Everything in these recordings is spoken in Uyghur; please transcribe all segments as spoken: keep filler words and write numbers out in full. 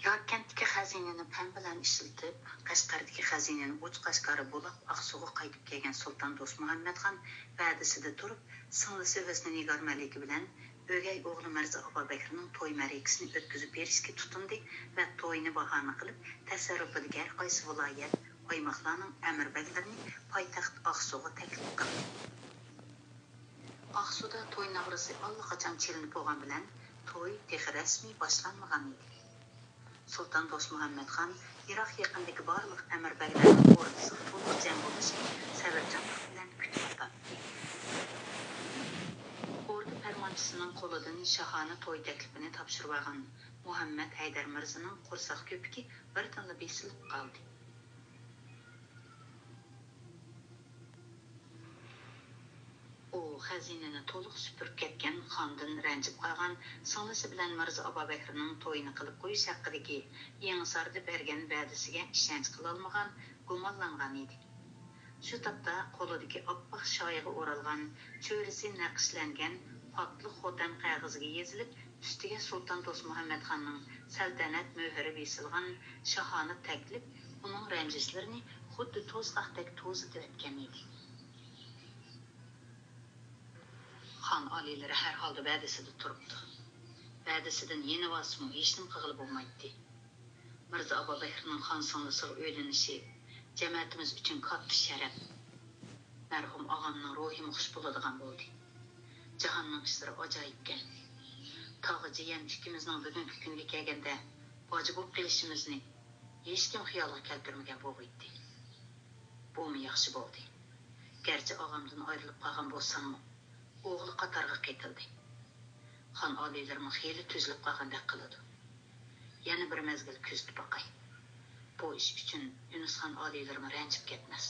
ياركەنتتىكى خەزىنىنى پەم بىلەن ئىشلىتىپ، قەشقەردىكى خەزىنىنى ئوچۇق-ئاشكارا بۇلاپ، ئاقسۇغا قايتىپ كەلگەن سۇلتان دوستمۇھەممەتخان ۋەدىسىدە تۇرۇپ، سىڭلىسى ھۆسنىنىگار مەلىكە بىلەن ئۆگەي ئوغلى مىرزا ئابابەكرىنىڭ توي مەرىكىسىنى ئۆتكۈزۈپ بېرىشكە تۇتۇندى ۋە توينى باھانە قىلىپ، تەسەررۇپىدىكى ھەر قايسى ۋىلايەت، ئايماقلارنىڭ ئەمىربەگلىرىنى پايتەخت ئاقسۇغا تەكلىپ قىلدى. ئاقسۇدا توي ناغرىسى ئاللىقاچان چېلىنىپ بولغان بىلەن، توي تېخى رەسمىي باشلانمىغان ئىدى. سۇلتان دوستمۇھەممەتخان يىراق-يېقىندىكى بارلىق ئەمىربەگلەرنىڭ ئوردىسىغا تولۇق جەم بولۇشىنى سەۋرچانلىق بىلەن كۈتۈۋاتاتتى. ئوردا پەرمانچىسىنىڭ قولىدىن شاھانە توي تەكلىپىنى تاپشۇرۇۋالغان مۇھەممەد ھەيدەر مىرزىنىڭ قورساق كۆپۈكى بىردىنلا بېسىلىپ قالدى. ئۇ خەزىنىنى تولۇق سۈپۈرۈپ كەتكەن خاندىن رەنجىپ قالغان سىڭلىسى بىلەن مىرزا ئابابەكرىنىڭ تويىنى قىلىپ قويۇش ھەققىدىكى يېڭىساردا بەرگەن ۋەدىسىگە ئىشەنچ قىلالمىغان، گۇمانلانغان ئىدى. شۇ تاپتا قولىدىكى ئاپئاق شايىغا ئورالغان، چۆرىسى نەقىشلەنگەن پاكلىق خوتەم قەغىزىگە يېزىلىپ، ئۈستىگە سۇلتان دوستمۇھەممەتخاننىڭ سەلتەنەت مۆھۈرى بېسىلغان شاھانە تەكلىپ ئۇنىڭ رەنجىشلىرىنى خۇددى توزغاقتەك توزۇتۇۋەتكەن ئىدى. خان ئالىيلىرى ھەر ھالدا ۋەدىسىدە تۇرۇپتۇ. ۋەدىسىدىن يېنىۋالسىمۇ ھېچنېمە قىلغىلى بولمايتتى. مىرزا ئابابەكرىنىڭ خان سىڭلىسىغا ئۆيلىنىشى جەمەتىمىز ئۈچۈن كاتتا شەرەپ. مەرھۇم ئاغامنىڭ روھىمۇ خۇش بولىدىغان بولدى. جاھاننىڭ ئىشلىرى ئاجايىپكەن. تاغا جىيەن ئىككىمىزنىڭ بۈگۈنكى كۈنگە كەلگەندە باجا بولۇپ قېلىشىمىزنى ھېچكىم خىيالىغا كەلتۈرمىگەن بولغىيتتى. بۇمۇ ياخشى بولدى. گەرچە ئاغامدىن ئايرىلىپ قالغان بولساممۇ، ئوغلى قاتارغا قېتىلدى. خان ئالىيلىرىمۇ خېلى تۈزىلىپ قالغاندەك قىلىدۇ. يەنە بىر مەزگىل كۆزىتىپ باقاي. بۇ ئىش ئۈچۈن يۇنۇسخان ئالىيلىرىمۇ رەنجىپ كەتمەس.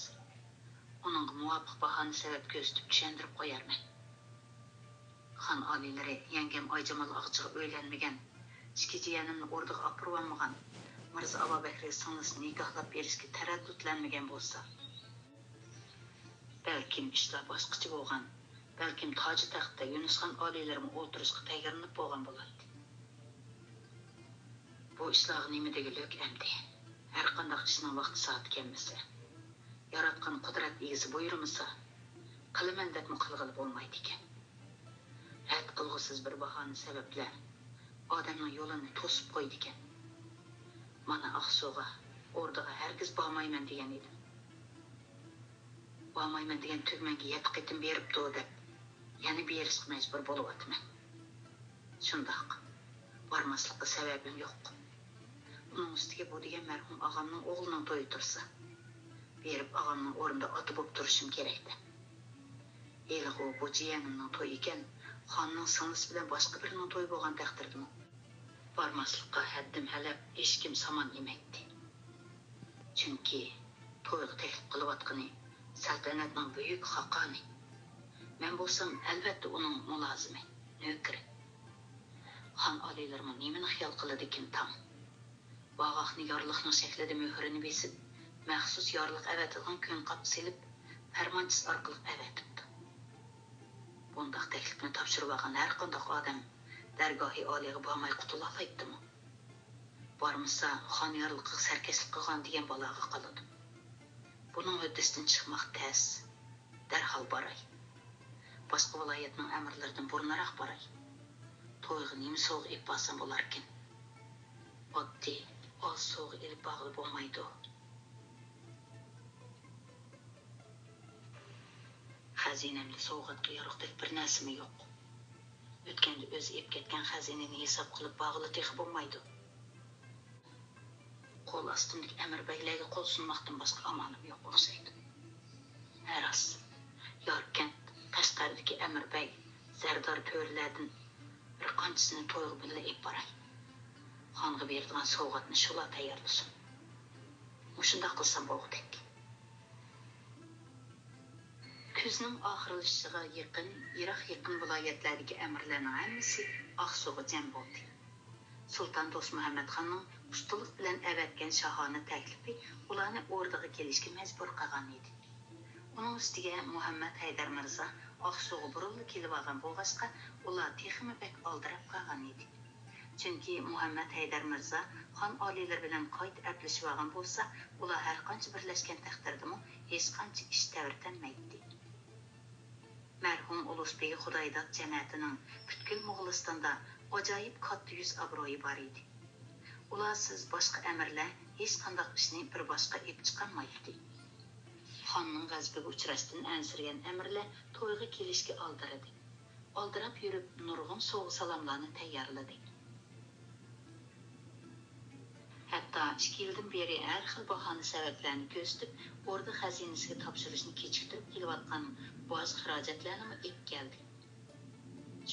ئۇنىڭغا مۇۋاپىق باھانە سەۋەب كۆرسىتىپ چۈشەندۈرۈپ قويارمەن. خان ئالىيلىرى يەڭگەم ئايجامال ئاغىچىغا ئۆيلەنمىگەن، ئىككى جىيەنىمنى ئوردىغا ئاپىرىۋالمىغان، مىرزا ئابابەكرى سىڭلىسىنى نىكاھلاپ بېرىشكە تەرەددۇتلەنمىگەن بولسا، بەلكىم ئىشلار باشقىچە بولغان، بەلكىم تاجى تەختتە يۇنۇسخان ئالىيلىرىمۇ ئولتۇرۇشقا تەييارلىنىپ بولغان بولاتتى. بۇ ئىشلارغا نېمە دېگۈلۈك ئەمدى؟ ھەرقانداق ئىشنىڭ ۋاقتى سائىتى كەلمىسە، ياراتقان قۇدرەت ئىگىسى بۇيرۇمىسا، قىلىمەن دەپمۇ قىلغىلى بولمايدىكەن. رەت قىلغۇسىز بىر باھانە سەۋەبلەر ئادەمنىڭ يولىنى توسۇپ قويىدىكەن. مانا ئاقسۇغا، ئوردىغا ھەرگىز بارمايمەن دېگەن ئىدىم. بارمايمەن دېگەن تۈگمەنگە يەتتە قېتىم بېرىپتۇ دەپ، يەنە بېرىشقا مەجبۇر بولۇۋاتىمەن. شۇنداق، بارماسلىققا سەۋەبىم يوق. ئۇنىڭ ئۈستىگە بۇ دېگەن مەرھۇم ئاغامنىڭ ئوغلىنىڭ تويى تۇرسا، بېرىپ ئاغامنىڭ ئورنىدا ئاتا بولۇپ تۇرۇشۇم كېرەكتە. ھېلىغۇ بۇ جىيەنىمنىڭ تويى ئىكەن، خاننىڭ سىڭلىسى بىلەن باشقا بىرىنىڭ تويى بولغان تەقدىردىمۇ، بارماسلىققا ھەددىم ھەلەپ، ھېچكىم سامان يېمەيتتى. چۈنكى تويغا تەكلىپ قىلىۋاتقىنى سەلتەنەتنىڭ بۈيۈك خاقانى. مەن بولسام، ئەلۋەتتە، ئۇنىڭ مۇلازىمى، نۆكىرى. خان ئالىيلىرىمۇ نېمىنى خىيال قىلىدىكىن تاڭ؟ باغاقنى يارلىقنىڭ شەكلىدە مۆھۈرىنى بېسىپ، مەخسۇس يارلىق ئەۋەتىدىغان كۆڭ قاپقا سېلىپ، پەرمانچىسى ئارقىلىق ئەۋەتىپتۇ. بۇنداق تەكلىپنى تاپشۇرۇۋالغان ھەرقانداق ئادەم دەرگاھى ئالىيغا بارماي قۇتۇلالايتتىمۇ؟ بارمىسا، خان يارلىقىغا سەركەشلىك قىلغان دېگەن بالاغا قالىدۇ. بۇنىڭ ھۆددىسىدىن چىقماق تەس. دەرھال باراي. باشقا ۋىلايەتنىڭ ئەمىرلىرىدىن بۇرۇنراق باراي. تويغا نېمە سوۋغا ئېلىپ بارسام بولاركىن؟ ئاددىي، ئاز سوۋغا ئېلىپ بارغىلى بولمايدۇ. خەزىنەمدە سوۋغاتقا يارىغۇدەك بىر نەرسىمۇ يوق. ئۆتكەندە ئۆزى ئېلىپ كەتكەن خەزىنىنى ھېساب قىلىپ بارغىلى تېخى بولمايدۇ. قول ئاستىمدىكى ئەمىر بەگلەرگە قول سۇنماقتىن باشقا ئامالىم يوق ئوخشايدۇ. ھە راست، ياركەنت، قەشقەردىكى ئەمىر بەگ، زەردار تۆرىلەردىن بىر قانچىسىنى تويغا بىللە ئېلىپ باراي. خانغا بېرىدىغان سوۋغاتنى شۇلار تەييارلىسۇن. مۇشۇنداق قىلسام بولغۇدەك. كۈزنىڭ ئاخىرلىشىشىغا يېقىن يىراق-يېقىن ۋىلايەتلەردىكى ئەمىرلەرنىڭ ھەممىسى ئاقسۇغا جەم بولدى. سۇلتان دوستمۇھەممەتخاننىڭ ئۇستىلىق بىلەن ئەۋەتكەن شاھانە تەكلىپى ئۇلارنى ئوردىغا كېلىشكە مەجبۇر قىلغان ئىدى. ئۇنىڭ ئۈستىگە مۇھەممەد ھەيدەر مىرزا ئاقسۇغا بۇرۇنلا كېلىۋالغان بولغاچقا، ئۇلار تېخىمۇ بەك ئالدىراپ قالغان ئىدى. چۈنكى مۇھەممەد ھەيدەر مىرزا خان ئالىيلىرى بىلەن قايتا ئەپلىشىۋالغان بولسا، ئۇلار ھەرقانچە بىرلەشكەن تەقدىردىمۇ ھېچقانچە ئىش تەۋرىتەلمەيتتى. مەرھۇم ئۇلۇس بېگى خۇدايداد جەمەتىنىڭ پۈتكۈل موغۇلىستاندا ئاجايىپ كاتتا يۈز ئابرۇيى بار ئىدى. ئۇلارسىز باشقا ئەمىرلەر ھېچقانداق ئىشنى بىر باشقا ئېلىپ چىقالمايتتى. خاننىڭ غەزىپىگە ئۇچراشتىن ئەنسىرىگەن ئەمىرلەر تويغا كېلىشكە ئالدىرىدى. ئالدىراپ يۈرۈپ نۇرغۇن سوۋغا-سالاملارنى تەييارلىدى. ھەتتا ئىككى يىلدىن بېرى ھەر خىل باھانە-سەۋەبلەرنى كۆرسىتىپ، ئوردا خەزىنىسىگە تاپشۇرۇشنى كېچىكتۈرۈپ كېلىۋاتقان باج-خىراجەتلەرنىمۇ ئېلىپ كەلدى.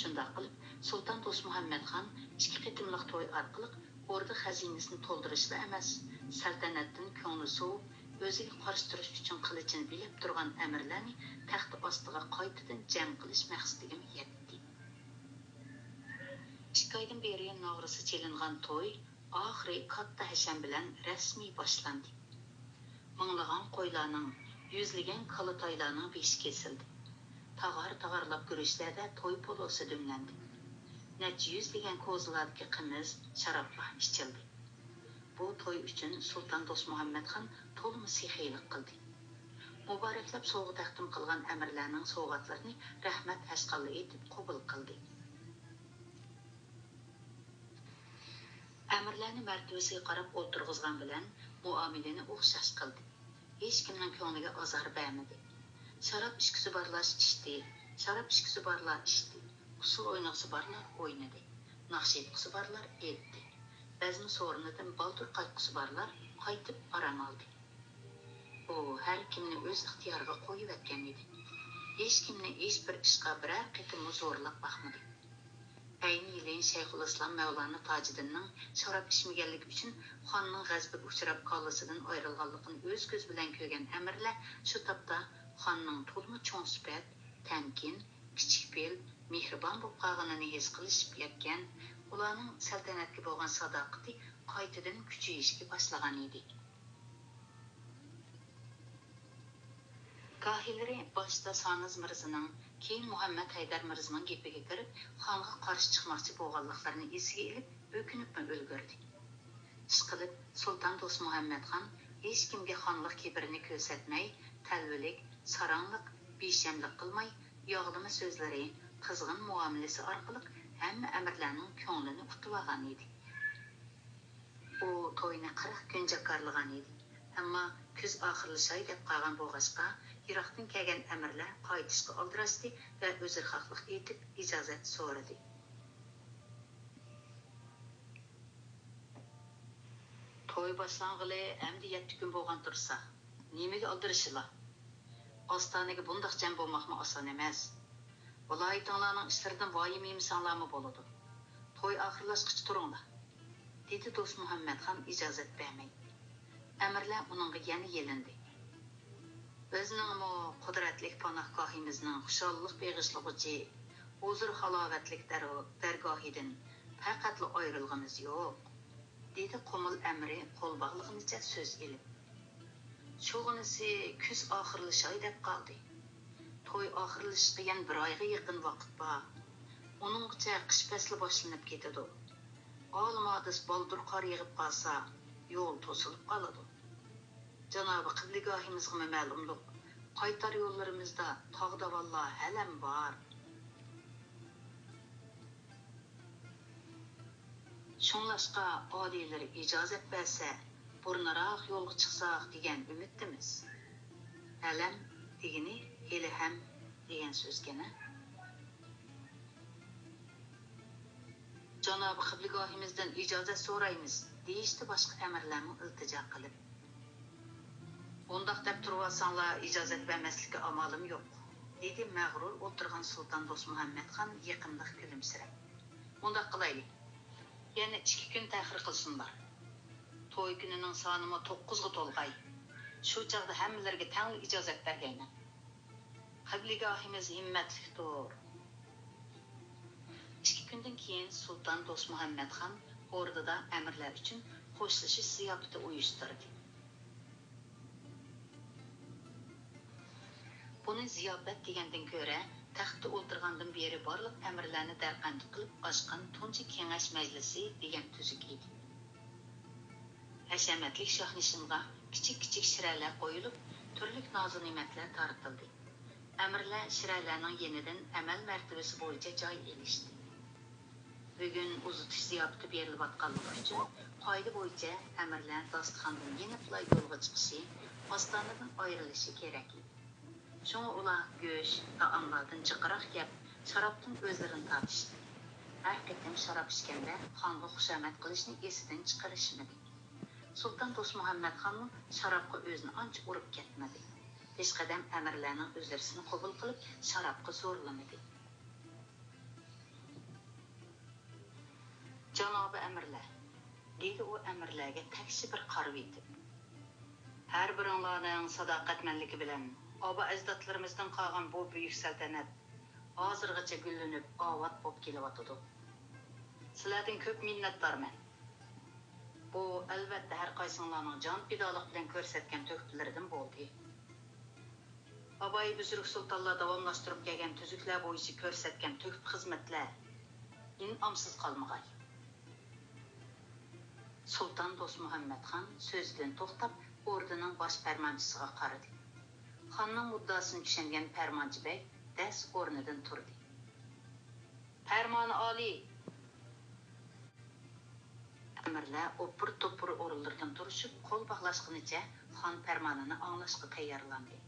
شۇنداق قىلىپ، سۇلتان دوستمۇھەممەت خان ئىككى قېتىملىق توي ئارقىلىق ئوردا خەزىنىسىنى تولدۇرۇشلا ئەمەس، سەلتەنەتتىن كۆڭلى سوۋۇپ، ئۆزىگە قارشى تۇرۇش ئۈچۈن قىلىچىنى بىلەپ تۇرغان ئەمىرلەرنى تەخت ئاستىغا قايتىدىن جەم قىلىش مەقسىتىگىمۇ يەتتى. ئىككى ئايدىن بېرى ناغرىسى چېلىنغان توي ئاخىرى كاتتا ھەشەم بىلەن رەسمىي باشلاندى. مىڭلىغان قويلارنىڭ، يۈزلىگەن كالا-تايلارنىڭ بېشى كېسىلدى. تاغار-تاغارلاپ گۈرۈچلەردە توي پولۇسى دۈملەندى. نەچچە يۈز دېگەن كوزىلاردىكى قىمىز، شارابلار ئىچىلدى. بۇ توي ئۈچۈن سۇلتان دوستمۇھەممەت خان تولىمۇ سېخىيلىق قىلدى. مۇبارەكلەپ سوۋغا تەقدىم قىلغان ئەمىرلەرنىڭ سوۋغاتلىرىنى رەھمەت ھەشقاللا ئېيتىپ قوبۇل قىلدى. ئەمىرلەرنى مەرتىۋىسىگە قاراپ ئولتۇرغۇزغان بىلەن مۇئامىلىنى ئوخشاش قىلدى. ھېچكىمنىڭ كۆڭلىگە ئازار بەرمىدى. شاراب ئىچكۈسى بارلار ئىچتى، شاراب ئىچكۈسى بارلار ئىچتى، ئۇسسۇل ئوينىغۇسى بارلار ئوينىدى، ناخشا ئېيتقۇسى بارلار ئېيتتى. بەزمە سورۇنىدىن بالدۇر قايتقۇسى بارلار قايتىپ ئارام ئالدى. ئۇ ھەر كىمنى ئۆز ئىختىيارىغا قويۇۋەتكەن ئىدى. ھېچكىمنى ھېچبىر ئىشقا بىرەر قېتىممۇ زورلاپ باقمىدى. ئەينى يىلى شەيخۇلئىسلام مەۋلانا تاجىدىننىڭ شاراب ئىچمىگەنلىكى ئۈچۈن خاننىڭ غەزىپىگە ئۇچراپ، كاللىسىدىن ئايرىلغانلىقىنى ئۆز كۆزى بىلەن كۆرگەن ئەمىرلەر شۇ تاپتا خاننىڭ تولىمۇ چوڭ سۈپەت، تەمكىن، كىچىك پېئىل، مېھرىبان بولۇپ قالغىنىنى ھېس قىلىشىپ يەتكەن، ئۇلارنىڭ سەلتەنەتكە بولغان ساداقىتى قايتىدىن كۈچىيىشكە باشلىغان ئىدى. گاھىلىرى باشتا سانىز مىرزىنىڭ، كېيىن مۇھەممەد ھەيدەر مىرزىنىڭ گېپىگە كىرىپ، خانغا قارشى چىقماقچى بولغانلىقلىرىنى ئېسىگە ئېلىپ، ئۆكۈنۈپمۇ ئۈلگۈردى. ئىشقىلىپ، سۇلتان دوستمۇھەممەت خان ھېچكىمگە خانلىق كىبىرىنى كۆرسەتمەي، تەلۋىلىك، ساراڭلىق، بىشەملىك قىلماي، ياغلىما سۆزلىرى، قىزغىن مۇئامىلىسى ئارقىلىق ھەممە ئەمىرلەرنىڭ كۆڭلىنى ئۇتۇۋالغان ئىدى. ئۇ توينى قىرىق كۈن جاكارلىغان ئىدى، ئەمما كۈز ئاخىرلىشاي دەپ قالغان بولغاچقا، يىراقتىن كەلگەن ئەمىرلەر قايتىشقا ئالدىراشتى ۋە ئۆزرىخاھلىق ئېيتىپ ئىجازەت سورىدى. توي باشلانغىلى ئەمدى يەتتە كۈن بولغان تۇرسا، نېمىگە ئالدىرىشىلا؟ ئاستانىگە بۇنداق جەم بولماقمۇ ئاسان ئەمەس. ۋىلايىتىڭلارنىڭ ئىشلىرىدىن ۋايىمە يېمىسەڭلارمۇ بولىدۇ. توي ئاخىرلاشقىچە تۇرۇڭلار، دېدى دوستمۇھەممەت خان ئىجازەت بەرمەي. ئەمىرلەر ئۇنىڭغا يەنە يېلىندى. بىزنىڭمۇ قۇدرەتلىك پاناھگاھىمىزنىڭ خۇشاللىق بېغىشلىغۇچى، ھۇزۇر-ھالاۋەتلىك دەر-، دەرگاھىدىن پەقەتلا ئايرىلغىنىمىز يوق، دېدى قۇمۇل ئەمىرى قول باغلىغىنىچە سۆز ئېلىپ. شۇغىنىسى كۈز ئاخىرلىشاي دەپ قالدى. توي ئاخىرلىشىشقا يەنە بىر ئايغا يېقىن ۋاقىت بار. ئۇنىڭغىچە قىش پەسلى باشلىنىپ كېتىدۇ. ئالىمادىس بالدۇر قار يېغىپ قالسا، يول توسۇلۇپ قالىدۇ. جانابى قىبلىگاھىمىزغىمۇ مەلۇملۇق، قايتار يوللىرىمىزدا تاغ-داۋانلار ھەلەم بار. شۇڭلاشقا ئالىيلىرى ئىجازەت بەرسە، بۇرۇنراق يولغا چىقساق دېگەن ئۈمىدتىمىز. ھەلەم دېگىنى ھېلىھەم دېگەن سۆزكەن-ھە. جانابى قىبلىگاھىمىزدىن ئىجازەت سورايمىز، دېيىشتى باشقا ئەمىرلەرمۇ ئىلتىجا قىلىپ. ئۇنداق دەپ تۇرۇۋالساڭلار، ئىجازەت بەرمەسلىككە ئامالىم يوق، دېدى مەغرۇر ئولتۇرغان سۇلتان دوستمۇھەممەت خان يېقىملىق كۈلۈمسىرەپ. ئۇنداق قىلايلى، يەنە ئىككى كۈن تەخىر قىلسۇنلار. توي كۈنىنىڭ سانىمۇ توققۇزغا تولغاي. شۇ چاغدا ھەممىلىرىگە تەڭلا ئىجازەت بەرگەيمەن. قىبلىگاھىمىز ھىممەتلىكتۇر. ئىككى كۈندىن كېيىن سۇلتان دوستمۇھەممەت خان ئوردىدا ئەمىرلەر ئۈچۈن خوشلىشىش زىياپىتى ئۇيۇشتۇردى. بۇنى زىياپەت دېگەندىن كۆرە، تەختتە ئولتۇرغاندىن بېرى بارلىق ئەمىرلەرنى دەرقەندىك قىلىپ ئاچقان تۇنجى كېڭەش مەجلىسى دېگەن تۈزۈك ئىدى. ھەشەمەتلىك شاھنىشىنغا كىچىك-كىچىك شىرەلەر قويۇلۇپ، تۈرلۈك نازۇ-نېمەتلەر تارتىلدى. ئەمىرلەر شىرەلەرنىڭ يېنىدىن ئەمەل مەرتىۋىسى بويىچە جاي ئېلىشتى. بۈگۈن ئۇزىتىش زىياپىتى بېرىلىۋاتقانلىقى ئۈچۈن، قائىدە بويىچە ئەمىرلەر داستىخاندىن يېنىپلا يولغا چىقىشى، ئاستانىدىن ئايرىلىشى كېرەك ئىدى. شۇڭا ئۇلار گۆش، تائاملاردىن جىقراق يەپ، شارابتىن ئۆزلىرىنى تارتىشتى. ھەر قېتىم شاراب ئىچكەندە خانغا خۇشامەت قىلىشنى ئېسىدىن چىقىرىشمىدى. سۇلتان دوستمۇھەممەتخانمۇ شارابقا ئۆزىنى ئانچە ئۇرۇپ كەتمىدى. پېشقەدەم ئەمىرلەرنىڭ ئۆزرىسىنى قوبۇل قىلىپ، شارابقا زورلىمىدى. جانابىي ئەمىرلەر، دېدى ئۇ ئەمىرلەرگە تەكشى بىر قارىۋېتىپ. ھەر بىرىڭلارنىڭ ساداقەتمەنلىكى بىلەن ئابا-ئەجدادلىرىمىزدىن قالغان بۇ بۈيۈك سەلتەنەت ھازىرغىچە گۈللىنىپ ئاۋات بولۇپ كېلىۋاتىدۇ. سىلەردىن كۆپ مىننەتدارمەن. بۇ، ئەلۋەتتە، ھەر قايسىڭلارنىڭ جان پىدالىق بىلەن كۆرسەتكەن تۆھپىلىرىدىن بولدى. ئاباي بۈزرۈك سۇلتانلار داۋاملاشتۇرۇپ كەلگەن تۈزۈكلەر بويىچە كۆرسەتكەن تۆھپە خىزمەتلەر ئىنئامسىز قالمىغاي. سۇلتان دوستمۇھەممەتخان سۆزىدىن توختاپ، ئوردىنىڭ باش پەرمانچىسىغا قارىدى. خاننىڭ مۇددىئاسىنى چۈشەنگەن پەرمانچى بەگ دەس ئورنىدىن تۇردى. پەرمانى ئالىي! ئەمىرلەر ئوپپۇر-توپپۇر ئورۇنلىرىدىن تۇرۇشۇپ، قول باغلاشقىنىچە خان پەرمانىنى ئاڭلاشقا تەييارلاندى.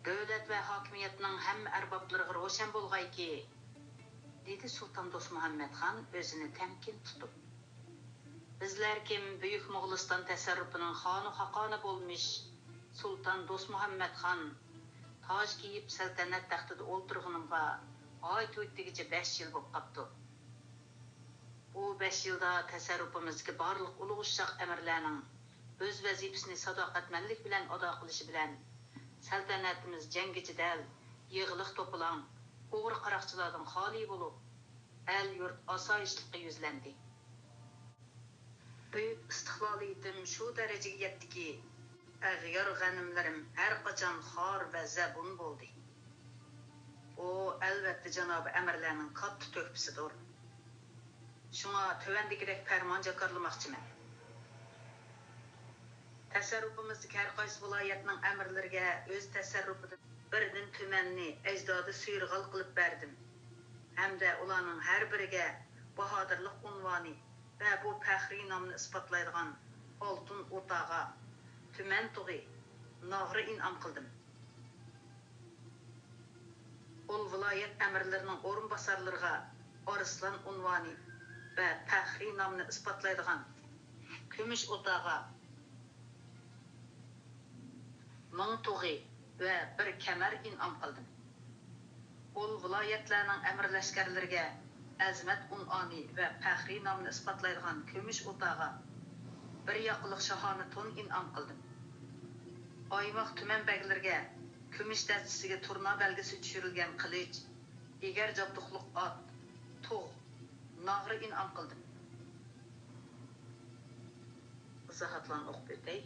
دۆلەت ۋە ھاكىمىيەتنىڭ ھەممە ئەربابلىرىغا روشەن بولغايكى، دېدى سۇلتان دوستمۇھەممەتخان ئۆزىنى تەمكىن تۇتۇپ. بىزلەر كىم بۈيۈك موغۇلىستان تەسەررۇپىنىڭ خانۇ خاقانى بولمىش سۇلتان دوستمۇھەممەتخان تاج كىيىپ سەلتەنەت تەختىدە ئولتۇرغىنىمغا ئايتۇيۇت دېگۈچە بەش يىل بوپ قاپتۇ. بۇ بەش يىلدا تەسەررۇپىمىزدىكى بارلىق ئۇلۇغ ئۇششاق ئەمىرلەرنىڭ ئۆز ۋەزىپىسىنى ساداقەتمەنلىك بىلەن ئادا قىلىشى بىلەن، سەلتەنەتىمىز جەڭگى جېدەل، يىغلىق توپىلاڭ، ئوغرى قاراقچىلاردىن خالىي بولۇپ، ئەل-يۇرت ئاسايىشلىققا يۈزلەندى. بۈيۈك ئىستىقلالىيىتىم شۇ دەرىجىگە يەتتىكى، ئەغيار غەنىملىرىم ھەر قاچان خار ۋە زەبۇن بولدى. بۇ، ئەلۋەتتە، جانابىي ئەمىرلەرنىڭ كاتتا تۆھپىسىدۇر. شۇڭا تۆۋەندىكىدەك پەرمان جاكارلىماقچىمەن. تەسەررۇپىمىزدىكى ھەر قايسى ۋىلايەتنىڭ ئەمىرلىرىگە ئۆز تەسەررۇپىدىن بىردىن تۈمەننى ئەجدادى سۇيرغال قىلىپ بەردىم ھەمدە ئۇلارنىڭ ھەر بىرىگە باھادىرلىق ئۇنۋانى ۋە بۇ پەخرىي نامنى ئىسپاتلايدىغان ئالتۇن ئوتاغا، تۈمەن تۇغى، ناغرا ئىنئام قىلدىم. ئۇل ۋىلايەت ئەمىرلىرىنىڭ ئورۇنباسارلىرىغا ئارسلان ئۇنۋانى ۋە پەخرىي نامنى ئىسپاتلايدىغان كۈمۈش ئوتاغا، مىڭ تۇغى ۋە بىر كەمەر ئىنئام قىلدىم. ئۇل ۋىلايەتلەرنىڭ ئەمىر لەشكەرلىرىگە ئەزىمەت ئۇنئانى ۋە پەخرىي نامنى ئىسپاتلايدىغان كۈمۈش ئوتاغا، بىر ياقىلىق شاھانە تون ئىنئام قىلدىم. ئايماق تۈمەن بەگلىرىگە كۈمۈش دەستىسىگە تۇرنا بەلگىسى چۈشۈرۈلگەن قىلىچ، ئېگەر جابدۇقلۇق ئات، تۇغ، ناغرا ئىنئام قىلدىم. ئىزاھاتلارنى ئوقۇپ ئۆتەي.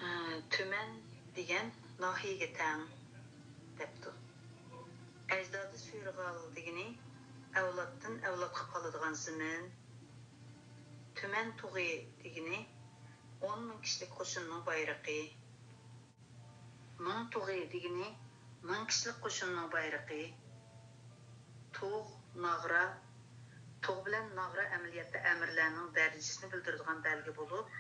ھە، تۈمەن دېگەن ناھىيەگە تەڭ، دەپتۇ. ئەجدادى سۇيرغال دېگىنى ئەۋلادتىن ئەۋلادقا قالىدىغان زېمىن. تۈمەن تۇغى دېگىنى ئون مىڭ كىشىلىك قوشۇننىڭ بايرىقى. مىڭ تۇغى دېگىنى مىڭ كىشىلىك قوشۇننىڭ بايرىقى. تۇغ، ناغرا. تۇغ بىلەن ناغرا ئەمەلىيەتتە ئەمىرلەرنىڭ دەرىجىسىنى بىلدۈرىدىغان بەلگە بولۇپ،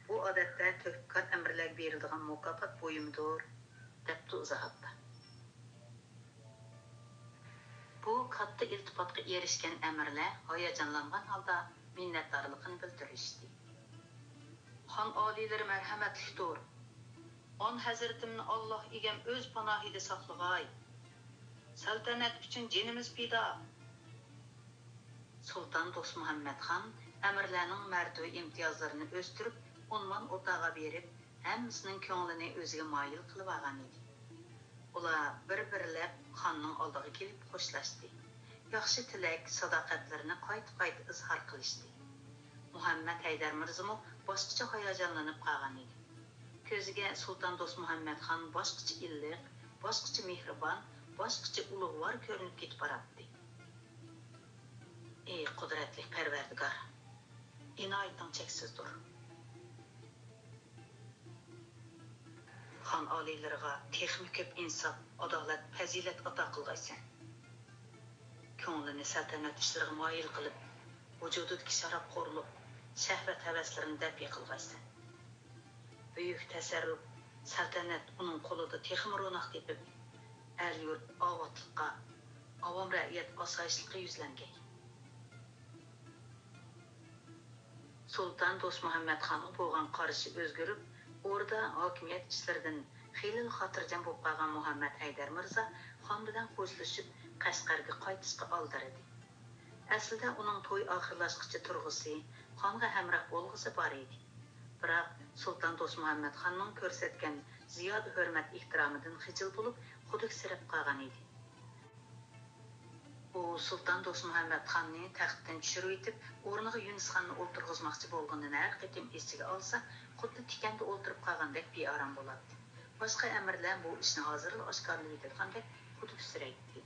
بۇ ئادەتتە تۆھپىكار ئەمىرلەرگە بېرىلىدىغان مۇكاپات بۇيۇمىدۇر، دەپتۇ ئىزاھاتتا. بۇ كاتتا ئىلتىپاتقا ئېرىشكەن ئەمىرلەر ھاياجانلانغان ھالدا مىننەتدارلىقىنى بىلدۈرۈشتى. خان ئالىيلىرى مەرھەمەتلىكتۇر. خان ھەزرىتىمنى ئاللاھ ئىگەم ئۆز پاناھىدا ساقلىغاي. سەلتەنەت ئۈچۈن جېنىمىز پىدا. سۇلتان دوستمۇھەممەتخان ئەمىرلەرنىڭ مەرتىۋە ئىمتىيازلىرىنى ئۆستۈرۈپ، ئۇنۋان ئوتاغا بېرىپ، ھەممىسىنىڭ كۆڭلىنى ئۆزىگە مايىل قىلىۋالغان ئىدى. ئۇلار بىر-بىرلەپ خاننىڭ ئالدىغا كېلىپ خوشلاشتى. ياخشى تىلەك، ساداقەتلىرىنى قايتا-قايتا ئىزھار قىلىشتى. مۇھەممەد ھەيدەر مىرزىمۇ باشقىچە ھاياجانلىنىپ قالغان ئىدى. كۆزىگە سۇلتان دوستمۇھەممەتخان باشقىچە ئىللىق، باشقىچە مېھرىبان، باشقىچە ئۇلۇغۋار كۆرۈنۈپ كېتىپ باراتتى. ئى قۇدرەتلىك پەرۋەردىگار، ئىنايىتىڭ چەكسىزدۇر. خان ئالىيلىرىغا تېخىمۇ كۆپ ئىنساپ، ئادالەت، پەزىلەت ئاتا قىلغايسەن. كۆڭلىنى سەلتەنەت ئىشلىرىغا مايىل قىلىپ، ۋۇجۇدىدىكى شارابخورلۇق، شەھۋەت ھەۋەسلىرىنى دەپئى قىلغايسەن. بۈيۈك تەسەررۇپ، سەلتەنەت ئۇنىڭ قولىدا تېخىمۇ روناق تېپىپ، ئەل-يۇرت ئاۋاتلىققا، ئاۋام رەئىيەت ئاسايىشلىققا يۈزلەنگەي. سۇلتان دوستمۇھەممەتخانغا بولغان قارىشى ئۆزگىرىپ، ئوردا ھاكىمىيەت ئىشلىرىدىن خېلىلا خاتىرجەم بولۇپ قالغان مۇھەممەد ھەيدەر مىرزا خان بىلەن خوشلىشىپ، قەشقەرگە قايتىشقا ئالدىرىدى. ئەسلىدە ئۇنىڭ توي ئاخىرلاشقىچە تۇرغۇسى، خانغا ھەمراھ بولغۇسى بار ئىدى. بىراق سۇلتان دوستمۇھەممەتخاننىڭ كۆرسەتكەن زىيادە ھۆرمەت-ئېھتىرامىدىن خىجىل بولۇپ، خۇدۈكسىرەپ قالغان ئىدى. ئۇ سۇلتان دوستمۇھەممەتخاننى تەختتىن چۈشۈرۈۋېتىپ، ئورنىغا يۈنۈسخاننى ئولتۇرغۇزماقچى بولغىنىنى ھەر قېتىم ئېسىگە ئالسا، خۇددى تىكەندە ئولتۇرۇپ قالغاندەك بىئارام بولاتتى. باشقا ئەمىرلەر بۇ ئىشنى ھازىرلا ئاشكارىلىۋېتىدىغاندەك خۇدۈكسىرەيتتى.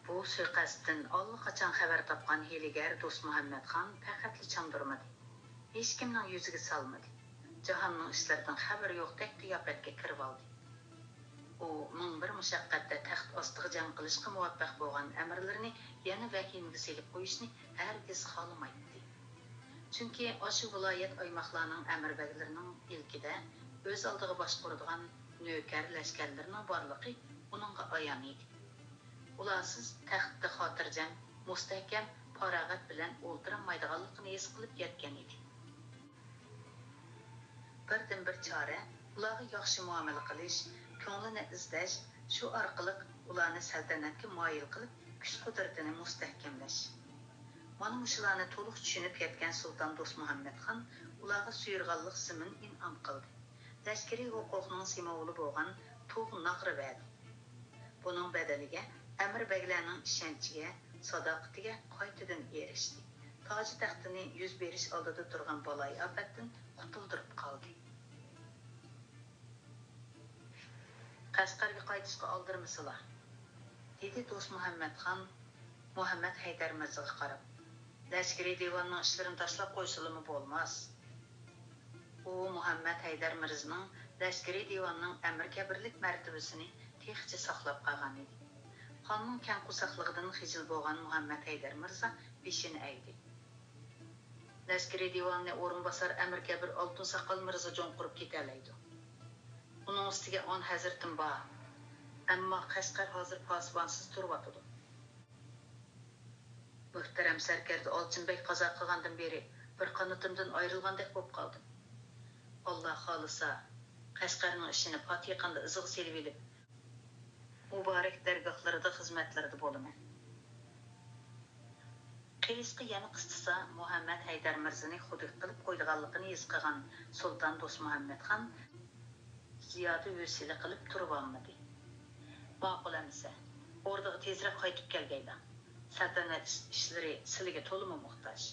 بۇ سۇيىقەستتىن ئاللىقاچان خەۋەر تاپقان ھىيلىگەر دوستمۇھەممەتخان پەقەتلا چاندۇرمىدى. ھېچكىمنىڭ يۈزىگە سالمىدى. جاھاننىڭ ئىشلىرىدىن خەۋىرى يوقتەك قىياپەتكە كىرىۋالدى. ئۇ مىڭ بىر مۇشەققەتتە تەخت ئاستىغا جەڭ قىلىشقا مۇۋەپپەق بولغان ئەمىرلىرىنى يەنە ۋەھىمىگە سېلىپ قويۇشنى ھەرگىز خالىمايتتى. چۈنكى ئاشۇ ۋىلايەت ئايماقلارنىڭ ئەمىر بەگلىرىنىڭ ئىلكىدە ئۆز ئالدىغا باشقۇرىدىغان نۆكەر لەشكەرلىرىنىڭ بارلىقى ئۇنىڭغا ئايان ئىدى. ئۇلارسىز تەختتە خاتىرجەم، مۇستەھكەم، پاراغەت بىلەن ئولتۇرالمايدىغانلىقىنى ھېس قىلىپ يەتكەن ئىدى. بىردىنبىر چارە ئۇلارغا ياخشى مۇئامىلە قىلىش، كۆڭلىنى ئىزدەش، شۇ ئارقىلىق ئۇلارنى سەلتەنەتكە مايىل قىلىپ، كۈچ-قۇدرىتىنى مۇستەھكەملەش. مانا مۇشۇلارنى تولۇق چۈشىنىپ يەتكەن سۇلتان دوستمۇھەممەتخان ئۇلارغا سۇيۇرغاللىق زېمىن ئىنئام قىلدى. لەشكىرىي ھوقۇقنىڭ سىمۋولى بولغان تۇغ ناغرا بەردى. بۇنىڭ بەدىلىگە ئەمىر بەگلەرنىڭ ئىشەنچىگە، ساداقىتىگە قايتىدىن ئېرىشتى. تاجى تەختىنى يۈز بېرىش ئالدىدا تۇرغان بالايىئاپەتتىن قۇتۇلدۇرۇپ قالدى. قەشقەرگە قايتىشقا ئالدىرىمىسىلا، دېدى دوستمۇھەممەتخان مۇھەممەد ھەيدەر مىرزىغا قاراپ. لەشكىرىي دىۋاننىڭ ئىشلىرىنى تاشلاپ قويسىلىمۇ بولماس. ئۇ مۇھەممەد ھەيدەر مىرزىنىڭ لەشكىرىي دىۋاننىڭ ئەمىر كەبىرلىك مەرتىۋىسىنى تېخىچە ساقلاپ قالغان ئىدى. خاننىڭ كەڭ قورساقلىقىدىن خىجىل بولغان مۇھەممەد ھەيدەر مىرزا بېشىنى ئەگدى. لەشكىرىي دىۋاننى ئورۇنباسار ئەمىر كەبىر ئالتۇن ساقال مىرزا جۇڭقۇرۇپ كېتەلەيدۇ. ئۇنىڭ ئۈستىگە ئون ھەزرىتىم بار. ئەمما قەشقەر ھازىر پاسىبانسىز تۇرۇۋاتىدۇ. مۆھتەرەم سەركەردە ئالچىنبەگ قازا قىلغاندىن بېرى بىر قانىتىمدىن ئايرىلغاندەك بولۇپ قالدىم. ئاللا خالىسا، قەشقەرنىڭ ئىشىنى پات يېقىندا ئىزىغا سېلىۋېلىپ، مۇبارەك دەرگاھلىرىدا خىزمەتلىرىدە بولىمەن. قېرىشقا يەنە قىستىسا، مۇھەممەد ھەيدەر مىرزىنى خۇدۈك قىلىپ قويىدىغانلىقىنى ھېس قىلغان سۇلتان دوستمۇھەممەتخان زىيادە ھۆسىلە قىلىپ تۇرۇۋالمىدى. ماقۇل ئەمىسە، ئوردىغا تېزرەك قايتىپ كەلگەيلا. سەلتەنەت ئىش-، ئىشلىرى سىلىگە تولىمۇ موھتاج.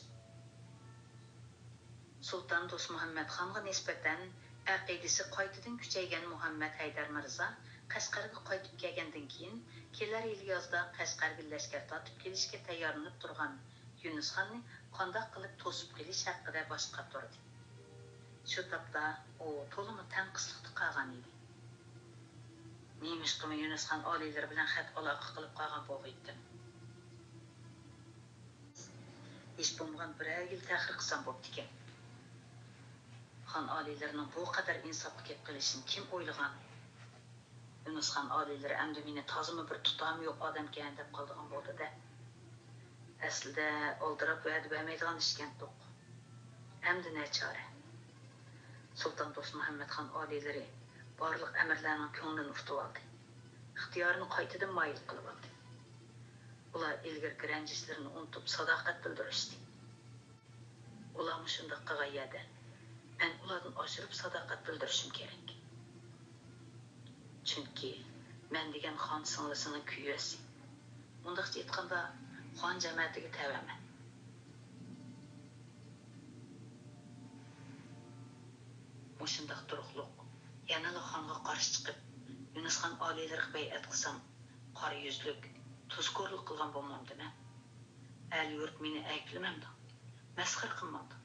سۇلتان دوستمۇھەممەتخانغا نىسبەتەن ئەقىدىسى قايتىدىن كۈچەيگەن مۇھەممەد ھەيدەر مىرزا قەشقەرگە قايتىپ كەلگەندىن كېيىن، كېلەر يىلى يازدا قەشقەرگە لەشكەر تارتىپ كېلىشكە تەييارلىنىپ تۇرغان يۈنۈسخاننى قانداق قىلىپ توسۇپ قېلىش ھەققىدە باش قاتۇردى. شۇ تاپتا ئۇ تولىمۇ تەڭقىسلىقتا قالغان ئىدى. نېمىشقىمۇ يۈنۈسخان ئالىيلىرى بىلەن خەت ئالاقە قىلىپ قالغان بولغىيتتىم؟ ھېچ بولمىغان بىرەر يىل تەخىر قىلسام بوپتىكەن. خان ئالىيلىرىنىڭ بۇ قەدەر ئىنساپقا كېلىپ قېلىشىنى كىم ئويلىغان؟ يۈنۈسخان ئالىيلىرى ئەمدى مېنى تازىمۇ بىر تۇتامى يوق ئادەمكەن دەپ قالىدىغان بولدى-دە. ئەسلىدە ئالدىراپ ۋەدە بەرمەيدىغان ئىشكەنتۇق. ئەمدى نەچارە؟ سۇلتان دوستمۇھەممەتخان ئالىيلىرى بارلىق ئەمىرلەرنىڭ كۆڭلىنى ئۇتۇۋالدى. ئىختىيارىنى قايتىدىن مايىل قىلىۋالدى. ئۇلار ئىلگىرىكى رەنجىشلىرىنى ئۇنتۇپ ساداقەت بىلدۈرۈشتى. ئۇلارمۇ شۇنداق قىلغان يەردە، مەن ئۇلاردىن ئاشۇرۇپ ساداقەت بىلدۈرۈشۈم كېرەك. چۈنكى مەن دېگەن خان سىڭلىسىنىڭ كۈيەسى. مۇنداقچە ئېيتقاندا، خان جەمەتىگە تەۋەمەن. مۇشۇنداق تۇرۇقلۇق يەنىلا خانغا قارشى چىقىپ، يۇنۇسخان ئالىيلىرىغا بەيئەت قىلسام، قارا يۈزلۈك، تۇزكورلۇق قىلغان بولمامدىمەن؟ ئەل-يۇرت مېنى ئەيىبلىمەمدۇ؟ مەسخىرە قىلمامدۇ؟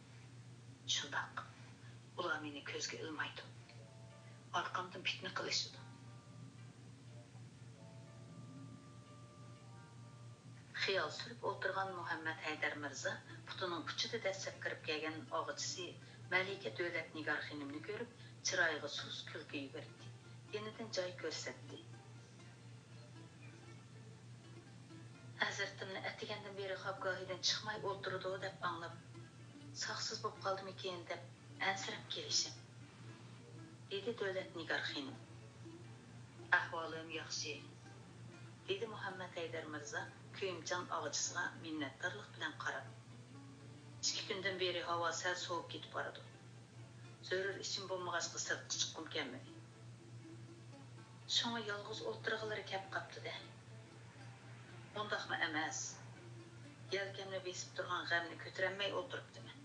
شۇنداق، ئۇلار مېنى كۆزگە ئىلمايدۇ. ئارقامدىن پىتنە قىلىشىدۇ. خىيال سۈرۈپ ئولتۇرغان مۇھەممەد ھەيدەر مىرزا پۇتىنىڭ ئۇچىدا دەسسەپ كىرىپ كەلگەن ئاغىچىسى مەلىكە دۆلەت نىگار خېنىمنى كۆرۈپ، چىرايىغا سۇس كۈلكە يۈگۈردى. يېنىدىن جاي كۆرسەتتى. ھەزرىتىمنى ئەتىگەندىن بېرى خاپگاھىدىن چىقماي ئولتۇرىدۇ دەپ ئاڭلاپ، ساقسىز بولۇپ قالدىمىكىن دەپ ئەنسىرەپ كېلىشىم، دېدى دۆلەت نىگار خېنىم. ئەھۋالىم ياخشى، دېدى مۇھەممەد ھەيدەر مىرزا كۆيۈمچان ئاغىچىسىغا مىننەتدارلىق بىلەن قاراپ. ئىككى كۈندىن بېرى ھاۋا سەل سوۋۇپ كېتىپ بارىدۇ. زۆرۈر ئىشىم بولمىغاچقا سىرتقا چىققۇم كەلمىدى. شۇڭا يالغۇز ئولتۇرغىلى كەپ قاپتۇ-دە. ئۇنداقمۇ ئەمەس. يەلكەمنى بېسىپ تۇرغان غەمنى كۆتۈرەلمەي ئولتۇرۇپتىمەن.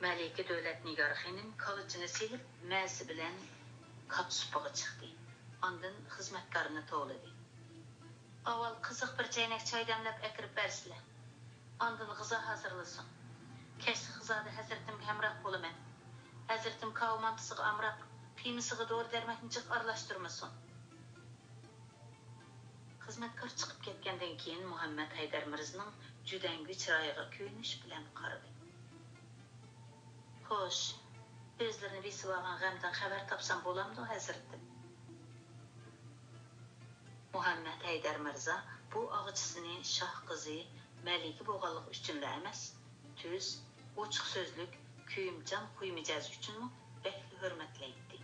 مەلىكە دۆلەت نىگار خېنىم كالىچىنى سېلىپ، مەززە بىلەن كاتا سۇپىغا چىقتى. ئاندىن خىزمەتكارنى توۋلىدى. ئاۋۋال قىزىق بىر چەينەك چاي دەملەپ ئەكىرىپ بەرسىلە. ئاندىن غىزا ھازىرلىسۇن. كەچلىك غىزادا ھەزرىتىمگە ھەمراھ بولىمەن. ھەزرىتىم كاۋا مانتىسىغا ئامراق، قىيمىسىغا دورا-دەرمەكنى جىق ئارىلاشتۇرمىسۇن. خىزمەتكار چىقىپ كەتكەندىن كېيىن، مۇھەممەد ھەيدەر مىرزىنىڭ جۈدەڭگۈ چىرايىغا كۆيۈنۈش بىلەن قارىدى. خوش، ئۆزلىرىنى بېسىۋالغان غەمدىن خەۋەر تاپسام بولامدۇ، ھەزرىتىم؟ مۇھەممەد ھەيدەر مىرزا بۇ ئاغىچىسىنى شاھ قىزى مەلىكە بولغانلىقى ئۈچۈنلا ئەمەس، تۈز، ئوچۇق سۆزلۈك، كۆيۈمچان خۇي مىجەزى ئۈچۈنمۇ بەكلا ھۆرمەتلەيتتى.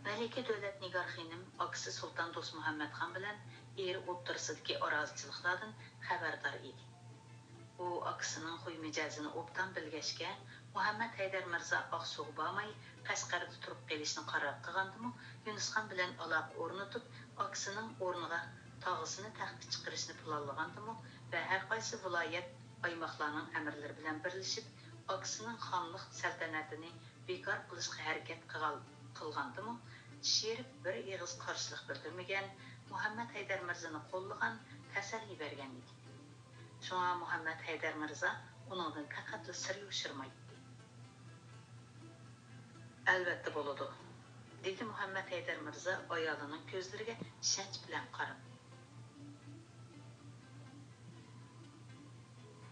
مەلىكە دۆلەت نىگار خېنىم ئاكىسى سۇلتان دوستمۇھەممەدخان بىلەن ئېرى ئوتتۇرىسىدىكى ئارازىچىلىقلاردىن خەۋەردار ئىدى. ئۇ ئاكىسىنىڭ خۇي مىجەزىنى ئوبدان بىلگەچكە، مۇھەممەد ھەيدەر مىرزا ئاقسۇغا بارماي، قەشقەردە تۇرۇپ قېلىشنى قارار قىلغاندىمۇ، يۇنۇسخان بىلەن ئالاقە ئورنىتىپ، ئاكىسىنىڭ ئورنىغا تاغىسىنى تەختكە چىقىرىشنى پىلانلىغاندىمۇ ۋە ھەرقايسى ۋىلايەت، ئايماقلارنىڭ ئەمىرلىرى بىلەن بىرلىشىپ، ئاكىسىنىڭ خانلىق سەلتەنەتىنى بىكار قىلىشقا ھەرىكەت قىلغان، قىلغاندىمۇ، شېرىپ بىر ئېغىز قارشىلىق بىلدۈرمىگەن، مۇھەممەد ھەيدەر مىرزىنى قوللىغان، تەسەللى بەرگەن ئىدى. شۇڭا مۇھەممەد ھەيدەر مىرزا ئۇنىڭدىن پەقەتلا سىر يوشۇرمايتتى. ئەلۋەتتە بولىدۇ، دېدى مۇھەممەد ھەيدەر مىرزا ئايالىنىڭ كۆزلىرىگە ئىشەنچ بىلەن قاراپ.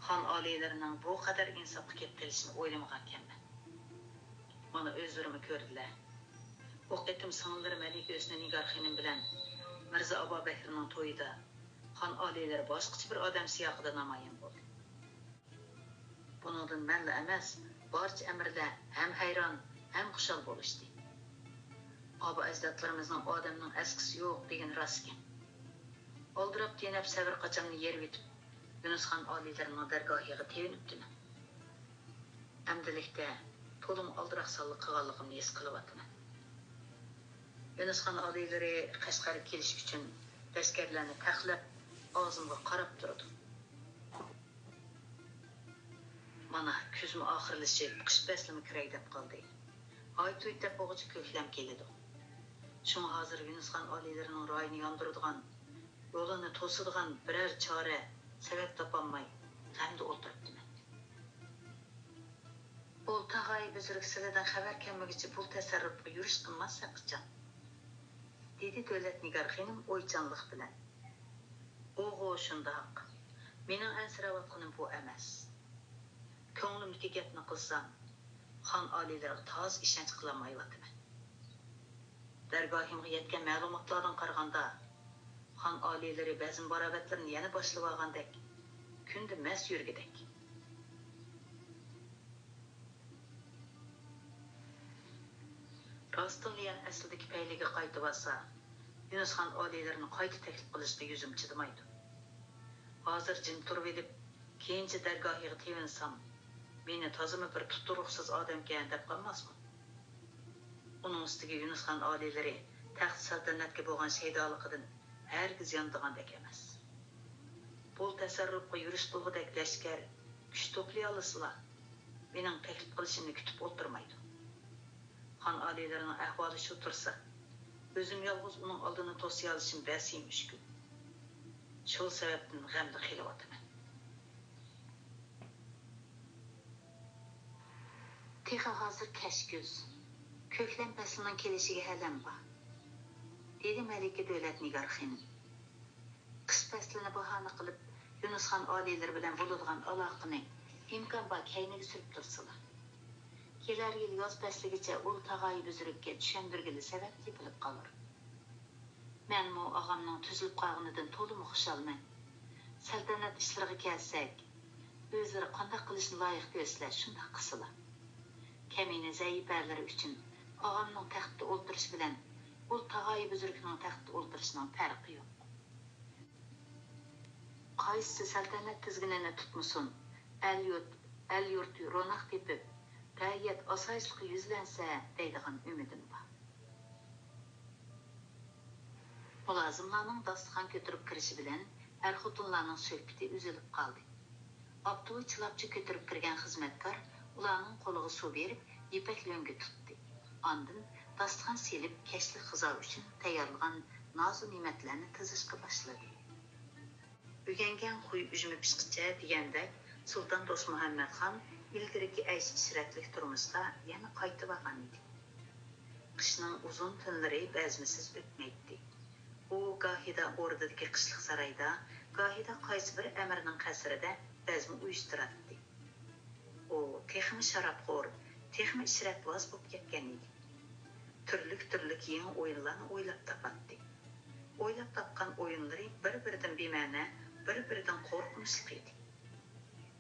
خان ئالىيلىرىنىڭ بۇ قەدەر ئىنساپقا كېلىپ قېلىشىنى ئويلىمىغانىكەنمەن. مانا ئۆزلىرىمۇ كۆردىلە. ئۇ قېتىم سىڭىللىرى مەلىكە ھۆسنى نىگار خېنىم بىلەن مىرزا ئابابەكرىنىڭ تويىدا خان ئالىيلىرى باشقىچە بىر ئادەم سىياقىدا نامايان بولدى. بۇنىڭدىن مەنلا ئەمەس، بارچە ئەمىرلەر ھەم ھەيران، ھەم خۇشال بولۇشتى. ئابا-ئەجدادلىرىمىزنىڭ «ئادەمنىڭ ئەسكىسى يوق» دېگىنى راستكەن. ئالدىراپ-تېنەپ سەۋر قاچامنى يېرىۋېتىپ، يۇنۇسخان ئالىيلىرىنىڭ دەرگاھىغا تېۋىنىپتىمەن. ئەمدىلىكتە تولىمۇ ئالدىراقسانلىق قىلغانلىقىمنى ھېس قىلىۋاتىمەن. يۇنۇسخان ئالىيلىرى قەشقەرگە كېلىش ئۈچۈن لەشكەرلەرنى تەقلەپ، ئاغزىمغا قاراپ تۇرىدۇ. مانا، كۈزمۇ ئاخىرلىشىپ، قىش پەسلىمۇ كىرەي دەپ قالدى. ھايت-ھۇيت دەپ بولغۇچە كۆكلەم كېلىدۇ. شۇڭا ھازىر يۇنۇسخان ئالىيلىرىنىڭ رايىنى ياندۇرىدىغان، يولىنى توسىدىغان بىرەر چارە، سەۋەب تاپالماي، غەمدە ئولتۇرۇپتىمەن. بول، تاغايى بۈزرۈك سىلىدىن خەۋەر كەلمىگۈچە بۇ تەسەررۇپقا يۈرۈش قىلماس ھەرقاچان، دېدى دۆلەت نىگار خېنىم ئويچانلىق بىلەن. ئوغۇ، شۇنداق. مېنىڭ ئەنسىرەۋاتقىنىم بۇ ئەمەس. كۆڭلۈمدىكى گەپنى قىلسام، خان ئالىيلىرىغا تازا ئىشەنچ قىلالمايۋاتىمەن. دەرگاھىمغا يەتكەن مەلۇماتلاردىن قارىغاندا، خان ئالىيلىرى بەزم-باراۋەتلىرىنى يەنە باشلىۋالغاندەك، كۈندە مەست يۈرگۈدەك. راستتىنلا يەنە ئەسلىدىكى پەيلىگە قايتىۋالسا، يۇنۇسخان ئالىيلىرىنى قايتا تەكلىپ قىلىشقا يۈزۈم چىدىمايدۇ. ھازىر جىم تۇرۇۋېلىپ، كېيىنچە دەرگاھىغا تېۋىنسام، مېنى تازىمۇ بىر تۇتۇرۇقسىز ئادەمكەن دەپ قالماسمۇ؟ ئۇنىڭ ئۈستىگە يۇنۇسخان ئالىيلىرى تەخت سەلتەنەتكە بولغان شەيدالىقىدىن ھەرگىز يانىدىغاندەك ئەمەس. قول تەسەررۇپقا يۈرۈشتۈرگۈدەك لەشكەر، كۈچ توپلىيالىسىلا، مېنىڭ تەكلىپ قىلىشىمنى كۈتۈپ ئولتۇرمايدۇ. خان ئالىيلىرىنىڭ ئەھۋالى شۇ تۇرسا، ئۆزۈم يالغۇز ئۇنىڭ ئالدىنى توسۇيالىشىم بەسىيى مۈشكۈل. شۇ سەۋەبتىن غەمدە قېلىۋاتىمەن. تېخى ھازىر كەچكۈز، كۆكلەم پەسلىنىڭ كېلىشىگە ھەلەم بار، دېدى مەلىكە دۆلەت نىگار خېنىم. قىش پەسلىنى باھانە قىلىپ، يۇنۇسخان ئالىيلىرى بىلەن بولىدىغان ئالاقىنى ئىمكان بار كەينىگە سۈرۈپ تۇرسىلا. كېلەر يىل ياز پەسلىگىچە ئۇل تاغايى بۈزرۈككە چۈشەندۈرگىلى سەۋەب تېپىلىپ قالۇر. مەنمۇ ئاغامنىڭ تۈزۈلۈپ قالغىنىدىن تولىمۇ خۇشالمەن. سەلتەنەت ئىشلىرىغا كەلسەك، ئۆزلىرى قانداق قىلىشنى لايىق كۆرسىلە، شۇنداق قىلسىلا. كەمىنە زەئىپەلىرى ئۈچۈن ئاغامنىڭ تەختتە ئولتۇرۇشى بىلەن ئۇل تاغايى بۈزرۈكنىڭ تەختتە ئولتۇرۇشىنىڭ پەرقى يوق. قايسىسى سەلتەنەت تىزگىنىنى تۇتمىسۇن، ئەل-يۇرت، ئەل-يۇرت روناق تېپىپ، رەئىيەت ئاسايىشلىققا يۈزلەنسە دەيدىغان ئۈمىدىم بار. مۇلازىملارنىڭ داستىخان كۆتۈرۈپ كىرىشى بىلەن ئەر-خوتۇنلارنىڭ سۆھبىتى ئۈزۈلۈپ قالدى. ئاپتوۋى چىلاپچە كۆتۈرۈپ كىرگەن خىزمەتكار ئۇلارنىڭ قولىغا سۇ بېرىپ، يىپەك لۆڭگە تۇتتى. ئاندىن داستىخان سېلىپ، كەچلىك غىزا ئۈچۈن تەييارلىغان نازۇ-نېمەتلەرنى تىزىشقا باشلىدى. ئۆگەنگەن خۇي ئۈجمە پىشقىچە دېگەندەك، سۇلتان دوستمۇھەممەتخان ئىلگىرىكى ئەيش-ئىشرەتلىك تۇرمۇشقا يەنە قايتىۋالغان ئىدى. قىشنىڭ ئۇزۇن تۈنلىرى بەزمىسىز ئۆتمەيتتى. ئۇ گاھىدا ئوردىدىكى قىشلىق سارايدا، گاھىدا قايسى بىر ئەمىرنىڭ قەسرىدە بەزمە ئۇيۇشتۇراتتى. ئۇ تېخىمۇ شارابخور، تېخىمۇ ئىشرەتۋاز بولۇپ كەتكەن ئىدى. تۈرلۈك-تۈرلۈك يېڭى ئويۇنلارنى ئويلاپ تاپاتتى. ئويلاپ تاپقان ئويۇنلىرى بىر-بىرىدىن بىمەنە، بىر-بىرىدىن قورقۇنچلۇق ئىدى.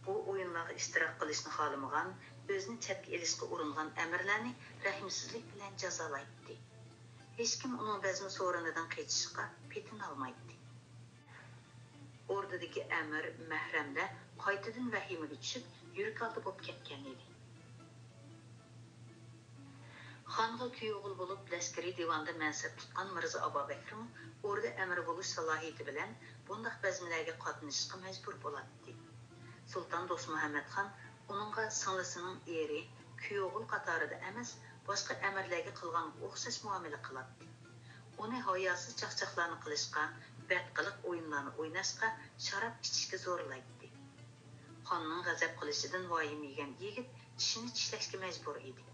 بۇ ئويۇنلارغا ئىشتىراك قىلىشنى خالىمىغان، ئۆزىنى چەتكە ئېلىشقا ئۇرۇنغان ئەمىرلەرنى رەھىمسىزلىك بىلەن جازالايتتى. ھېچكىم ئۇنىڭ بەزمە سورۇنىدىن قېچىشقا پېتىنالمايتتى. ئوردىدىكى ئەمىر، مەھرەملەر قايتىدىن ۋەھىمىگە چۈشۈپ، يۈرەكئالدى بولۇپ كەتكەن ئىدى. خانغا كۈيئوغۇل بولۇپ، لەشكىرىي دىۋاندا مەنسەپ تۇتقان مىرزا ئابابەكرىمۇ ئوردا ئەمىرى بولۇش سالاھىيىتى بىلەن بۇنداق بەزمىلەرگە قاتنىشىشقا مەجبۇر بولاتتى. سۇلتان دوستمۇھەممەتخان ئۇنىڭغا سىڭلىسىنىڭ ئېرى، كۈيئوغۇل قاتارىدا ئەمەس، باشقا ئەمىرلەرگە قىلغانغا ئوخشاش مۇئامىلە قىلاتتى. ئۇنى ھاياسىز چاقچاقلارنى قىلىشقا، بەتقىلىق ئويۇنلارنى ئويناشقا، شاراب ئىچىشكە زورلايتتى. خاننىڭ غەزەپ قىلىشىدىن ۋايىم يېگەن يىگىت چىشىنى چىشلەشكە مەجبۇر ئىدى.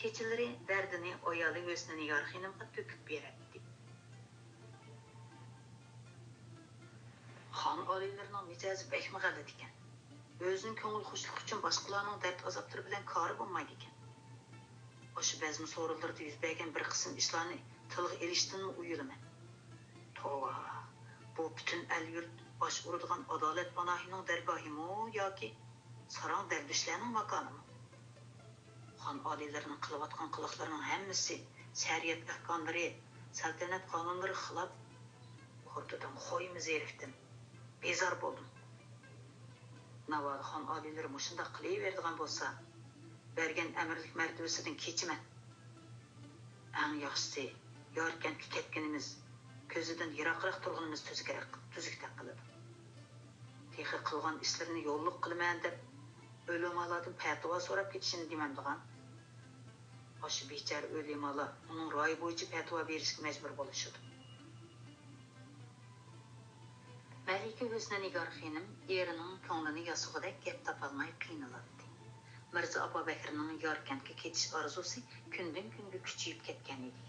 كېچىلىرى دەردىنى ئايالى ھۆسنىنىگار خېنىمغا تۆكۈپ بېرەتتى. خان ئالىيلىرىنىڭ مىجەزى بەكمۇ غەلىتىكەن. ئۆزىنىڭ كۆڭۈل خۇشلۇقى ئۈچۈن باشقىلارنىڭ دەرد-ئازابلىرى بىلەن كارى بولمايدىكەن. ئاشۇ بەزمە سورۇنلىرىدا يۈز بەرگەن بىر قىسىم ئىشلارنى تىلغا ئېلىشتىنمۇ ئۇيىلىمەن. توۋا، بۇ پۈتۈن ئەل-يۇرت باش ئۇرىدىغان ئادالەت پاناھىنىڭ دەرگاھىمۇ ياكى ساراڭ دەرۋىشلەرنىڭ ماكانىمۇ؟ خان ئالىيلىرىنىڭ قىلىۋاتقان قىلىقلىرىنىڭ ھەممىسى شەرىئەت ئەھكاملىرى، سەلتەنەت قانۇنلىرىغا خىلاپ. قورقتۇم، خويمۇ زېرىكتىم، بىزار بولدۇم. ناۋادا خان ئالىيلىرى مۇشۇنداق قىلىۋېرىدىغان بولسا، بەرگەن ئەمىرلىك مەرتىۋىسىدىن كېچىمەن. ئەڭ ياخشىسى، ياركەنتكە كەتكىنىمىز، كۆزىدىن يىراقراق تۇرغىنىمىز تۈزۈكرەك، تۈزۈكتەك قىلىدۇ. تېخى قىلغان ئىشلىرىنى يوللۇق قىلىمەن دەپ، ئۆلىمالادىن پەتىۋا سوراپ كېتىشىنى دېمەمدىغان؟ ئاشۇ بىچارە ئۆلىمالار ئۇنىڭ رايى بويىچە پەتىۋا بېرىشكە مەجبۇر بولۇشىدۇ. مەلىكە ھۆسنىنىگار خېنىم ئېرىنىڭ كۆڭلىنى ياسىغۇدەك گەپ تاپالماي قىينىلاتتى. مىرزا ئابابەكرىنىڭ ياركەنتكە كېتىش ئارزۇسى كۈندىن-كۈنگە كۈچىيىپ كەتكەن ئىدى.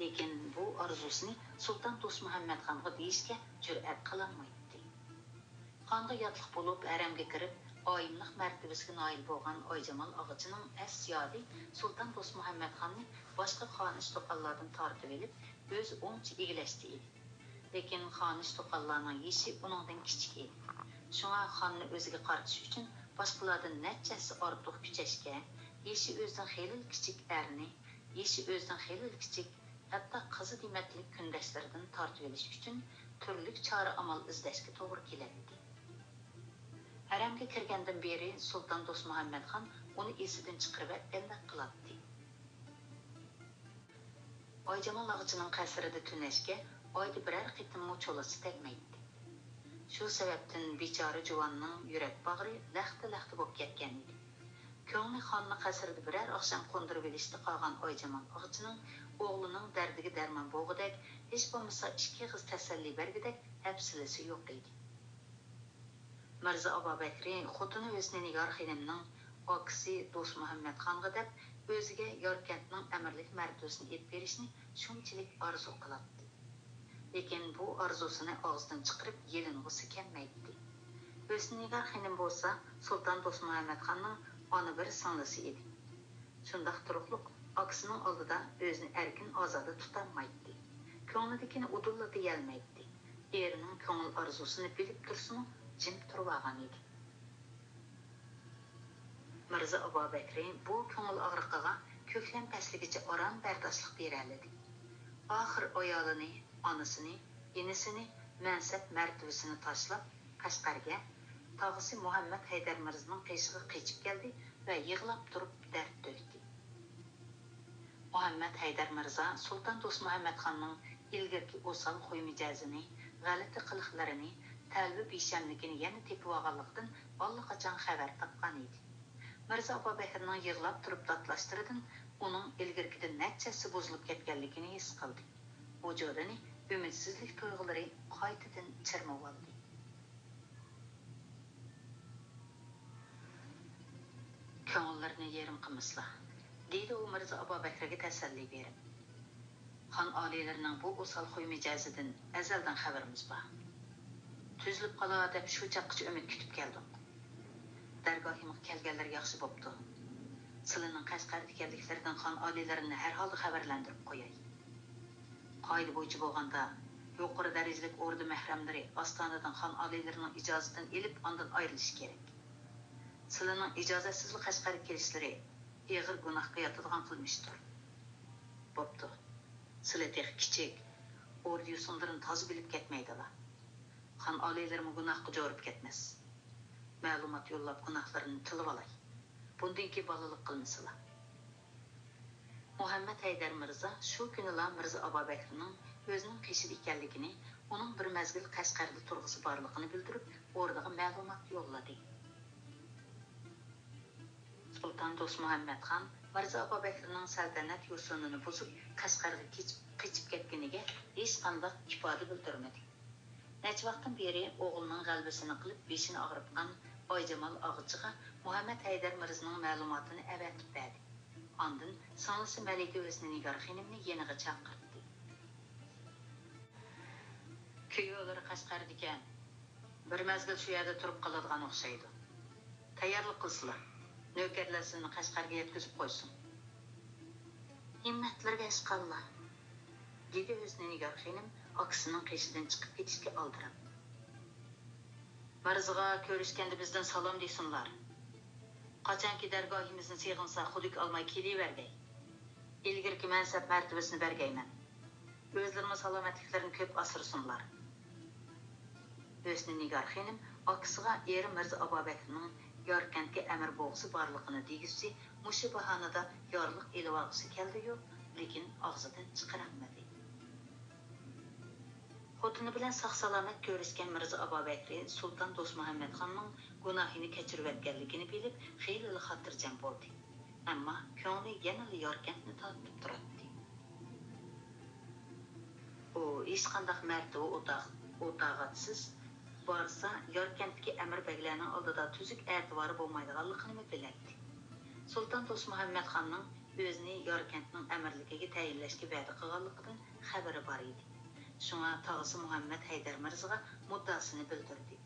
لېكىن بۇ ئارزۇسىنى سۇلتان دوستمۇھەممەتخانغا دېيىشكە جۈرئەت قىلالمايتتى. خانغا ياتلىق بولۇپ، ھەرەمگە كىرىپ، ئايىملىق مەرتىۋىسىگە نائىل بولغان ئايجامال ئاغىچىنىڭ ئەس-يادى سۇلتان دوستمۇھەممەتخاننى باشقا خانىش-توقاللاردىن تارتىۋېلىپ، ئۆزى ئوڭچە ئىگىلەشتە ئىدى. لېكىن خانىش-توقاللارنىڭ يېشى ئۇنىڭدىن كىچىك ئىدى. شۇڭا خاننى ئۆزىگە قارىتىش ئۈچۈن باشقىلاردىن نەچچە ھەسسە ئارتۇق كۈچەشكە، يېشى ئۆزىدىن خېلىلا كىچىك ئەرنى، يېشى ئۆزىدىن خېلىلا كىچىك، ھەتتا قىزى دېمەكلىك كۈندەشلىرىدىن تارتىۋېلىش ئۈچۈن تۈرلۈك چارە-ئامال ئىزدەشكە توغرا كېلەتتى. ھەرەمگە كىرگەندىن بېرى سۇلتان دوستمۇھەممەتخان ئۇنى ئېسىدىن چىقىرىۋەتكەندەك قىلاتتى. ئايجامال ئاغىچىنىڭ قەسرىدە تۈنەشكە ئايدا بىرەر قېتىممۇ چولىسى تەگمەيتتى. شۇ سەۋەبتىن بىچارە جۇۋاننىڭ يۈرەك باغرى لەختە-لەختە بولۇپ كەتكەن ئىدى. كۆڭلى خاننى قەسىردە بىرەر ئاخشام قوندۇرۇۋېلىشتا قالغان ئايجامال ئاغىچىنىڭ ئوغلىنىڭ دەردىگە دەرمان بولغۇدەك، ھېچ بولمىسا ئىككى ئېغىز تەسەللى بەرگۈدەك ھەپسىلىسى يوق ئىدى. مىرزا ئابابەكرى خوتۇنى ھۆسنىنىگار خېنىمنىڭ ئاكىسى دوستمۇھەممەتخانغا دەپ ئۆزىگە ياركەنتنىڭ ئەمىرلىك مەرتىۋىسىنى ئېلىپ بېرىشنى شۇنچىلىك ئارزۇ قىلاتتى. لېكىن بۇ ئارزۇسىنى ئاغزىدىن چىقىرىپ يېلىنغۇسى كەلمەيتتى. ھۆسنىنىگار خېنىم بولسا سۇلتان دوستمۇھەممەتخاننىڭ ئانا بىر سىڭلىسى ئىدى. شۇنداق تۇرۇقلۇق ئاكىسىنىڭ ئالدىدا ئۆزىنى ئەركىن-ئازادە تۇتالمايتتى. كۆڭلىدىكىنى ئۇدۇللا دېيەلمەيتتى. ئېرىنىڭ كۆڭۈل ئارزۇسىنى بىلىپ تۇرسىمۇ جىم تۇرۇۋالغان ئىدى. مىرزا ئابابەكرى بۇ كۆڭۈل ئاغرىقىغا كۆكلەم پەسلىگىچە ئاران بەرداشلىق بېرەلىدى. ئاخىر ئايالىنى، ئانىسىنى، ئىنىسىنى، مەنسەپ مەرتىۋىسىنى تاشلاپ قەشقەرگە، تاغىسى مۇھەممەد ھەيدەر مىرزىنىڭ قېشىغا قېچىپ كەلدى ۋە يىغلاپ تۇرۇپ دەرد تۆكتى. مۇھەممەد ھەيدەر مىرزا سۇلتان دوستمۇھەممەتخاننىڭ ئىلگىرىكى ئوسال خۇي مىجەزىنى، غەلىتە قىلىقلىرىنى، تەلۋە بىشەملىكىنى يەنە تېپىۋالغانلىقىدىن ئاللىقاچان خەۋەر تاپقان ئىدى. مىرزا ئابابەكرىنىڭ يىغلاپ تۇرۇپ داتلاشلىرىدىن ئۇنىڭ ئىلگىرىكىدىن نەچچە ھەسسە بۇزۇلۇپ كەتكەنلىكىنى ھېس قىلدى. ۋۇجۇدىنى ئۈمىدسىزلىك تۇيغۇلىرى قايتىدىن چىرمىۋالدى. كۆڭۈللىرىنى يېرىم قىلمىسىلا، دېدى ئۇ مىرزا ئابابەكرىگە تەسەللى بېرىپ. خان ئالىيلىرىنىڭ بۇ ئوسال خۇي مىجەزىدىن ئەزەلدىن خەۋىرىمىز بار. تۈزۈلۈپ قالار دەپ شۇ چاغقىچە ئۈمىد كۈتۈپ كەلدۇق. دەرگاھىمغا كەلگەنلىرى ياخشى بوپتۇ. سىلىنىڭ قەشقەردىكەنلىكلىرىدىن خان ئالىيلىرىنى ھەر ھالدا خەۋەرلەندۈرۈپ قوياي. قائىدە بويىچە بولغاندا، يۇقىرى دەرىجىلىك ئوردا مەھرەملىرى ئاستانىدىن خان ئالىيلىرىنىڭ ئىجازىتىنى ئېلىپ، ئاندىن ئايرىلىشى كېرەك. سىلىنىڭ ئىجازەتسىزلا قەشقەرگە كېلىشلىرى ئېغىر گۇناھقا ياتىدىغان قىلمىشتۇر. بوپتۇ. سىلى تېخى كىچىك، ئوردا يوسۇنلىرىنى تازا بىلىپ كەتمەيدىلا. خان ئالىيلىرىمۇ گۇناھقا جورۇپ كەتمەس. مەلۇمات يوللاپ گۇناھلىرىنى تىلىۋالاي. بۇندىن كېيىن بالىلىق قىلمىسىلا. مۇھەممەد ھەيدەر مىرزا شۇ كۈنىلا مىرزا ئابابەكرىنىڭ ئۆزىنىڭ قېشىدا ئىكەنلىكىنى، ئۇنىڭ بىر مەزگىل قەشقەردە تۇرغۇسى بارلىقىنى بىلدۈرۈپ، ئوردىغا مەلۇمات يوللىدى. سۇلتان دوستمۇھەممەتخان مىرزا ئابابەكرىنىڭ سەلتەنەت يوسۇنىنى بۇزۇپ، قەشقەرگە كېچىپ، قېچىپ كەتكىنىگە ھېچقانداق ئىپادە بىلدۈرمىدى. نەچچە ۋاقىتتىن بېرى ئوغلىنىڭ غەلىبىسىنى قىلىپ، بېشىنى ئاغرىتقان ئايجامال ئاغىچىغا مۇھەممەد ھەيدەر مىرزىنىڭ مەلۇماتىنى ئەۋەتىپ بەردى. ئاندىن سىڭلىسى مەلىكە ھۆسنىنىگار خېنىمنى يېنىغا چاقىرتتى. كۈيۈۋلىرى قەشقەردىكەن. بىر مەزگىل شۇ يەردە تۇرۇپ قالىدىغان ئوخشايدۇ. تەييارلىق قىلسىلا، نۆكەرلەر سىلىنى قەشقەرگە يەتكۈزۈپ قويسۇن. ھىممەتلىرىگە ئەشقاللا، دېدى ھۆسنىنىگار خېنىم ئاكىسىنىڭ قېشىدىن چىقىپ كېتىشكە ئالدىراپ. مىرزىغا كۆرۈشكەندە بىزدىن سالام دېسۇنلار. قاچانكى دەرگاھىمىزنى سېغىنسا خۇدۈك ئالماي كېلىۋەرگەي. ئىلگىرىكى مەنسەپ مەرتىۋىسىنى بەرگەيمەن. ئۆزلىرىمۇ سالامەتلىكلىرىنى كۆپ ئاسرىسۇنلار. ھۆسنىنىگار خېنىم ئاكىسىغا ئېرى مىرزا ئابابەكرىنىڭ ياركەنتكە ئەمىر بولغۇسى بارلىقىنى دېگۈسى مۇشۇ باھانىدا يارلىق ئېلىۋالغۇسى كەلدىيۇ، لېكىن ئاغزىدىن چىقىرالمىدى. خوتۇنى بىلەن ساق-سالامەت كۆرۈشكەن مىرزا ئابابەكرى سۇلتان دوستمۇھەممەتخاننىڭ گۇناھىنى كەچۈرۈۋەتكەنلىكىنى بىلىپ، خېلىلا خاتىرجەم بولدى. ئەمما كۆڭلى يەنىلا ياركەنتنى تارتىپ تۇراتتى. ئۇ ھېچقانداق مەرتىۋە ئوتاغ-، ئوتاغاتسىز بارسا، ياركەنتتىكى ئەمىر بەگلەرنىڭ ئالدىدا تۈزۈك ئەتىۋارى بولمايدىغانلىقىنىمۇ بىلەتتى. سۇلتان دوستمۇھەممەتخاننىڭ ئۆزىنى ياركەنتنىڭ ئەمىرلىكىگە تەيىنلەشكە ۋەدە قىلغانلىقىدىن خەۋىرى بار ئىدى. شۇڭا تاغىسى مۇھەممەد ھەيدەر مىرزىغا مۇددىئاسىنى بىلدۈردى.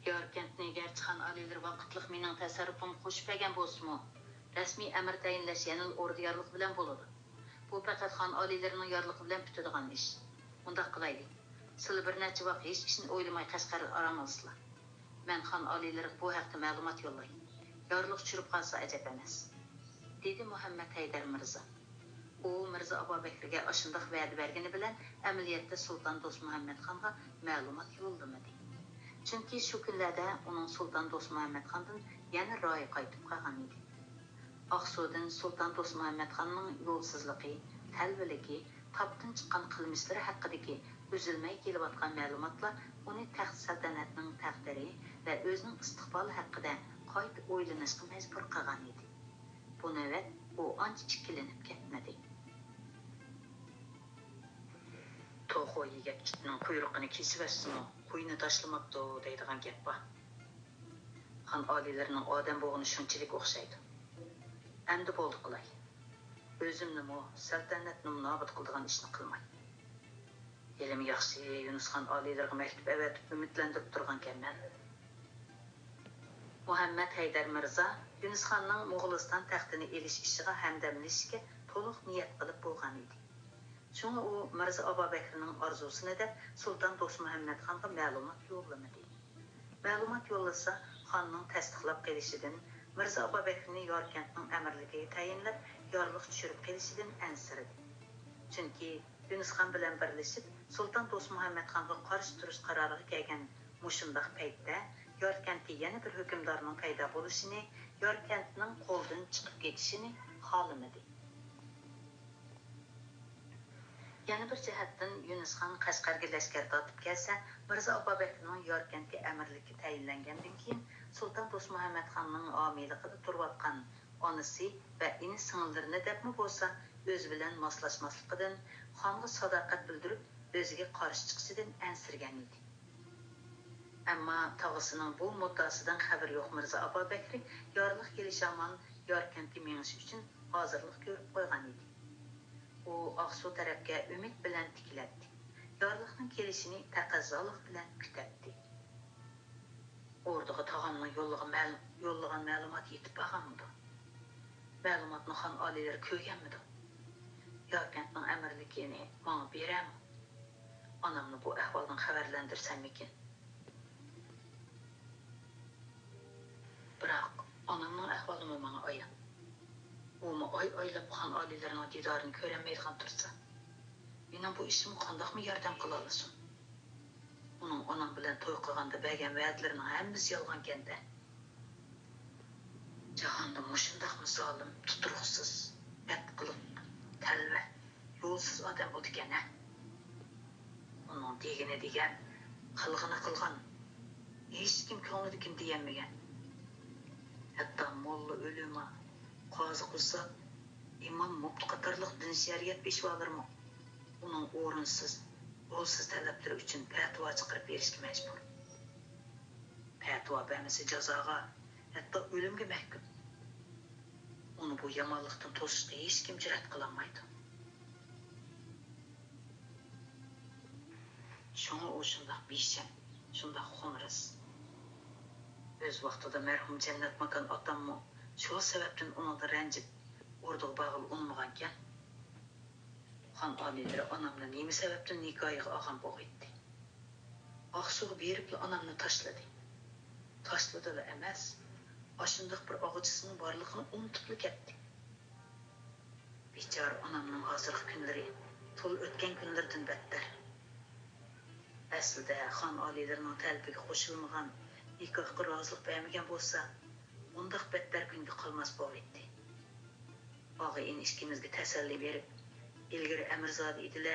ياركەنتنى گەرچە خان ئالىيلىرى ۋاقىتلىق مېنىڭ تەسەررۇپۇمغا قوشۇپ بەرگەن بولسىمۇ، رەسمىي ئەمىر تەيىنلەش يەنىلا ئوردا يارلىقى بىلەن بولىدۇ. بۇ پەقەت خان ئالىيلىرىنىڭ يارلىقى بىلەن پۈتىدىغان ئىش. ئۇنداق قىلايلى. سىلى بىر نەچچە ۋاق ھېچ ئىشنى ئويلىماي قەشقەردە ئارام ئالسىلا. مەن خان ئالىيلىرىغا بۇ ھەقتە مەلۇمات يوللاي. يارلىق چۈشۈرۈپ قالسا ئەجەب ئەمەس، دېدى مۇھەممەد ھەيدەر مىرزا. ئۇ مىرزا ئابابەكرىگە ئاشۇنداق ۋەدە بەرگىنى بىلەن ئەمەلىيەتتە سۇلتان دوستمۇھەممەتخانغا مەلۇمات يوللىمىدى. چۈنكى شۇ كۈنلەردە ئۇنىڭ سۇلتان دوستمۇھەممەتخاندىن يەنە رايى قايتىپ قالغان ئىدى. ئاقسۇدىن سۇلتان دوستمۇھەممەتخاننىڭ يولسىزلىقى، تەلۋىلىكى، تاپتىن چىققان قىلمىشلىرى ھەققىدىكى ئۈزۈلمەي كېلىۋاتقان مەلۇماتلار ئۇنى تەخت سەلتەنەتنىڭ تەقدىرى ۋە ئۆزىنىڭ ئىستىقبالى ھەققىدە قايتا ئويلىنىشقا مەجبۇر قىلغان ئىدى. بۇ نۆۋەت ئۇ ئانچە ئىككىلىنىپ كەتمىدى. توخۇ يېگەن ئىتنىڭ قۇيرۇقىنى كېسىۋەتسىمۇ، قۇيىنى تاشلىماپتۇ دەيدىغان گەپ بار. خان ئالىيلىرىنىڭ ئادەم بوغىنى شۇنچىلىك ئوخشايدۇ. ئەمدى بولدى قىلاي. ئۆزۈمنىمۇ، سەلتەنەتنىمۇ نابۇت قىلىدىغان ئىشنى قىلماي. ھېلىمۇ ياخشى، يۇنۇسخان ئالىيلىرىغا مەكتۇپ ئەۋەتىپ ئۈمىدلەندۈرۈپ تۇرغانىكەنمەن. مۇھەممەد ھەيدەر مىرزا يۇنۇسخاننىڭ موغۇلىستان تەختىنى ئېلىش ئىشىغا ھەمدەملىشىشكە تولۇق نىيەت قىلىپ بولغان ئىدى. شۇڭا ئۇ مىرزا ئابابەكرىنىڭ ئارزۇسىنى دەپ سۇلتان دوستمۇھەممەد خانغا مەلۇمات يوللىمىدى. مەلۇمات يوللىسا، خاننىڭ تەستىقلاپ قېلىشىدىن، مىرزا ئابابەكرىنى ياركەنتنىڭ ئەمىرلىكىگە تەيىنلەپ، يارلىق چۈشۈرۈپ قېلىشىدىن ئەنسىرىدى. چۈنكى يۇنۇسخان بىلەن بىرلىشىپ، سۇلتان دوستمۇھەممەد خانغا قارشى تۇرۇش قارارىغا كەلگەن مۇشۇنداق پەيتتە، ياركەنتتە يەنە بىر ھۆكۈمدارنىڭ پەيدا بولۇشىنى، ياركەنتنىڭ قولدىن چىقىپ كېتىشىنى خالىمىدى. يەنە بىر جەھەتتىن، يۇنۇسخان قەشقەرگە لەشكەر تارتىپ كەلسە، مىرزا ئابابەكرىنىڭ ياركەنتكە ئەمىرلىككە تەيىنلەنگەندىن كېيىن، سۇلتان دوستمۇھەممەد خاننىڭ ھامىيلىقىدا تۇرۇۋاتقان ئانىسى ۋە ئىنى-سىڭىللىرىنى دەپمۇ بولسا، ئۆزى بىلەن ماسلاشماسلىقىدىن، خانغا ساداقەت بىلدۈرۈپ، ئۆزىگە قارشى چىقىشىدىن ئەنسىرىگەن ئىدى. ئەمما تاغىسىنىڭ بۇ مۇددىئاسىدىن خەۋىرى يوق مىرزا ئابابەكرى يارلىق كېلىشى ھامان ياركەنتكە مېڭىش ئۈچۈن ھازىرلىق كۆرۈپ قويغان ئىدى. ئۇ ئاقسۇ تەرەپكە ئۈمىد بىلەن تىكىلەتتى. يارلىقنىڭ كېلىشىنى تەقەززالىق بىلەن كۈتەتتى. ئوردىغا تاغامنىڭ يوللىغان مەل-، يوللىغان مەلۇماتى يېتىپ بارغانمىدۇ؟ مەلۇماتنى خان ئالىيلىرى كۆرگەنمىدۇ؟ ياركەنتنىڭ ئەمىرلىكىنى ماڭا بېرەرمۇ؟ ئانامنى بۇ ئەھۋالدىن خەۋەرلەندۈرسەممىكىن؟ بىراق، ئانامنىڭ ئەھۋالىمۇ ماڭا ئايان. ئۇمۇ ئاي ئايلاپ خان ئالىيلىرىنىڭ دىدارىنى كۆرەلمەيدىغان تۇرسا، مېنىڭ بۇ ئىشىمغا قانداقمۇ ياردەم قىلالىسۇن؟ ئۇنىڭ ئانام بىلەن توي قىلغاندا بەرگەن ۋەدىلىرىنىڭ ھەممىسى يالغانكەن-دە. جاھاندا مۇشۇنداقمۇ زالىم، تۇتۇرۇقسىز، بەتقىلىق، تەلۋە، يولسىز ئادەم بولىدىكەن-ھە. ئۇنىڭ دېگىنى دېگەن، قىلغىنى قىلغان. ھېچكىم كۆڭلىدىكىنى دېيەلمىگەن. ھەتتا موللا ئۆلىما، قازى قۇسساپ، ئىمام مۇپتى قاتارلىق دىن شەرىئەت پېشۋالىرىمۇ ئۇنىڭ ئورۇنسىز، يولسىز تەلەپلىرى ئۈچۈن پەتىۋا چىقىرىپ بېرىشكە مەجبۇر. پەتىۋا بەرمىسە جازاغا، ھەتتا ئۆلۈمگە مەھكۇم. ئۇنى بۇ يامانلىقتىن توسۇشقا ھېچكىم جۈرئەت قىلالمايدۇ. شۇڭا ئۇ شۇنداق بىشەم، شۇنداق خۇمرىز. ئۆز ۋاقتىدا مەرھۇم جەننەتماكان ئاتاممۇ شۇ سەۋەبتىن ئۇنىڭدىن رەنجىپ، ئوردىغا بارغىلى ئۇنىمىغانىكەن. خان ئالىيلىرى ئانامنى نېمە سەۋەبتىن نىكاھىغا ئالغان بوغىيتتى؟ ئاقسۇغا بېرىپلا ئانامنى تاشلىدى. تاشلىدىلا ئەمەس، ئاشۇنداق بىر ئاغىچىسىنىڭ بارلىقىنى ئۇنتۇپلا كەتتى. بىچارە ئانامنىڭ ھازىرقى كۈنلىرى تولا ئۆتكەن كۈنلىرىدىن بەتتەر. ئەسلىدە خان ئالىيلىرىنىڭ تەلىپىگە قوشۇلمىغان، نىكاھقا رازىلىق بەرمىگەن بولسا، مۇنداق بەتتەر كۈنگە قالماس بوغىيتتى. ئاغا-ئىنى ئىككىمىزگە تەسەللى بېرىپ، ئىلگىرى ئەمىرزادە ئىدىلە،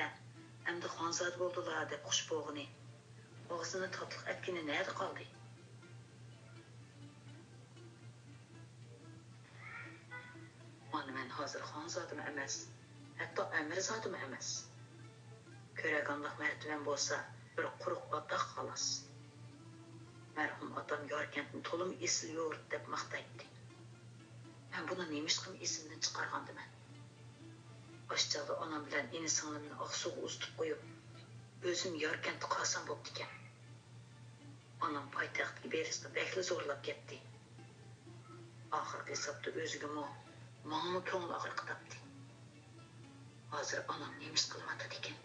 ئەمدى خانزادە بولدىلا دەپ خۇش بولغىنى، ئاغزىنى تاتلىق ئەتكىنى نەدە قالدى؟ مانا مەن ھازىر خانزادىمۇ ئەمەس، ھەتتا ئەمىرزادىمۇ ئەمەس. كۆرەرگانلىق مەرتىۋەم بولسا بىر قۇرۇق ئاتاق خالاس. مەرھۇم ئاتام ياركەنتنى تولىمۇ ئېسىل يۇرت دەپ ماختايتتى. مەن بۇنى نېمىشقىمۇ ئېسىمدىن چىقارغاندىمەن؟ ئاشۇ چاغدا ئانام بىلەن ئىنى-سىڭلىمنى ئاقسۇغا ئۇزىتىپ قويۇپ، ئۆزۈم ياركەنتتە قالسام بوپتىكەن. ئانام پايتەختكە بېرىشقا بەكلا زورلاپ كەتتى. ئاخىرقى ھېسابتا ئۆزىگىمۇ، ماڭىمۇ كۆڭۈل ئاغرىقى تاپتى. ھازىر ئانام نېمە ئىش قىلىۋاتىدىكىن؟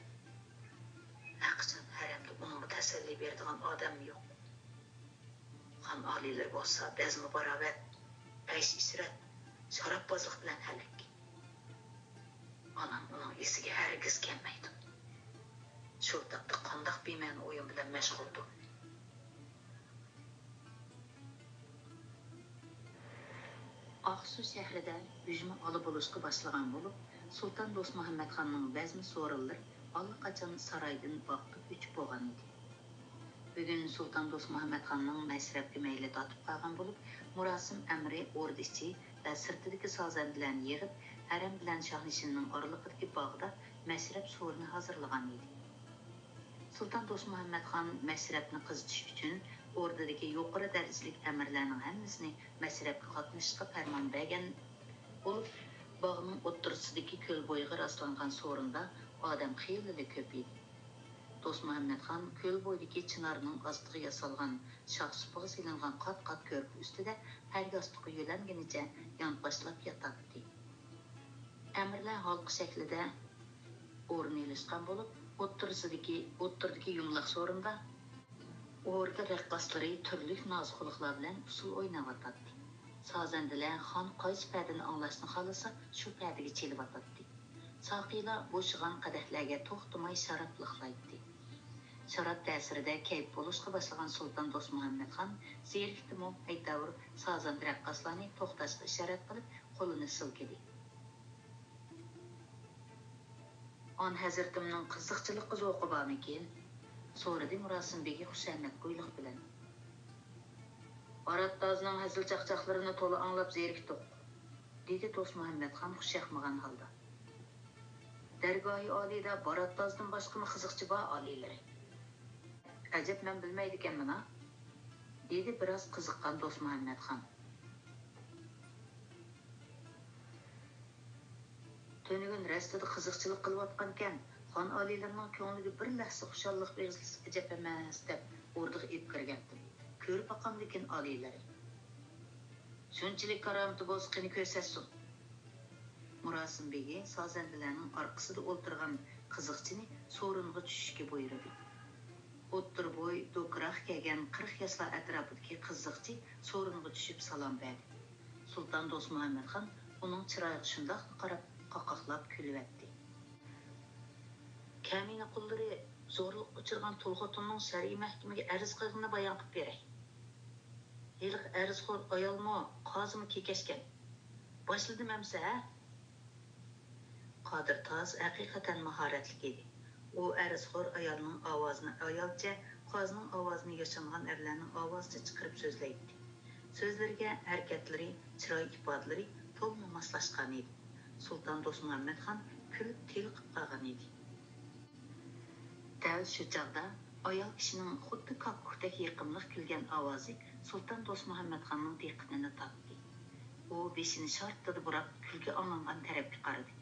ھەرقاچان ھەرەمدە ئۇنىڭغا تەسەللى بېرىدىغان ئادەممۇ يوق. خان ئالىيلىرى بولسا بەزمە باراۋەت، ئەيش-ئىشرەت، شاراببازلىق بىلەن ھەلەك. ئانام ئۇنىڭ ئېسىگە ھەرگىز كەلمەيدۇ. شۇ تاپتا قانداق بىمەنە ئويۇن بىلەن مەشغۇلدۇ؟ ئاقسۇ شەھىرىدە ھۈجمە ئالا بولۇشقا باشلىغان بولۇپ، سۇلتان دوستمۇھەممەد خاننىڭ بەزمە سورۇنلىرى ئاللىقاچان سارايدىن باغقا كۆچۈپ بولغان ئىدى. بۈگۈن سۇلتان دوستمۇھەممەتخاننىڭ مەشرەپكە مەيلى تارتىپ قالغان بولۇپ، مۇراسىم ئەمرى ئوردا ئىچى ۋە سىرتىدىكى سازەندىلەرنى يىغىپ، ھەرەم بىلەن شاھنىشىننىڭ ئارىلىقىدىكى باغدا مەشرەپ سورۇنى ھازىرلىغان ئىدى. سۇلتان دوستمۇھەممەتخان مەشرەپنى قىزىتىش ئۈچۈن ئوردىدىكى يۇقىرى دەرىجىلىك ئەمىرلەرنىڭ ھەممىسىنى مەشرەپكە قاتنىشىشقا پەرمان بەرگەن بولۇپ، باغنىڭ ئوتتۇرىسىدىكى كۆل بويىغا راسلانغان سورۇندا ئادەم خېلىلا كۆپ ئىدى. دوستمۇھەممەتخان كۆل بويىدىكى چىنارنىڭ ئاستىغا ياسالغان شاخ سۇپىغا سېلىنغان قات-قات كۆرپە ئۈستىدە ھەر ياستۇققا يۆلەنگىنىچە يانپاشلاپ ياتاتتى. ئەمىرلەر ھالقا شەكلىدە ئورۇن ئېلىشقان بولۇپ، ئوتتۇرىسىدىكى، ئوتتۇرىدىكى يۇمىلاق سورۇندا ئوردا رەققاسلىرى تۈرلۈك ناز-قۇلىقلار بىلەن ئۇسسۇل ئويناۋاتاتتى. سازەندىلەر خان قايسى پەدىنى ئاڭلاشنى خالىسا، شۇ پەدىگە چېلىۋاتاتتى. ساقىيلار بوشىغان قەدەھلەرگە توختىماي شاراب لىقلايتتى. شاراب تەسىرىدە كەيپ بولۇشقا باشلىغان سۇلتان دوستمۇھەممەتخان زېرىكتىمۇ، ھەيتاۋۇر سازەندە رەققاسلارنى توختاشقا ئىشارەت قىلىپ، قولىنى سىلكىدى. ئان ھەزرىتىمنىڭ قىزىقچىلىققا زوقى بارمىكىن؟ سورىدى مۇراسىم بېگى خۇشامەت گۇيلۇق بىلەن. بارات تازنىڭ ھەزىل-چاقچاقلىرىنى تولا ئاڭلاپ زېرىكتۇق، دېدى دوستمۇھەممەتخان خۇش ياقمىغان ھالدا. دەرگاھى ئالىيدا بارات تازدىن باشقىمۇ قىزىقچى بار ئالىيلىرى. ئەجەب مەن بىلمەيدىكەنمىنا؟ دېدى بىراز قىزىققان دوستمۇھەممەتخان. تۈنۈگۈن رەستىدە قىزىقچىلىق قىلىۋاتقانكەن، خان ئالىيلىرىنىڭ كۆڭلىگە بىر لەھزە خۇشاللىق بېغىشلىسا ئەجەب ئەمەس، دەپ ئوردىغا ئېلىپ كىرگەنتىم. كۆرۈپ باقامدىكىن ئالىيلىرى. شۇنچىلىك كارامىتى بولسا قېنى كۆرسەتسۇن. مۇراسىم بېگى سازەندىلەرنىڭ ئارقىسىدا ئولتۇرغان قىزىقچىنى سورۇنغا چۈشۈشكە بۇيرۇدى. ئوتتۇرا بوي، دوكىراق كەلگەن قىرىق ياشلار ئەتراپىدىكى قىزىقچى سورۇنغا چۈشۈپ سالام بەردى. سۇلتان دوستمۇھەممەتخان ئۇنىڭ چىرايىغا شۇنداقلا قاراپ، قاقاقلاپ كۈلۈۋەتتى. كەمىنە قۇللىرى زورلۇققا ئۇچرىغان تۇل خوتۇننىڭ شەرئىي مەھكىمىگە ئەرز قىلغىنىنى بايان قىلىپ بېرەي. ھېلىقى ئەرزخور ئايالمۇ، قازىمۇ كېكەشكەن. باشلىدىم ئەمسە، ھە؟ قادىر تاز ھەقىقەتەن ماھارەتلىك ئىدى. ئۇ ئەرزخور ئايالنىڭ ئاۋازىنى ئايالچە، قازىنىڭ ئاۋازىنى ياشانغان ئەرلەرنىڭ ئاۋازىچە چىقىرىپ سۆزلەيتتى. سۆزلىرىگە، ھەرىكەتلىرى، چىراي ئىپادىلىرى تولىمۇ ماسلاشقان ئىدى. سۇلتان دوستمۇھەممەتخان كۈلۈپ تېلىقىپ قالغان ئىدى. دەل شۇ چاغدا ئايال كىشىنىڭ خۇددى كاككۇكتەك يېقىملىق كۈلگەن ئاۋازى سۇلتان دوستمۇھەممەتخاننىڭ دىققىتىنى تارتتى. ئۇ بېشىنى شارتتىدە بۇراپ، كۈلكە ئاڭلانغان تەرەپكە قارىدى.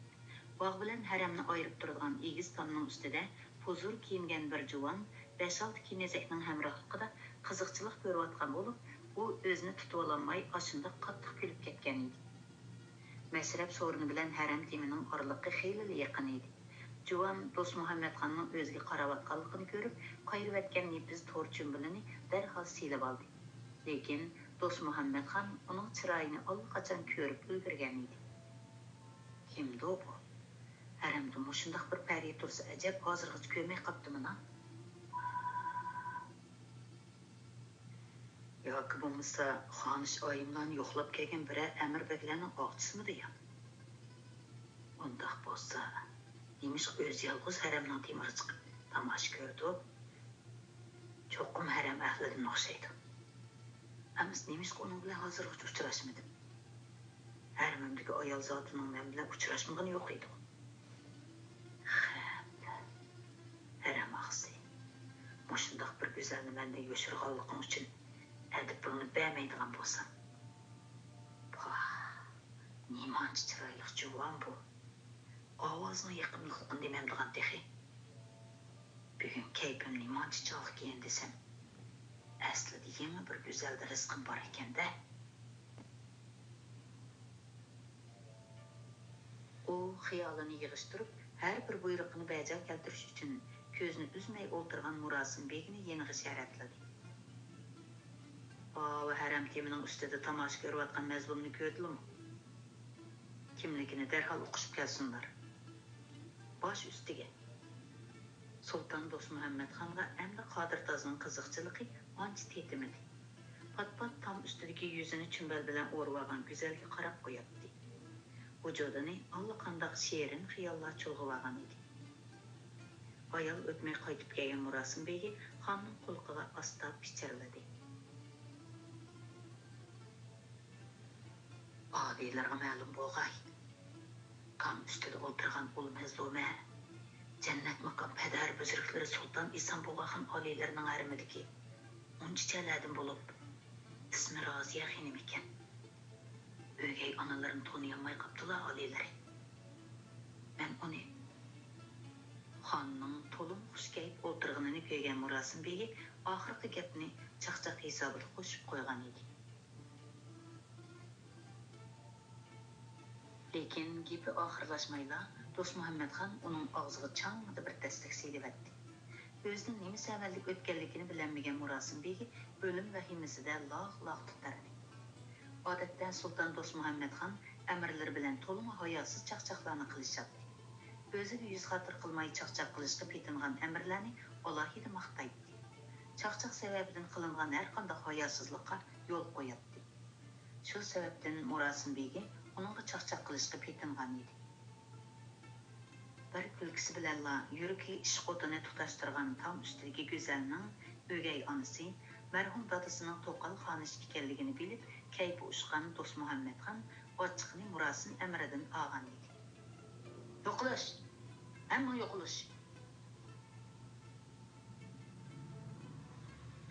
باغ بىلەن ھەرەمنى ئايرىپ تۇرىدىغان ئېگىز تامنىڭ ئۈستىدە پۇزۇر كىيىنگەن بىر جۇۋان بەش-ئالتە كېنىزەكنىڭ ھەمراھلىقىدا قىزىقچىلىق كۆرۈۋاتقان بولۇپ، ئۇ ئۆزىنى تۇتۇۋالالماي ئاشۇنداق قاتتىق كۈلۈپ كەتكەن ئىدى. مەشرەپ سورۇنى بىلەن ھەرەم تېمىنىڭ ئارىلىقى خېلىلا يېقىن ئىدى. جۇۋان دوستمۇھەممەتخاننىڭ ئۆزىگە قاراۋاتقانلىقىنى كۆرۈپ، قايرىۋەتكەن نېپىز تور چۈمبىلىنى دەرھال سېلىۋالدى. لېكىن دوستمۇھەممەتخان ئۇنىڭ چىرايىنى ئاللىقاچان كۆرۈپ ئۈلگۈرگەن ئىدى. كىمدۇ بۇ؟ ھەرەمدە مۇشۇنداق بىر پەرى تۇرسا ئەجەب، ھازىرغىچە كۆرمەي قاپتىمىنا؟ ياكى بولمىسا خانىش ئايىملارنى يوقلاپ كەلگەن بىرەر ئەمىر بەگلەرنىڭ ئاغىچىسىمىدۇ يا؟ ئۇنداق بولسا، نېمىشقا ئۆزى يالغۇز ھەرەمنىڭ تېمىغا چىقىپ تاماشا كۆرىدۇ؟ چوقۇم ھەرەم ئەھلىدىن ئوخشايدۇ. ئەمىسە نېمىشقا ئۇنىڭ بىلەن ھازىرغىچە ئۇچراشمىدىم؟ ھەرىمىمدىكى ئايال زاتىنىڭ مەن بىلەن ئۇچراشمىغىنى يوق ئىدىغۇ. خەپ. ھەرەم ئاغىسى، مۇشۇنداق بىر گۈزەلنى مەندىن يوشۇرغانلىقىڭ ئۈچۈن ئەدىپىڭنى بەرمەيدىغان بولسام. پاھ، نېمانچە چىرايلىق جۇۋان بۇ. ئاۋازىنىڭ يېقىملىقلىقىنى دېمەمدىغان تېخى. بۈگۈن كەيپىم نېمانچە چاغلىق ئىكەن دېسەم، ئەسلىدە يېڭى بىر گۈزەلدە رىزقىم بار ئىكەن-دە. ئۇ خىيالىنى يىغىشتۇرۇپ، ھەر بىر بۇيرۇقىنى بەجا كەلتۈرۈش ئۈچۈن كۆزىنى ئۈزمەي ئولتۇرغان مۇراسىم بېگىنى يېنىغا شەرەتلىدى. ئاۋۇ ھەرەم تېمىنىڭ ئۈستىدە تاماشا كۆرۈۋاتقان مەزلۇمنى كۆردىلىمۇ؟ كىملىكىنى دەرھال ئۇقۇشۇپ كەلسۇنلار. باش ئۈستىگە. سۇلتان دوستمۇھەممەتخانغا ئەمدى قادىر تازنىڭ قىزىقچىلىقى ئانچە تېتىمىدى. پات-پات تام ئۈستىدىكى يۈزىنى چۈمبەل بىلەن ئورىۋالغان گۈزەلگە قاراپ قوياتتى. ۋۇجۇدىنى ئاللىقانداق شېرىن خىياللار چۇلغىۋالغان ئىدى. ھايال ئۆتمەي قايتىپ كەلگەن مۇراسىم بېگى خاننىڭ قۇلىقىغا ئاستا پىچىرلىدى. ئالىيلارغا مەلۇم بولغاي، تام ئۈستىدە ئولتۇرغان ئۇل مەزلۇمە، جەننەت ماكان پەدەر بۈزرۈكلىرى سۇلتان ئىسان بۇغاخان ئالىيلىرىنىڭ ھەرىمىدىكى ئون چېچەلەردىن بولۇپ، ئىسمى رازىيە خېنىم ئىكەن. ئۆگەي ئانىلىرىنى تونۇيالماي قاپتىلا ئالىيلىرى. مەن ئۇنى. خاننىڭ تولىمۇ خۇش كەيپ ئولتۇرغىنىنى كۆرگەن مۇراسىم بېگى ئاخىرقى گەپنى چاقچاق ھېسابىدا قوشۇپ قويغان ئىدى. لېكىن گېپى ئاخىرلاشمايلا، دوستمۇھەممەتخان ئۇنىڭ ئاغزىغا چاڭڭىدە بىر دەستەك سېلىۋەتتى. ئۆزىنىڭ نېمە سەۋەنلىك ئۆتكەنلىكىنى بىلەلمىگەن مۇراسىم بېگى ئۆلۈم ۋەھىمىسىدە لاغ-لاغ تىترىدى. ئادەتتە سۇلتان دوستمۇھەممەتخان ئەمىرلىرى بىلەن تولىمۇ ھاياسىز چاقچاقلارنى قىلىشاتتى. ئۆزىگە يۈز خاتىرە قىلماي چاقچاق قىلىشقا پېتىنغان ئەمىرلەرنى ئالاھىدە ماختايتتى. چاقچاق سەۋەبىدىن قىلىنغان ھەرقانداق ھاياسىزلىققا يول قوياتتى. شۇ سەۋەبتىن مۇراسىم بېگى ئۇنىڭغا چاقچاق قىلىشقا پېتىنغان ئىدى. بىر كۈلكىسى بىلەنلا يۈرىكى ئىشق ئوتىنى تۇتاشتۇرغان تام ئۈستىدىكى گۈزەلنىڭ ئۆگەي ئانىسى مەرھۇم دادىسىنىڭ توقال خانىش ئىكەنلىكىنى بىلىپ، كەيپى ئۇچقان دوستمۇھەممەتخان ئاچچىقىنى مۇراسىم ئەمرىدىن ئالغان ئىدى. يوقىلىش! ھەممىڭ يوقىلىش!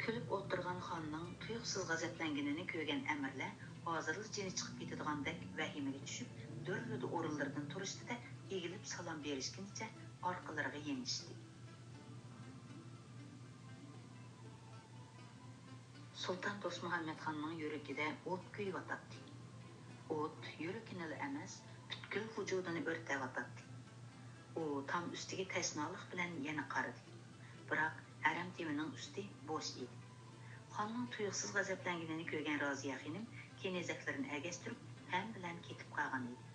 كۈلۈپ ئولتۇرغان خاننىڭ تۇيۇقسىز غەزەپلەنگىنىنى كۆرگەن ئەمىرلەر ھازىرلا جېنى چىقىپ كېتىدىغاندەك ۋەھىمىگە چۈشۈپ، دۈررىدە ئورۇنلىرىدىن تۇرۇشتى-دە، ئېگىلىپ سالام بېرىشكىنىچە ئارقىلىرىغا يېنىشتى. سۇلتان دوستمۇھەممەتخاننىڭ يۈرىكىدە ئوت كۆيۈۋاتاتتى. ئوت يۈرىكىنىلا ئەمەس، پۈتكۈل ۋۇجۇدىنى ئۆرتەۋاتاتتى. ئۇ تام ئۈستىگە تەشنالىق بىلەن يەنە قارىدى. بىراق ھەرەم تېمىنىڭ ئۈستى بوش ئىدى. خاننىڭ تۇيۇقسىز غەزەپلەنگىنىنى كۆرگەن رازىيە خېنىم كېنىزەكلىرىنى ئەگەشتۈرۈپ، تەم بىلەن كېتىپ قالغان ئىدى.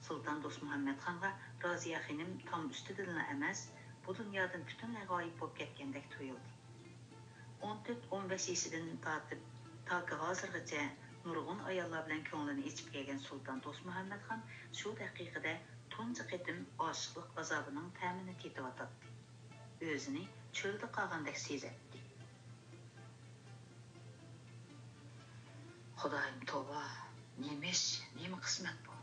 سۇلتان دوستمۇھەممەتخانغا رازىيە خېنىم تام ئۈستىدىنلا ئەمەس، بۇ دۇنيادىن پۈتۈنلەي غايىب بولۇپ كەتكەندەك تۇيۇلدى. ئون تۆت، ئون بەش يېشىدىن تارتىپ تاكى ھازىرغىچە نۇرغۇن ئاياللار بىلەن كۆڭلىنى ئېچىپ كەلگەن سۇلتان دوستمۇھەممەتخان شۇ دەقىقىدە تۇنجى قېتىم ئاشىقلىق ئازابىنىڭ تەمىنى تېتىۋاتاتتى. ئۆزىنى چۆلدە قالغاندەك سېزەتتى. خۇدايىم توۋا، نېمە ئىش، نېمە قىسمەت بۇ؟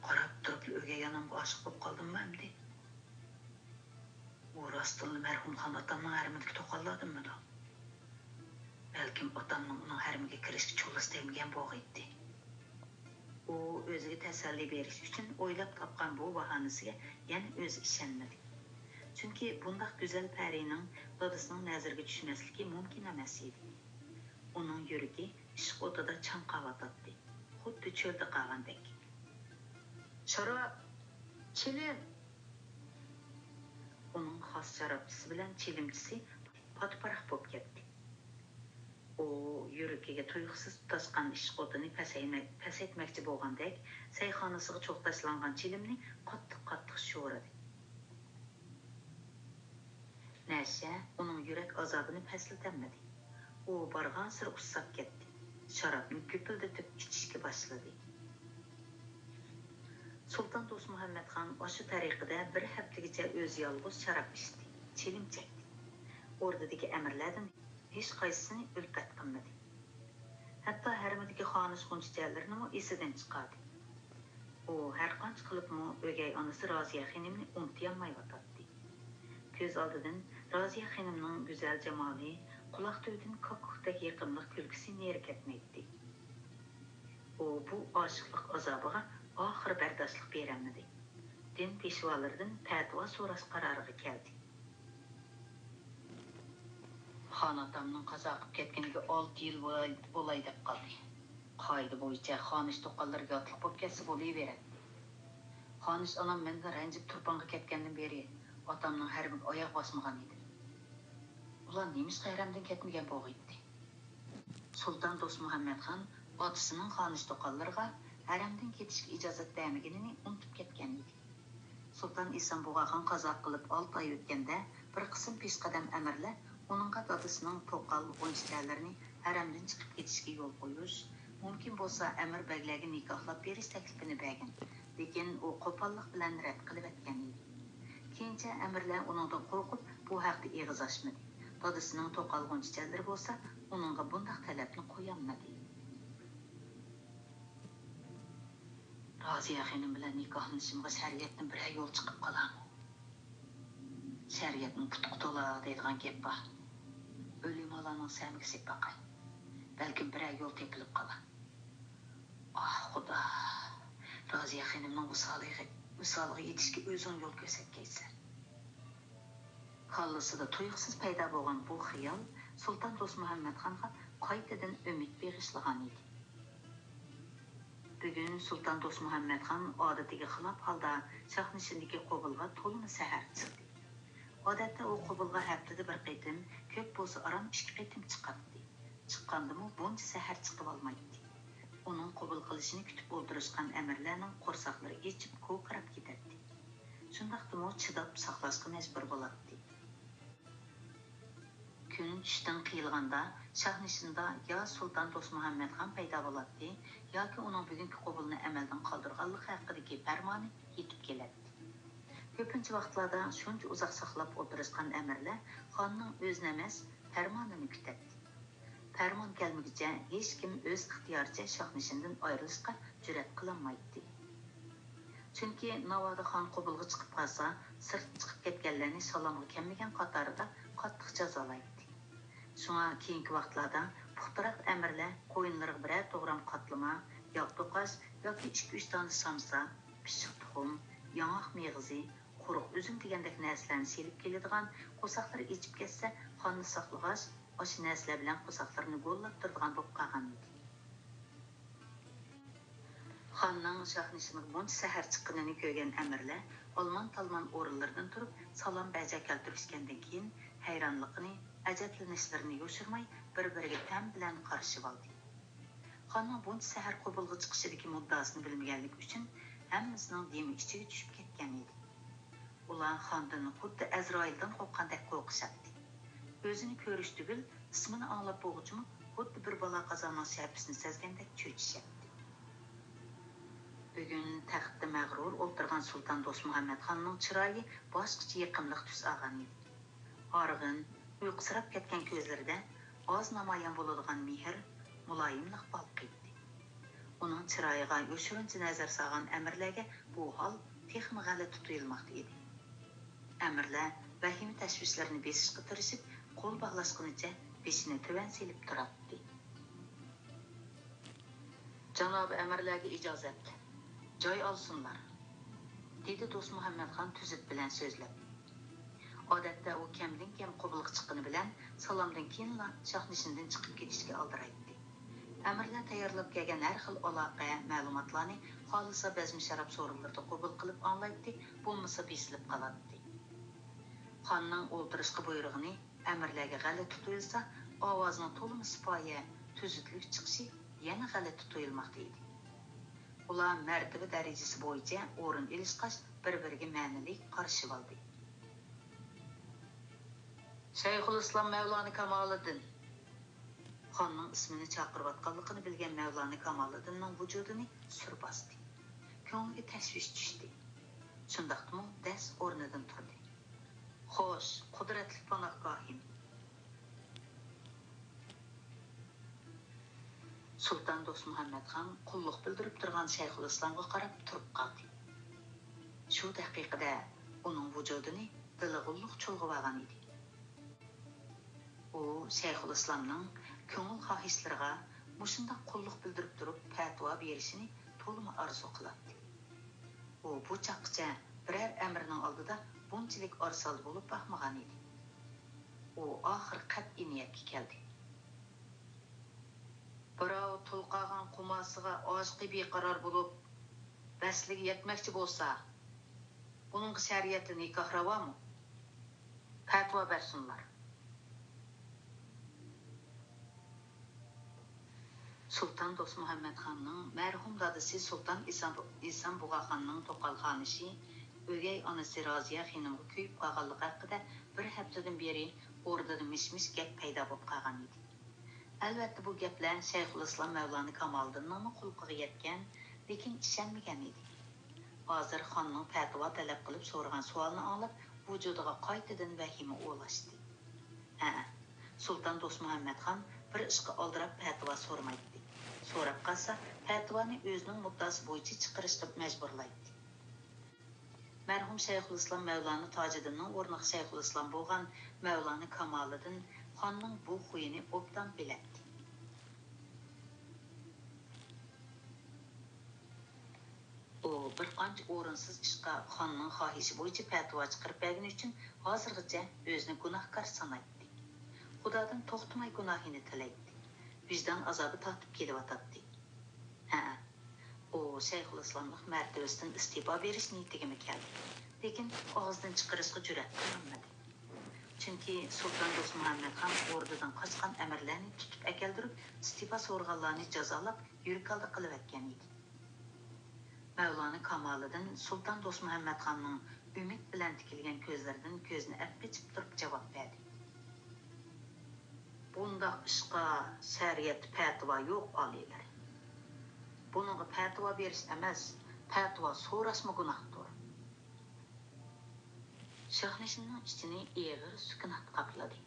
قاراپ تۇرۇپلا ئۆگەي ئانامغا ئاشىق بولۇپ قالدىممۇ ئەمدى؟ ئۇ راستتىنلا مەرھۇم خان ئاتامنىڭ ھەرىمىدىكى توقاللاردىنمىدۇ؟ بەلكىم ئاتامنىڭ ئۇنىڭ ھەرىمىگە كىرىشكە چولىسى تەگمىگەن بولغىيتتى. ئۇ ئۆزىگە تەسەللى بېرىش ئۈچۈن ئويلاپ تاپقان بۇ باھانىسىگە يەنە ئۆزى ئىشەنمىدى. چۈنكى بۇنداق گۈزەل پەرىنىڭ دادىسىنىڭ نەزىرىگە چۈشمەسلىكى مۇمكىن ئەمەس ئىدى. ئۇنىڭ يۈرىكى ئىشق ئوتىدا چاڭقاۋاتاتتى، خۇددى چۆلدە قالغاندەك. شاراب! چىلىم! ئۇنىڭ خاس شارابچىسى بىلەن چىلىمچىسى پاتىپاراق بولۇپ كەتتى. ئۇ يۈرىكىگە تۇيۇقسىز تۇتاشقان ئىشق ئوتىنى پەسەيمە-، پەسەيتمەكچى بولغاندەك، سەيخانىسىغا چوغ تاشلانغان چىلىمنى قاتتىق-قاتتىق شورىدى. نەشە ئۇنىڭ يۈرەك ئازابىنى پەسلىتەلمىدى. ئۇ بارغانسېرى ئۇسساپ كەتتى. شارابنى گۈپۈلدىتىپ ئىچىشكە باشلىدى. سۇلتان دوستمۇھەممەتخان ئاشۇ تەرىقىدە بىر ھەپتىگىچە ئۆزى يالغۇز شاراب ئىچتى، چىلىم چەكتى. ئوردىدىكى ئەمىرلەردىن ھېچقايسىسىنى ئۈلپەت قىلمىدى. ھەتتا ھەرىمىدىكى خانىش-غۇنچىچەلىرىنىمۇ ئېسىدىن چىقاردى. ئۇ ھەرقانچە قىلىپمۇ ئۆگەي ئانىسى رازىيە خېنىمنى ئۇنتۇيالمايۋاتاتتى. كۆز ئالدىدىن رازىيە خېنىمنىڭ گۈزەل جامالى، قۇلاق تۈۋىدىن كاككۇكتەك يېقىملىق كۈلكىسى نېرى كەتمەيتتى. ئۇ بۇ ئاشىقلىق ئازابىغا ئاخىرى بەرداشلىق بېرەلمىدى. دىن پېشۋالىرىدىن پەتىۋا سوراش قارارىغا كەلدى. خان ئاتامنىڭ قازا قىلىپ كەتكىنىگە ئالتە يىل بولاي، بولاي دەپ قالدى. قائىدە بويىچە خانىش توقاللىرىغا ياتلىق بولۇپ كەتسە بولۇۋېرەتتى. خانىش ئانام مەندىن رەنجىپ تۇرپانغا كەتكەندىن بېرى ئاتامنىڭ ھەرىمىگە ئاياغ باسمىغان ئىدىم. ئۇلار نېمىشقا ھەرەمدىن كەتمىگەن بولغىيتتى؟ سۇلتان دوستمۇھەممەتخان ئاتىسىنىڭ خانىش توقاللىرىغا ھەرەمدىن كېتىشكە ئىجازەت بەرمىگىنىنى ئۇنتۇپ كەتكەن ئىدى. سۇلتان ئىسان بۇغاخان قازا قىلىپ ئالتە ئاي ئۆتكەندە، بىر قىسىم پېشقەدەم ئەمىرلەر ئۇنىڭغا دادىسىنىڭ توقال غۇنچىچەلىرىنى ھەرەمدىن چىقىپ كېتىشىگە يول قويۇش، مۇمكىن بولسا ئەمىر بەگلەرگە نىكاھلاپ بېرىش تەكلىپىنى بەرگەن، لېكىن ئۇ قوپاللىق بىلەن رەت قىلىۋەتكەن ئىدى. كېيىنچە ئەمىرلە ئۇنىڭدىن قورقۇپ، بۇ ھەقتە ئېغىز ئاچمىدى. دادىسىنىڭ توقال غۇنچىچەنلىرى بولسا ئۇنىڭغا بۇنداق تەلەپنى قويالمىدى. رازىيە خېنىم بىلەن نىكاھلىنىشىمغا شەرىئەتتىن بىرەر يول چىقىپ قالارمۇ؟ شەرىئەتنىڭ پۇتىقى تولا دەيدىغان گەپ بار. ئۆلۈم ئالانىڭ سەمىگە سېلىپ باقاي. بەلكىم بىرەر يول تېپىلىپ قالار. ئاھ، خۇدا! رازىيە خېنىمنىڭ ۋىسالىغا، ۋىسالىغا يېتىشكە ئۆزۈڭ يول كۆرسەتكەيسەن. كاللىسىدا تۇيۇقسىز پەيدا بولغان بۇ خىيال سۇلتان دوستمۇھەممەتخانغا قايتىدىن ئۈمىد بېغىشلىغان ئىدى. بۈگۈن سۇلتان دوستمۇھەممەتخان ئادىتىگە خىلاپ ھالدا شاھنىشىندىكى قوبۇلغا تولىمۇ سەھەر چىقتى. ئادەتتە ئۇ قوبۇلغا ھەپتىدە بىر قېتىم، كۆپ بولسا ئاران ئىككى قېتىم چىقاتتى. چىققاندىمۇ بۇنچە سەھەر چىقىۋالمايتتى. ئۇنىڭ قوبۇل قىلىشىنى كۈتۈپ ئولتۇرۇشقان ئەمىرلەرنىڭ قورساقلىرى ئېچىپ، كوكىراپ كېتەتتى. شۇنداقتىمۇ چىداپ ساقلاشقا مەجبۇر بولاتتى. كۈن چۈشتىن قىيىلغاندا، شاھنىشىندا يا سۇلتان دوستمۇھەممەتخان پەيدا بولاتتى، ياكى ئۇنىڭ بۈگۈنكى قوبۇلىنى ئەمەلدىن قالدۇرغانلىقى ھەققىدىكى پەرمانى يېتىپ كېلەتتى. كۆپىنچە ۋاقىتلاردا شۇنچە ئۇزاق ساقلاپ ئولتۇرۇشقان ئەمىرلەر خاننىڭ ئۆزىنى ئەمەس، پەرمانىنى كۈتەتتى. پەرمان كەلمىگۈچە ھېچكىم ئۆز ئىختىيارىچە شاھنىشىندىن ئايرىلىشقا جۈرئەت قىلالمايتتى. چۈنكى ناۋادا خان قوبۇلغا چىقىپ قالسا، سىرتقا چىقىپ كەتكەنلەرنى سالامغا كەلمىگەن قاتارىدا قاتتىق جازالايتتى. شۇڭا كېيىنكى ۋاقىتلاردا پۇختىراق ئەمىرلەر قوينلىرىغا بىرەر توغرام قاتلىما، ياغ توقاچ ياكى ئىككى-ئۈچ دانە سامسا، پىششىق تۇخۇم، ياڭاق مېغىزى، قۇرۇق ئۈزۈم دېگەندەك نەرسىلەرنى سېلىپ كېلىدىغان، قورساقلىرى ئېچىپ كەتسە، خاننى ساقلىغاچ، ئاشۇ نەرسىلەر بىلەن قورساقلىرىنى گوللاپ تۇرىدىغان بولۇپ قالغان ئىدى. خاننىڭ شاھنىشىنغا بۇنچە سەھەر چىققىنىنى كۆرگەن ئەمىرلەر ئالمان-تالمان ئورۇنلىرىدىن تۇرۇپ، سالام-بەجا كەلتۈرۈشكەندىن كېيىن، ھەيرانلىقىنى، ئەجەبلىنىشلىرىنى يوشۇرماي، بىر-بىرىگە تەم بىلەن قارىشىۋالدى. خاننىڭ بۇنچە سەھەر قوبۇلغا چىقىشىدىكى مۇددىئاسىنى بىلمىگەنلىكى ئۈچۈن، ھەممىسىنىڭ دېمى ئىچىگە چۈشۈپ كەتكەن ئىدى. ئۇلار خاندىن خۇددى ئەزرائىلدىن قورققاندەك قورقۇشاتتى. ئۆزىنى كۆرۈش تۈگۈل، ئىسمىنى ئاڭلاپ بولغۇچىمۇ خۇددى بىر بالا-قازانىڭ شەپىسىنى سەزگەندەك چۆچۈشەتتى. بۈگۈن تەختتە مەغرۇر ئولتۇرغان سۇلتان دوستمۇھەممەتخاننىڭ چىرايى باشقىچە يېقىملىق تۈس ئالغان ئىدى. ھارغىن، ئۇيقۇسىراپ كەتكەن كۆزلىرىدە ئاز نامايان بولىدىغان مېھىر، مۇلايىملىق بالقىيتتى. ئۇنىڭ چىرايىغا يوشۇرۇنچە نەزەر سالغان ئەمىرلەرگە بۇ ھال تېخىمۇ غەلىتە تۇيۇلماقتا ئىدى. ئەمىرلەر ۋەھىمە تەشۋىشلىرىنى بېسىشقا تىرىشىپ، قول باغلاشقىنىچە بېشىنى تۆۋەن سېلىپ تۇراتتى. جانابىي ئەمىرلەرگە ئىجازەت، جاي ئالسۇنلار، دېدى دوستمۇھەممەتخان تۈزۈت بىلەن سۆزلەپ. ئادەتتە ئۇ كەمدىن كەم قوبۇلغا چىققىنى بىلەن سالامدىن كېيىنلا شاھنىشىندىن چىقىپ كېتىشكە ئالدىرايتتى. ئەمىرلەر تەييارلاپ كەلگەن ھەر خىل ئالاقە، مەلۇماتلارنى خالىسا بەزمە شاراب سورۇنلىرىدا قوبۇل قىلىپ ئاڭلايتتى، بولمىسا بېسىلىپ قالاتتى. خاننىڭ ئولتۇرۇشقا بۇيرۇغىنى ئەمىرلەرگە غەلىتە تۇيۇلسا، ئاۋازىنىڭ تولىمۇ سىپايە، تۈزۈتلۈك چىقىشى يەنە غەلىتە تۇيۇلماقتا ئىدى. ئۇلار مەرتىۋە دەرىجىسى بويىچە ئورۇن ئېلىشقاچ، بىر-بىرىگە مەنىلىك قارىشىۋالدى. شەيخۇلئىسلام مەۋلانە كامالىدىن! خاننىڭ ئىسمىنى چاقىرىۋاتقانلىقىنى بىلگەن مەۋلانە كامالىدىننىڭ ۋۇجۇدىنى سۈر باستى. كۆڭلىگە تەشۋىش چۈشتى. شۇنداقتىمۇ دەس ئورنىدىن تۇردى. خوش، قۇدرەتلىك پاناھگاھىم! سۇلتان دوستمۇھەممەتخان قۇللۇق بىلدۈرۈپ تۇرغان شەيخۇلئىسلامغا قاراپ تۇرۇپ قالدى. شۇ دەقىقىدە ئۇنىڭ ۋۇجۇدىنى دىلىغۇللۇق چۇلغىۋالغان ئىدى. ئۇ شەيخۇلئىسلامنىڭ كۆڭۈل خاھىشلىرىغا مۇشۇنداق قۇللۇق بىلدۈرۈپ تۇرۇپ پەتىۋا بېرىشىنى تولىمۇ ئارزۇ قىلاتتى. ئۇ بۇ چاغقىچە بىرەر ئەمىرنىڭ ئالدىدا بۇنچىلىك ئارىسالدە بولۇپ باقمىغان ئىدى. ئۇ ئاخىرى قەتئىي نىيەتكە كەلدى. بىراۋ تۇل قالغان قۇماسىغا ئاشىقى بىقارار بولۇپ، ۋەسلىگە يەتمەكچى بولسا، ئۇنىڭغا شەرىئەتتە نىكاھ راۋامۇ؟ پەتىۋا بەرسۇنلار. سۇلتان دوستمۇھەممەتخاننىڭ مەرھۇم دادىسى سۇلتان ئىسان، ئىسان بۇغاخاننىڭ توقال خانىشى، ئۆگەي ئانىسى رازىيە خېنىمغا كۆيۈپ قالغانلىقى ھەققىدە بىر ھەپتىدىن بېرى ئوردىدا مىش-مىش گەپ پەيدا بولۇپ قالغان ئىدى. ئەلۋەتتە، بۇ گەپلەر شەيخۇلئىسلام مەۋلانە كامالىدىننىڭمۇ قۇلىقىغا يەتكەن، لېكىن ئىشەنمىگەن ئىدى. ھازىر خاننىڭ پەتىۋا تەلەپ قىلىپ سورىغان سوئالىنى ئاڭلاپ، ۋۇجۇدىغا قايتىدىن ۋەھىمە ئولاشتى. ھەئە، سۇلتان دوستمۇھەممەت خان بىر ئىشقا ئالدىراپ پەتىۋا سورىمايتتى. سوراپ قالسا، پەتىۋانى ئۆزىنىڭ مۇددىئاسى بويىچە چىقىرىشقا مەجبۇرلايتتى. مەرھۇم شەيخۇلئىسلام مەۋلانا تاجىدىننىڭ ئورنىغا شەيخۇلئىسلام بولغان مەۋلانا كامالىدىن خاننىڭ بۇ خۇيىنى ئوبدان بىلەتتى. ئۇ بىر قانچە ئورۇنسىز ئىشقا خاننىڭ خاھىشى بويىچە پەتىۋا چىقىرىپ بەرگىنى ئۈچۈن ھازىرغىچە ئۆزىنى گۇناھكار سانايتتى. خۇدادىن توختىماي گۇناھىنى تىلەيتتى. ۋىجدان ئازابى تارتىپ كېلىۋاتاتتى. ھەئە، ئۇ شەيخۇلئىسلاملىق مەرتىۋىسىدىن ئىستېپا بېرىش نىيىتىگىمۇ كەلدى. لېكىن ئاغزىدىن چىقىرىشقا جۈرئەت قىلالمىدى. چۈنكى سۇلتان دوستمۇھەممەت خان ئوردىدىن قاچقان ئەمىرلەرنى تۇتۇپ ئەكەلدۈرۈپ، ئىستېپا سورىغانلارنى جازالاپ، يۈرەك ھالدا قىلىۋەتكەن ئىدى. مەۋلانا كامالىدىن سۇلتان دوستمۇھەممەت خاننىڭ ئۈمىد بىلەن تىكىلگەن كۆزلىرىدىن كۆزىنى ئەپ قېچىپ تۇرۇپ جاۋاب بەردى. بۇنداق ئىشقا شەرىئەتتە پەتىۋا يوق، ئالىيلىرى. بۇنىڭغا پەتىۋا بېرىش ئەمەس، پەتىۋا سوراشمۇ گۇناھتۇر. شاھنىشىننىڭ ئىچىنى ئېغىر سۈكۈنات قاپلىدى.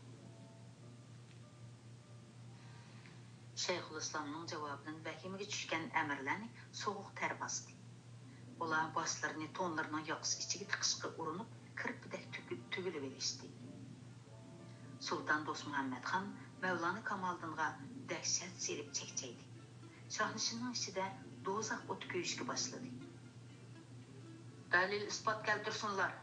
شەيخۇلئىسلامنىڭ جاۋابىدىن ۋەھىمىگە چۈشكەن ئەمىرلەرنى سوغۇق تەر باستى. ئۇلار باشلىرىنى تونلىرىنىڭ ياقىسى ئىچىگە تىقىشقا ئۇرۇنۇپ، كىرپىدەك تۈگۈ-، تۈگۈلۈۋېلىشتى. سۇلتان دوستمۇھەممەت خان مەۋلانا كامالىدىنغا دەھشەت سېلىپ چەكچەيدى. شاھنىشىننىڭ ئىچىدە دوزاخ ئوتى كۆيۈشكە باشلىدى. دەلىل-ئىسپات كەلتۈرسۇنلار!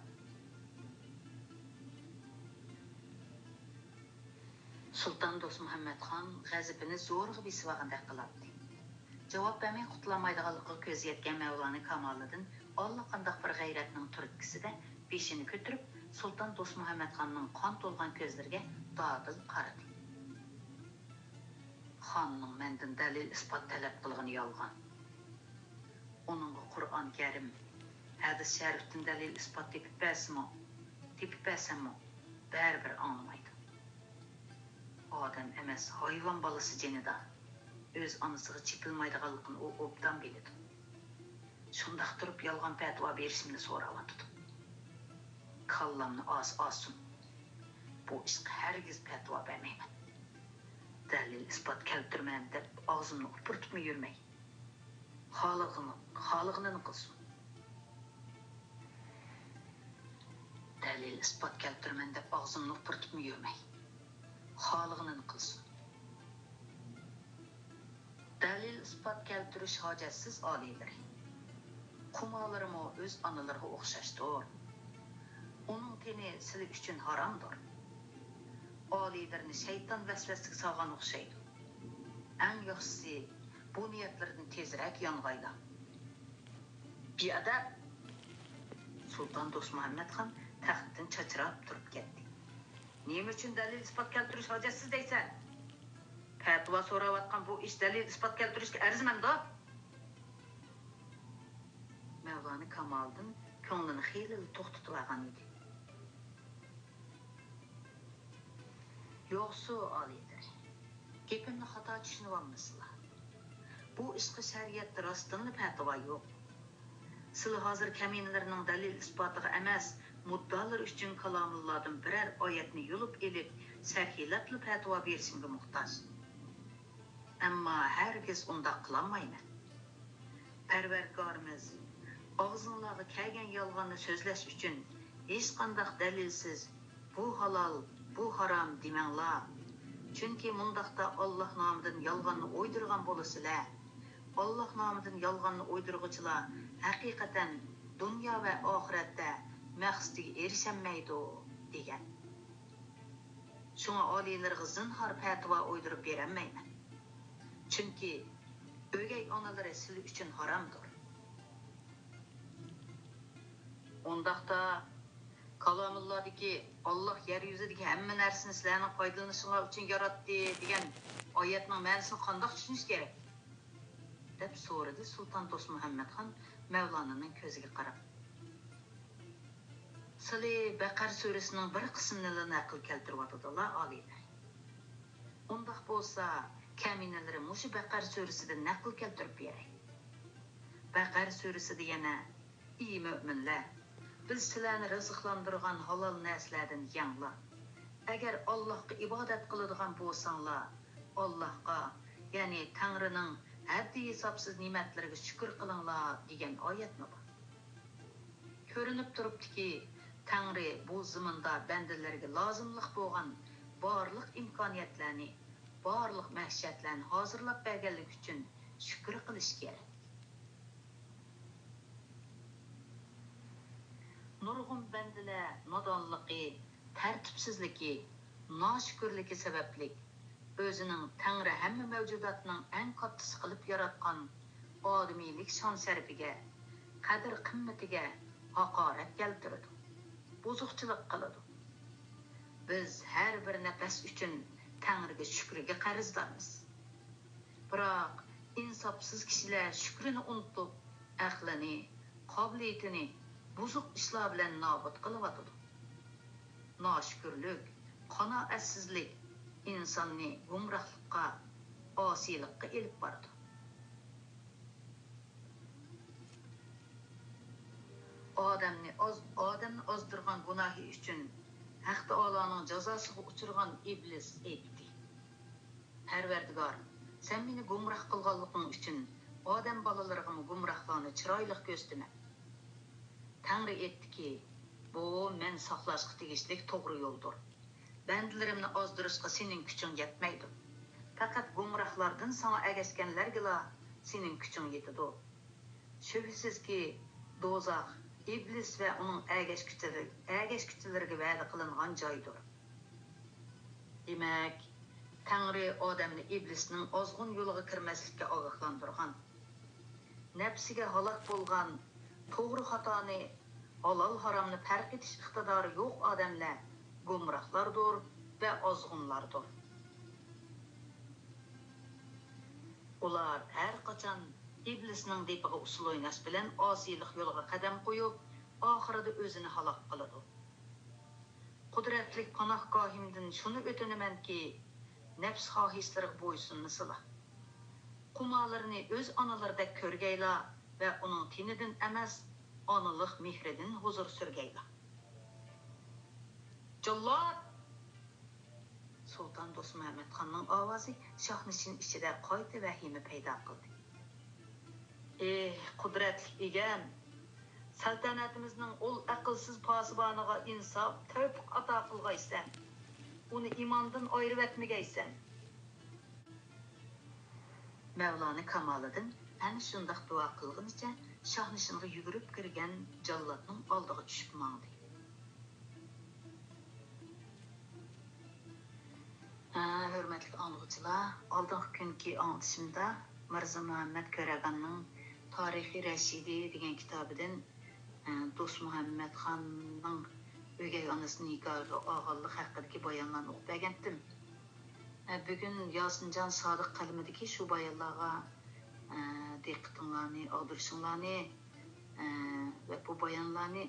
سۇلتان دوستمۇھەممەت خان غەزىپىنى زورىغا بېسىۋالغاندەك قىلاتتى. جاۋاب بەرمەي قۇتۇلالمايدىغانلىقىغا كۆزى يەتكەن مەۋلانا كامالىدىن ئاللىقانداق بىر غەيرەتنىڭ تۈرتكىسىدە بېشىنى كۆتۈرۈپ، سۇلتان دوستمۇھەممەت خاننىڭ قان تولغان كۆزلىرىگە دادىل قارىدى. خاننىڭ مەندىن دەلىل-ئىسپات تەلەپ قىلغىنى يالغان. ئۇنىڭغا قۇرئان كەرىم، ھەدىس شەرىپتىن دەلىل-ئىسپات تېپىپ بەرسىمۇ، تېپىپ بەرسەممۇ، بەرىبىر ئاڭلىمايدۇ. ئادەم ئەمەس، ھايۋان بالىسى جېنىدا. ئۆز ئانىسىغا چېتىلمايدىغانلىقىنى ئۇ ئوبدان بىلىدۇ. شۇنداق تۇرۇپ يالغان پەتىۋا بېرىشىمنى سوراۋاتىدۇ. كاللامنى ئاس ئاسسۇن. بۇ ئىشقا ھەرگىز پەتىۋا بەرمەيمەن. دەلىل-ئىسپات كەلتۈرمەن دەپ ئاغزىمنى ئۇپرىتىپمۇ يۈرمەي. خالىغىنى، خالىغىنىنى قىلسۇن. دەلىل-ئىسپات كەلتۈرىمەن دەپ ئاغزىمنى ئۇپرىتىپمۇ يۈرمەي. خالىغىنىنى قىلسۇن. دەلىل-ئىسپات كەلتۈرۈش ھاجەتسىز، ئالىيلىرى. قۇمارلىرىمۇ ئۆز ئانىلىرىغا ئوخشاشتۇر. ئۇنىڭ تېنى سىلى ئۈچۈن ھارامدۇر. ئالىيلىرىنى شەيتان ۋەسۋەسىگە سالغان ئوخشايدۇ. ئەڭ ياخشىسى، بۇ نىيەتلىرىدىن تېزرەك يانغايلا. بىئەدەپ! سۇلتان دوستمۇھەممەت خان تەختتىن چاچراپ تۇرۇپ كەتتى. نېمە ئۈچۈن دەلىل-ئىسپات كەلتۈرۈش ھاجەتسىز دەيسەن؟ پەتىۋا سوراۋاتقان بۇ ئىش دەلىل-ئىسپات كەلتۈرۈشكە ئەرزىمەمدۇ؟ مەۋلانا كامالىدىن كۆڭلىنى خېلىلا توختىتىۋالغان ئىدى. يوقسۇ، ئالىيلىرى، گېپىمنى خاتا چۈشىنىۋالمىسىلا. بۇ ئىشقا شەرىئەتتە راستتىنلا پەتىۋا يوق. سىلى ھازىر كەمىنىلەرنىڭ دەلىل-ئىسپاتىغا ئەمەس، مۇددىئالىرى ئۈچۈن كالامۇللادىن بىرەر ئايەتنى يۇلۇپ ئېلىپ، شەرھلەپلا پەتىۋا بېرىشىمگە موھتاج. ئەمما ھەرگىز ئۇنداق قىلالمايمەن. پەرۋەردىگارىمىز، ئاغزىڭلارغا كەلگەن يالغاننى سۆزلەش ئۈچۈن ھېچقانداق دەلىلسىز، بۇ ھالال، بۇ ھارام دېمەڭلار. چۈنكى مۇنداقتا ئاللاھ نامىدىن يالغاننى ئويدۇرغان بولىسىلەر. ئاللاھ نامىدىن يالغاننى ئويدۇرغۇچىلار ھەقىقەتەن دۇنيا ۋە ئاخىرەتتە مەقسىتىگە ئېرىشەلمەيدۇ، دېگەن. شۇڭا ئالىيلىرىغا زىنھار پەتىۋا ئويدۇرۇپ بېرەلمەيمەن. چۈنكى ئۆگەي ئانىلىرى سىلى ئۈچۈن ھارامدۇر. ئۇنداقتا، كالامۇللادىكى «ئاللاھ يەر يۈزىدىكى ھەممە نەرسىنى سىلەرنىڭ پايدىلىنىشىڭلار ئۈچۈن ياراتتى» دېگەن ئايەتنىڭ مەنىسىنى قانداق چۈشىنىش كېرەك؟ دەپ سورىدى سۇلتان دوستمۇھەممەت خان مەۋلانىنىڭ كۆزىگە قاراپ. سىلى بەقەرە سۈرىسىنىڭ بىر قىسمىنىلا نەقىل كەلتۈرۈۋاتىدىلا، ئالىيلىرى. ئۇنداق بولسا، كەمىنىلىرى مۇشۇ بەقەرە سۈرىسىدىن نەقىل كەلتۈرۈپ بېرەي. بەقەرە سۈرىسىدە يەنە ئى مۆمىنلەر! بىز سىلەرنى رىزىقلاندۇرغان ھالال نەرسىلەردىن يەڭلار. ئەگەر ئاللاھقا ئىبادەت قىلىدىغان بولساڭلار، ئاللاھقا، يەنى تەڭرىنىڭ ھەددى-ھېسابسىز نېمەتلىرىگە شۈكۈر قىلىڭلار، دېگەن ئايەتمۇ بار. كۆرۈنۈپ تۇرۇپتۇكى، تەڭرى بۇ زېمىندا بەندىلىرىگە لازىملىق بولغان بارلىق ئىمكانىيەتلەرنى، بارلىق مەئىشەتلەرنى ھازىرلاپ بەرگەنلىكى ئۈچۈن شۈكۈر قىلىش كېرەك. نۇرغۇن بەندىلەر نادانلىقى، تەرتىپسىزلىكى، ناشۈكۈرلۈكى سەۋەبلىك ئۆزىنىڭ تەڭرى ھەممە مەۋجۇداتنىڭ ئەڭ كاتتىسى قىلىپ ياراتقان ئادىمىيلىك شان-شەرىپىگە، قەدىر-قىممىتىگە ھاقارەت كەلتۈرىدۇ، بۇزۇقچىلىق قىلىدۇ. بىز ھەر بىر نەپەس ئۈچۈن تەڭرىگە شۈكرىگە قەرزدارمىز. بىراق ئىنساپسىز كىشىلەر شۈكرىنى ئۇنتۇپ، ئەقلىنى، قابىلىيىتىنى بۇزۇق ئىشلار بىلەن نابۇت قىلىۋاتىدۇ. ناشۈكۈرلۈك، قانائەتسىزلىك ئىنساننى گۇمراھلىققا، ئاسىيلىققا ئېلىپ بارىدۇ. ئادەمنى ئاز-، ئادەمنى ئازدۇرغان گۇناھى ئۈچۈن ھەق تائالانىڭ جازاسىغا ئۇچرىغان ئىبلىس ئېيتتى: پەرۋەردىگار، سەن مېنى گۇمراھ قىلغانلىقىڭ ئۈچۈن ئادەم بالىلىرىغىمۇ گۇمراھلارنى چىرايلىق كۆرسىتىمەن. تەڭرى ئېيتتىكى، بۇ مەن ساقلاشقا تېگىشلىك توغرا يولدۇر. بەندىلىرىمنى ئازدۇرۇشقا سېنىڭ كۈچۈڭ يەتمەيدۇ. پەقەت گۇمراھلاردىن ساڭا ئەگەشكەنلەرگىلا سېنىڭ كۈچۈڭ يېتىدۇ. شۈبھىسىزكى، دوزاخ ئىبلىس ۋە ئۇنىڭ ئەگەشكۈچىلىرى-، ئەگەشكۈچىلىرىگە ۋەدە قىلىنغان جايدۇر. دېمەك، تەڭرى ئادەمنى ئىبلىسنىڭ ئازغۇن يولىغا كىرمەسلىككە ئاگاھلاندۇرغان. نەپسىگە ھالاك بولغان، توغرا-خاتانى، ھالال-ھارامنى پەرق ئېتىش ئىقتىدارى يوق ئادەملەر گۇمراھلاردۇر ۋە ئازغۇنلاردۇر. ئۇلار ھەر قاچان ئىبلىسنىڭ دېپىغا ئۇسسۇل ئويناش بىلەن ئاسىيلىق يولىغا قەدەم قويۇپ، ئاخىرىدا ئۆزىنى ھالاك قىلىدۇ. قۇدرەتلىك پاناھگاھىمدىن شۇنى ئۆتۈنىمەنكى، نەپس خاھىشلىرىغا بويسۇنمىسىلا. قۇمالىرىنى ئۆز ئانىلىرىدەك كۆرگەيلا ۋە ئۇنىڭ تېنىدىن ئەمەس، ئانىلىق مېھرىدىن ھۇزۇر سۈرگەيلا. جاللات! سۇلتان دوستمۇھەممەتخاننىڭ ئاۋازى شاھنىشىن ئىچىدە قايتا ۋەھىمە پەيدا قىلدى. ئېھ، قۇدرەتلىك ئىگەم! سەلتەنەتىمىزنىڭ ئۇل ئەقىلسىز پاسىبانىغا ئىنساپ، تەۋپىق ئاتا قىلغايسەن! ئۇنى ئىماندىن ئايرىۋەتمىگەيسەن! مەۋلانە كامالىدىن ئەنە شۇنداق دۇئا قىلغىنىچە شاھنىشىنغا يۈگۈرۈپ كىرگەن جاللاتنىڭ ئالدىغا چۈشۈپ ماڭدى. ھە، ھۆرمەتلىك ئاڭلىغۇچىلار، ئالدىنقى كۈنكى ئاڭلىتىشىمدا مىرزا مۇھەممەد كۆرەگاننىڭ تارىخى رەشىدى دېگەن كىتابىدىن، ھە، دوستمۇھەممەتخاننىڭ ئۆگەي ئانىسىنى نىكاھىغا ئالغانلىق ھەققىدىكى بايانلارنى ئوقۇپ بەرگەنتىم. ھە، بۈگۈن ياسىنجان سادىق قەلىمىدىكى شۇ بايانلارغا، ھە، دىققىتىڭلارنى ئاغدۇرۇشۇڭلارنى، ھە، ۋە بۇ بايانلارنى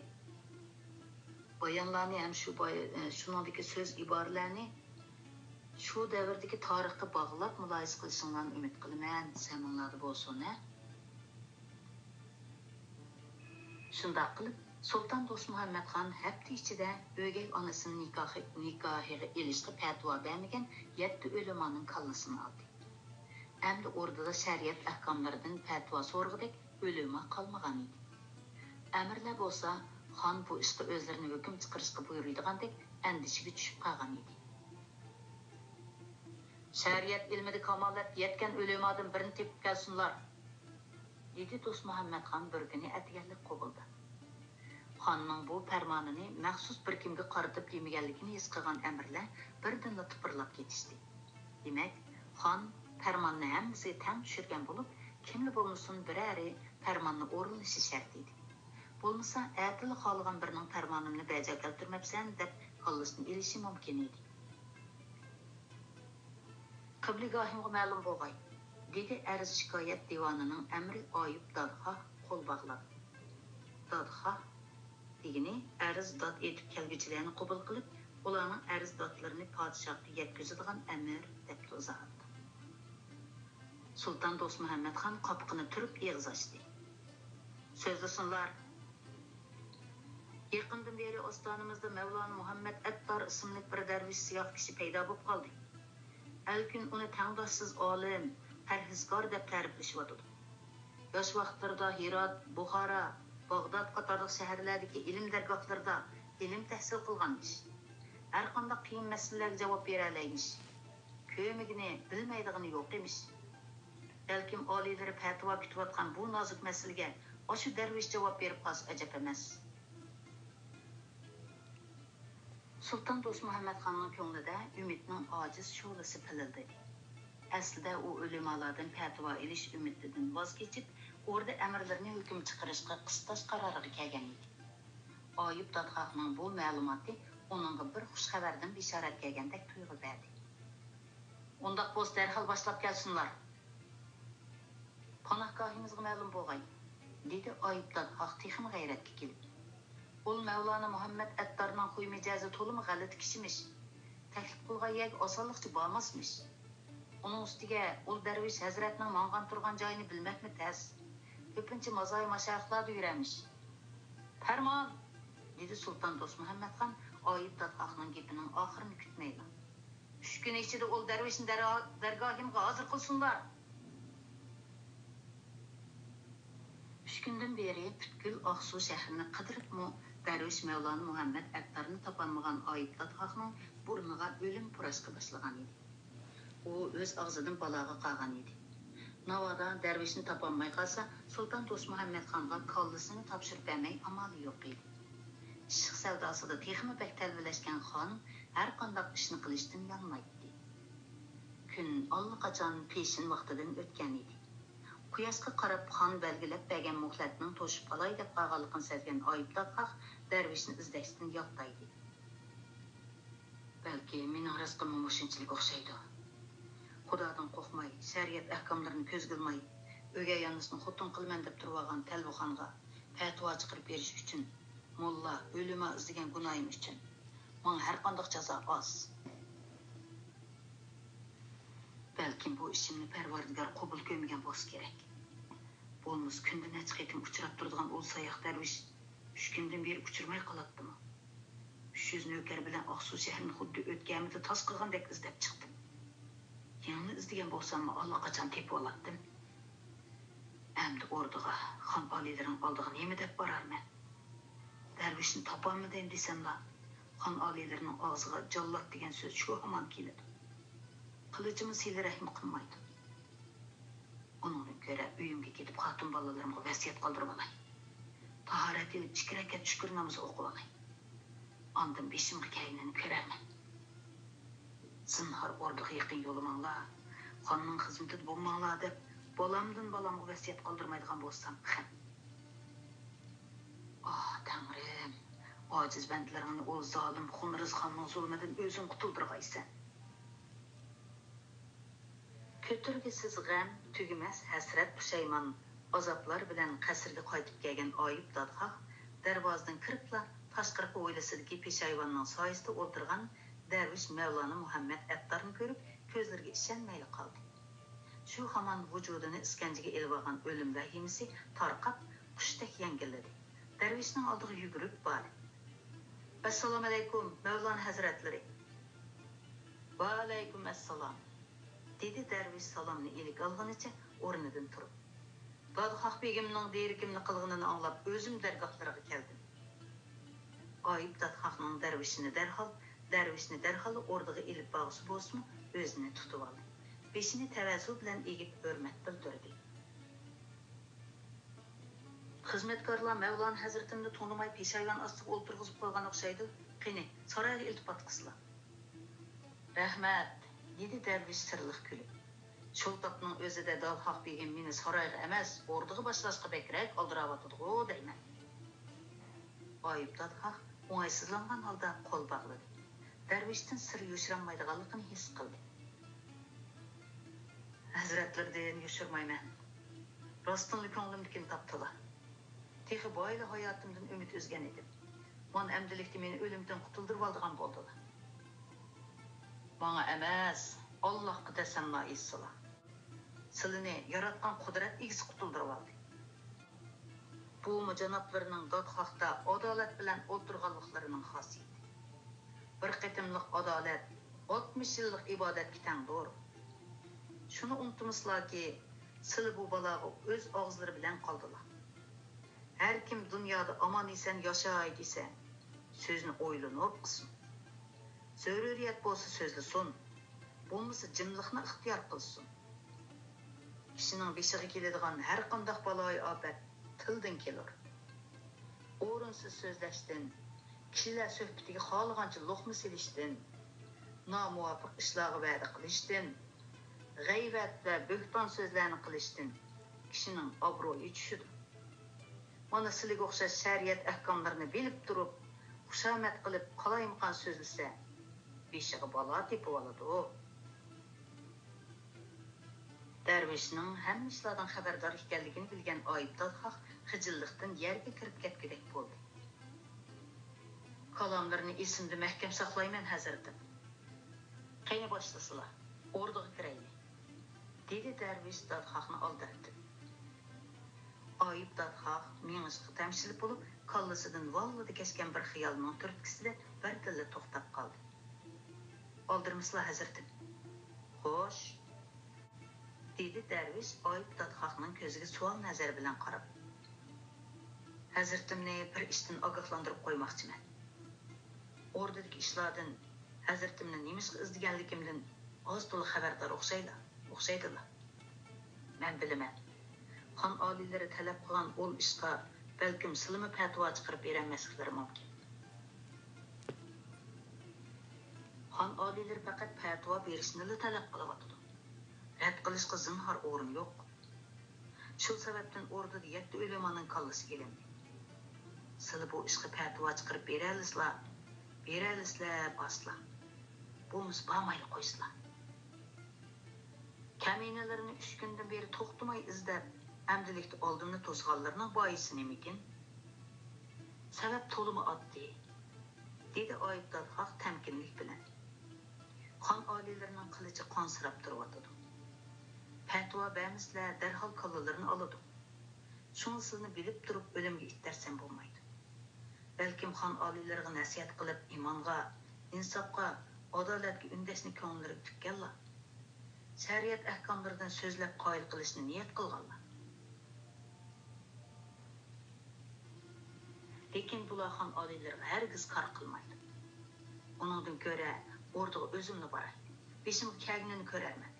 بايانلارنى ھەم شۇ باي-، شۇنىڭدىكى سۆز ئىبارىلەرنى شۇ دەۋردىكى تارىخقا باغلاپ مۇلاھىزە قىلىشىڭلارنى ئۈمىد قىلىمەن، ئېسىڭلاردا بولسۇن، ھە. شۇنداق قىلىپ، سۇلتان دوستمۇھەممەتخان ھەپتە ئىچىدە ئۆگەي ئانىسىنى نىكاھى-، نىكاھىغا ئېلىشقا پەتىۋا بەرمىگەن يەتتە ئۆلىمانىڭ كاللىسىنى ئالدى. ئەمدى ئوردىدا شەرىئەت ئەھكاملىرىدىن پەتىۋا سورىغۇدەك ئۆلىما قالمىغان ئىدى. ئەمىرلەر بولسا خان بۇ ئىشقا ئۆزلىرىنى ھۆكۈم چىقىرىشقا بۇيرۇيدىغاندەك ئەندىشىگە چۈشۈپ قالغان ئىدى. شەرىئەت ئىلمىدا كامالەتكە يەتكەن ئۆلىمادىن بىرنى تېپىپ كەلسۇنلار، دېدى دوستمۇھەممەتخان بىر كۈنى ئەتىگەنلىك قوبۇلدا. خاننىڭ بۇ پەرمانىنى مەخسۇس بىر كىمگە قارىتىپ دېمىگەنلىكىنى ھېس قىلغان ئەمىرلەر بىردىنلا تۇپۇرلاپ كېتىشتى. دېمەك، خان پەرماننى ھەممىسىگە تەڭ چۈشۈرگەن بولۇپ، كىملا بولمىسۇن بىرەرى پەرماننى ئورۇنلىشى شەرت ئىدى. بولمىسا، ئەتىلا خالىغان بىرىنىڭ پەرمانىمنى بەجا كەلتۈرمەپسەن دەپ كاللىسىنى ئېلىشى مۇمكىن ئىدى. قىبلىگاھىمغا مەلۇم بولغاي، دېدى ئەرز شىكايەت دىۋانىنىڭ ئەمىرى ئايۇپ دادخاھ قول باغلاپ. دادخاھ دېگىنى ئەرز داد ئېيتىپ كەلگۈچىلەرنى قوبۇل قىلىپ، ئۇلارنىڭ ئەرز دادلىرىنى پادىشاھقا يەتكۈزىدىغان ئەمىر، دەپتۇ ئىزاھاتتا. سۇلتان دوستمۇھەممەتخان قاپىقىنى تۈرۈپ ئېغىز ئاچتى. سۆزلىسۇنلار! يېقىندىن بېرى ئاستانىمىزدا مەۋلانا مۇھەممەد ئەتتار ئىسىملىك بىر دەرۋىش سىياقدىشى پەيدا بولۇپ قالدى. ئەلكۈن ئۇنى تەڭداشسىز ئالىم، پەرھىزكار دەپ تەرىپلىشىۋاتىدۇ. ياش ۋاقىتلىرىدا ھىرات، بۇخارا، باغداد قاتارلىق شەھەرلەردىكى ئىلىم دەرگاھلىرىدا ئىلىم تەھسىل قىلغانمىش. ھەرقانداق قىيىن مەسىلىلەرگە جاۋاب بېرەلەيمىش. كۆرمىگىنى، بىلمەيدىغىنى يوق ئىمىش. بەلكىم ئالىيلىرى پەتىۋا كۈتۈۋاتقان بۇ نازۇك مەسىلىگە ئاشۇ دەرۋىش جاۋاب بېرىپ قالسا ئەجەب ئەمەس. سۇلتان دوستمۇھەممەتخاننىڭ كۆڭلىدە ئۈمىدنىڭ ئاجىز شولىسى پىلىلدىدى. ئەسلىدە ئۇ ئۆلىمالاردىن پەتىۋا ئېلىش ئۈمىدىدىن ۋاز كېچىپ، ئوردا ئەمىرلىرىنى ھۆكۈم چىقىرىشقا قىستاش قارارىغا كەلگەن ئىدى. ئايۇپ دادخاھنىڭ بۇ مەلۇماتى ئۇنىڭغا بىر خۇش خەۋەردىن بېشارەت كەلگەندەك تۇيغۇ بەردى. ئۇنداق بولسا دەرھال باشلاپ كەلسۇنلار. پاناھگاھىمىزغا مەلۇم بولغاي، دېدى ئايۇپ دادخاھ تېخىمۇ غەيرەتكە كېلىپ. ئۇل مەۋلانا مۇھەممەد ئەتتارنىڭ خۇي مىجەزى تولىمۇ غەلىتە كىشىمىش. تەكلىپ قىلغان يەرگە ئاسانلىقچە بارماسمىش. ئۇنىڭ ئۈستىگە ئۇل دەرۋىش ھەزرەتنىڭ ماڭغان تۇرغان جايىنى بىلمەكمۇ تەس. كۆپىنچە مازايى ماشايىخلاردا يۈرەرمىش. پەرمان! دېدى سۇلتان دوستمۇھەممەتخان ئايۇپ دادخاھنىڭ گېپىنىڭ ئاخىرىنى كۈتمەيلا. ئۈچ كۈن ئىچىدە ئۇل دەرۋىشنى دەرگاھىمغا ھازىر قىلسۇنلار. ئۈچ كۈندىن بېرى پۈتكۈل ئاقسۇ شەھىرىنى قىدىرىپمۇ دەرۋىش مەۋلانا مۇھەممەد ئەتتارنى تاپالمىغان ئايۇپ دادخاھنىڭ بۇرنىغا ئۆلۈم پۇراشقا باشلىغان ئىدى. ئۇ ئۆز ئاغزىدىن بالاغا قالغان ئىدى. ناۋادا دەرۋىشنى تاپالماي قالسا، سۇلتان دوستمۇھەممەتخانغا كاللىسىنى تاپشۇرۇپ بەرمەي ئامالى يوق ئىدى. ئىشق سەۋداسىدا تېخىمۇ بەك تەلۋىلەشكەن خان ھەرقانداق ئىشنى قىلىشتىن يانمايتتى. كۈن ئاللىقاچان پېشىن ۋاقتىدىن ئۆتكەن ئىدى. قۇياشقا قاراپ خان بەلگىلەپ بەرگەن مۆھلەتنىڭ توشۇپ قالاي دەپ قالغانلىقىنى سەزگەن ئايۇپ دادخاھ دەرۋىشنى ئىزدەشتىن يالتايدى. بەلكى مېنىڭ رىزقىممۇ مۇشۇنچىلىك ئوخشايدۇ. خۇدادىن قورقماي، شەرىئەت ئەھكاملىرىنى كۆزگە ئىلماي، ئۆگەي ئانىسىنى خوتۇن قىلىمەن دەپ تۇرۇۋالغان تەلۋىخانغا پەتىۋا چىقىرىپ بېرىش ئۈچۈن، موللا، ئۆلىما ئىزدىگەن گۇناھىم ئۈچۈن ماڭا ھەرقانداق جازا ئاز. بەلكىم بۇ ئىشىمنى پەرۋەردىگار قوبۇل كۆرمىگەن بولسا كېرەك. بولمىسا كۈندە نەچچە قېتىم ئۇچراپ تۇرىدىغان ئۇل ساياق دەرۋىش ئۈچ كۈندىن بېرى ئۇچرىماي قالاتتىمۇ؟ ئۈچ يۈز نۆكەر بىلەن ئاقسۇ شەھىرىنى خۇددى ئۆت كەمىدە تاس قىلغاندەك ئىزدەپ چىقتىم. يېڭىنى ئىزدىگەن بولساممۇ ئاللىقاچان تېپىۋالاتتىم. ئەمدى ئوردىغا، خان ئالىيلىرىنىڭ ئالدىغا نېمە دەپ بارارمەن؟ دەرۋىشنى تاپالمىدىم دېسەملا، خان ئالىيلىرىنىڭ ئاغزىغا جاللات دېگەن سۆز شۇ ھامان كېلىدۇ. قىلىچىمۇ سىلە رەھىم قىلمايدۇ. ئۇنىڭدىن كۆرە ئۆيۈمگە كېتىپ خاتۇن بالىلىرىمغا ۋەسىيەت قالدۇرۇۋالاي. تاھارەت ئېلىپ ئىككى رەكەت شۈكۈر نامىزى ئوقۇۋالاي. ئاندىن بېشىمغا كەلگىنىنى كۆرەرمەن. زىنھار ئوردىغا يېقىن يولىماڭلار، خاننىڭ خىزمىتىدە بولماڭلار دەپ بالامدىن بالامغا ۋەسىيەت قالدۇرمايدىغان بولسام خەم. ئاھ تەڭرىم، ئاجىز بەندىلىرىڭنى ئۇ زالىم خۇمرىز خاننىڭ زۇلمىدىن ئۆزۈڭ قۇتۇلدۇرغايسەن. كۆتۈرگۈسىز غەم، تۈگىمەس ھەسرەت، پۇشايمان، ئازابلار بىلەن قەسىرگە قايتىپ كەلگەن ئايۇپ دادخاھ دەرۋازىدىن كىرىپلا تاشقىرىقى ھويلىسىدىكى پېشايۋاننىڭ سايىسىدا ئولتۇرغان دەرۋىش مەۋلانا مۇھەممەد ئەتتارنى كۆرۈپ كۆزلىرىگە ئىشەنمەيلا قالدى. شۇ ھامان ۋۇجۇدىنى ئىسكەنجىگە ئېلىۋالغان ئۆلۈم ۋەھىمىسى تارقاپ، قۇشتەك يەڭگىللىدى. دەرۋىشنىڭ ئالدىغا يۈگۈرۈپ باردى. ئەسسالامۇئەلەيكۇم، مەۋلانا ھەزرەتلىرى! ۋەئەلەيكۇم ئەسسالام! دېدى دەرۋىش سالامنى ئىلىك ئالغىنىچە ئورنىدىن تۇرۇپ. دادخاھ بېگىمنىڭ دېرىكىمنى قىلغىنىنى ئاڭلاپ، ئۆزۈم دەرگاھلىرىغا كەلدىم. ئايۇپ دادخاھنىڭ دەرۋىشىنى دەرھال، دەرۋىشنى دەرھال ئوردىغا ئېلىپ بارغۇسى بولسىمۇ، ئۆزىنى تۇتۇۋالدى. بېشىنى تەۋەزۇ بىلەن ئېگىپ ھۆرمەت بىلدۈردى. خىزمەتكارلار مەۋلانا ھەزرىتىمنى تونۇماي پېشايۋان ئاستىغا ئولتۇرغۇزۇپ قويغان ئوخشايدۇ. قېنى، سارايغا ئىلتىپات قىلسىلا. رەھمەت، دېدى دەرۋىش سىرلىق كۈلۈپ. شۇ تاپنىڭ ئۆزىدە دادخاھ بېگىم مېنى سارايغا ئەمەس، ئوردىغا باشلاشقا بەكرەك ئالدىراۋاتىدىغۇ دەيمەن. ئايۇپ دادخاھ ئوڭايسىزلانغان ھالدا قول باغلىدى. دەرۋىشتىن سىر يوشۇرالمايدىغانلىقىنى ھېس قىلدى. ھەزرەتلىرىدىن يوشۇرمايمەن. راستتىنلا كۆڭلۈمدىكىنى تاپتىلا. تېخى بايىلا ھاياتىمدىن ئۈمىد ئۈزگەن ئىدىم. مانا ئەمدىلىكتە مېنى ئۆلۈمدىن قۇتۇلدۇرۇۋالىدىغان بولدىلا. ماڭا ئەمەس، ئاللاھقا تەسەننا ئېيتسىلا. سىلىنى ياراتقان قۇدرەت ئىگىسى قۇتۇلدۇرۇۋالدى. بۇمۇ جانابلىرىنىڭ دادخاھتا ئادالەت بىلەن ئولتۇرغانلىقلىرىنىڭ خاسىيىتى. بىر قېتىملىق ئادالەت ئاتمىش يىللىق ئىبادەتكە تەڭدۇر. شۇنى ئۇنتۇمىسىلاكى، سىلى بۇ بالاغا ئۆز ئاغزىلىرى بىلەن قالدىلا. ھەركىم دۇنيادا ئامان-ئېسەن ياشاي دېسە، سۆزنى ئويلىنىپ قىلسۇن. زۆرۈرىيەت بولسا سۆزلىسۇن، بولمىسا جىملىقنى ئىختىيار قىلسۇن. كىشىنىڭ بېشىغا كېلىدىغان ھەرقانداق بالايىئاپەت تىلدىن كېلۇر. ئورۇنسىز سۆزلەشتىن، كىشىلەر سۆھبىتىگە خالىغانچە لوقما سېلىشتىن، نامۇۋاپىق ئىشلارغا ۋەدە قىلىشتىن، غەيۋەت ۋە بۆھتان سۆزلەرنى قىلىشتىن كىشىنىڭ ئابرۇيى چۈشىدۇ. مانا سىلىگە ئوخشاش شەرىئەت ئەھكاملىرىنى بىلىپ تۇرۇپ، خۇشامەت قىلىپ، قالايمىقان سۆزلىسە، بېشىغا بالا تېپىۋالىدۇ. دەرۋىشنىڭ ھەممە ئىشلاردىن خەۋەردار ئىكەنلىكىنى بىلگەن ئايۇپ دادخاھ خىجىللىقتىن يەرگە كىرىپ كەتكۈدەك بولدى. كالاملىرىنى ئېسىمدە مەھكەم ساقلايمەن، ھەزرىتىم. قېنى باشلىسىلا، ئوردىغا كىرەيلى، دېدى دەرۋىش دادخاھنى ئالدىرىتىپ. ئايۇپ دادخاھ مېڭىشقا تەمشىلىپ بولۇپ، كاللىسىدىن ۋاللىدە كەچكەن بىر خىيالنىڭ تۈرتكىسىدە بىردىنلا توختاپ قالدى. ئالدىرىمىسىلا، ھەزرىتىم. خوش، دېدى دەرۋىش ئايۇپ دادخاھنىڭ كۆزىگە سوئال نەزىرى بىلەن قاراپ. ھەزرىتىمنى بىر ئىشتىن ئاگاھلاندۇرۇپ قويماقچىمەن. ئوردىدىكى ئىشلاردىن، ھەزرىتىمنى نېمىشقا ئىزدىگەنلىكىمدىن ئاز تولا خەۋەردار ئوخشايلا، ئوخشايدىلا. مەن بىلىمەن، خان ئالىيلىرى تەلەپ قىلغان ئۇل ئىشقا بەلكىم سىلىمۇ پەتىۋا چىقىرىپ بېرەلمەسلىكلىرى مۇمكىن. خان ئالىيلىرى پەقەت پەتىۋا بېرىشنىلا تەلەپ قىلىۋاتىدۇ. رەت قىلىشقا زىنھار ئورۇن يوق. شۇ سەۋەبتىن ئوردىدا يەتتە ئۆلىمانىڭ كاللىسى ئېلىندى. سىلى بۇ ئىشقا پەتىۋا چىقىرىپ بېرەلىسىلا، بېرەلىسىلە بارسىلا. بولمىسا بارمايلا قويسىلا. كەمىنىلىرىنى ئۈچ كۈندىن بېرى توختىماي ئىزدەپ، ئەمدىلىكتە ئالدىمنى توسقانلىرىنىڭ بايىسى نېمىكىن؟ سەۋەب تولىمۇ ئاددىي، دېدى ئايۇپ دادخاھ تەمكىنلىك بىلەن. خان ئالىيلىرىنىڭ قىلىچى قانسىراپ تۇرۇۋاتىدۇ. پەتىۋا بەرمىسىلە، دەرھال كاللىلىرىنى ئالىدۇ. شۇڭا سىلىنى بىلىپ تۇرۇپ ئۆلۈمگە ئىتتەرسەم بولمايدۇ. بەلكىم خان ئالىيلىرىغا نەسىھەت قىلىپ، ئىمانغا، ئىنساپقا، ئادالەتكە ئۈندەشنى كۆڭۈللىرىگە پۈككەنلا. شەرىئەت ئەھكاملىرىدىن سۆزلەپ قايىل قىلىشنى نىيەت قىلغانلا. لېكىن بۇلار خان ئالىيلىرىغا ھەرگىز كار قىلمايدۇ. ئۇنىڭدىن كۆرە ئوردىغا ئۆزۈملا باراي. بېشىمغا كەلگىنىنى كۆرەرمەن.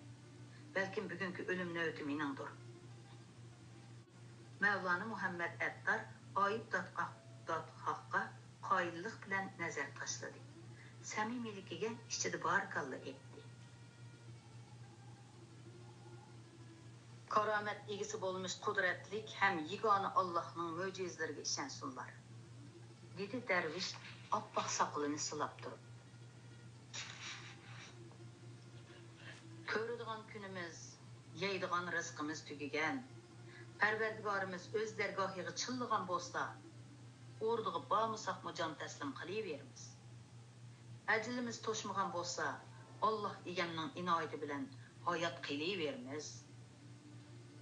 بەلكىم بۈگۈنكى ئۆلۈم نۆۋىتى مېنىڭدۇر. مەۋلانە مۇھەممەد ئەتتار ئايۇپ دادخاھ-، دادخاھقا قايىللىق بىلەن نەزەر تاشلىدى. سەمىمىيلىكىگە ئىچىدە بارىكاللا ئېيتتى. كارامەت ئىگىسى بولمىش قۇدرەتلىك ھەم يېگانە ئاللاھنىڭ مۆجىزىلىرىگە ئىشەنسۇنلار، دېدى دەرۋىش ئاپئاق ساقىلىنى سىلاپ تۇرۇپ. كۆرىدىغان كۈنىمىز، يەيدىغان رىزقىمىز تۈگىگەن. پەرۋەردىگارىمىز ئۆز دەرگاھىغا چىللىغان بولسا، ئوردىغا بارمىساقمۇ جان تەسلىم قىلىۋېرىمىز. ئەجىلىمىز توشمىغان بولسا، ئاللاھ ئىگەمنىڭ ئىنايىتى بىلەن ھايات قېلىۋېرىمىز.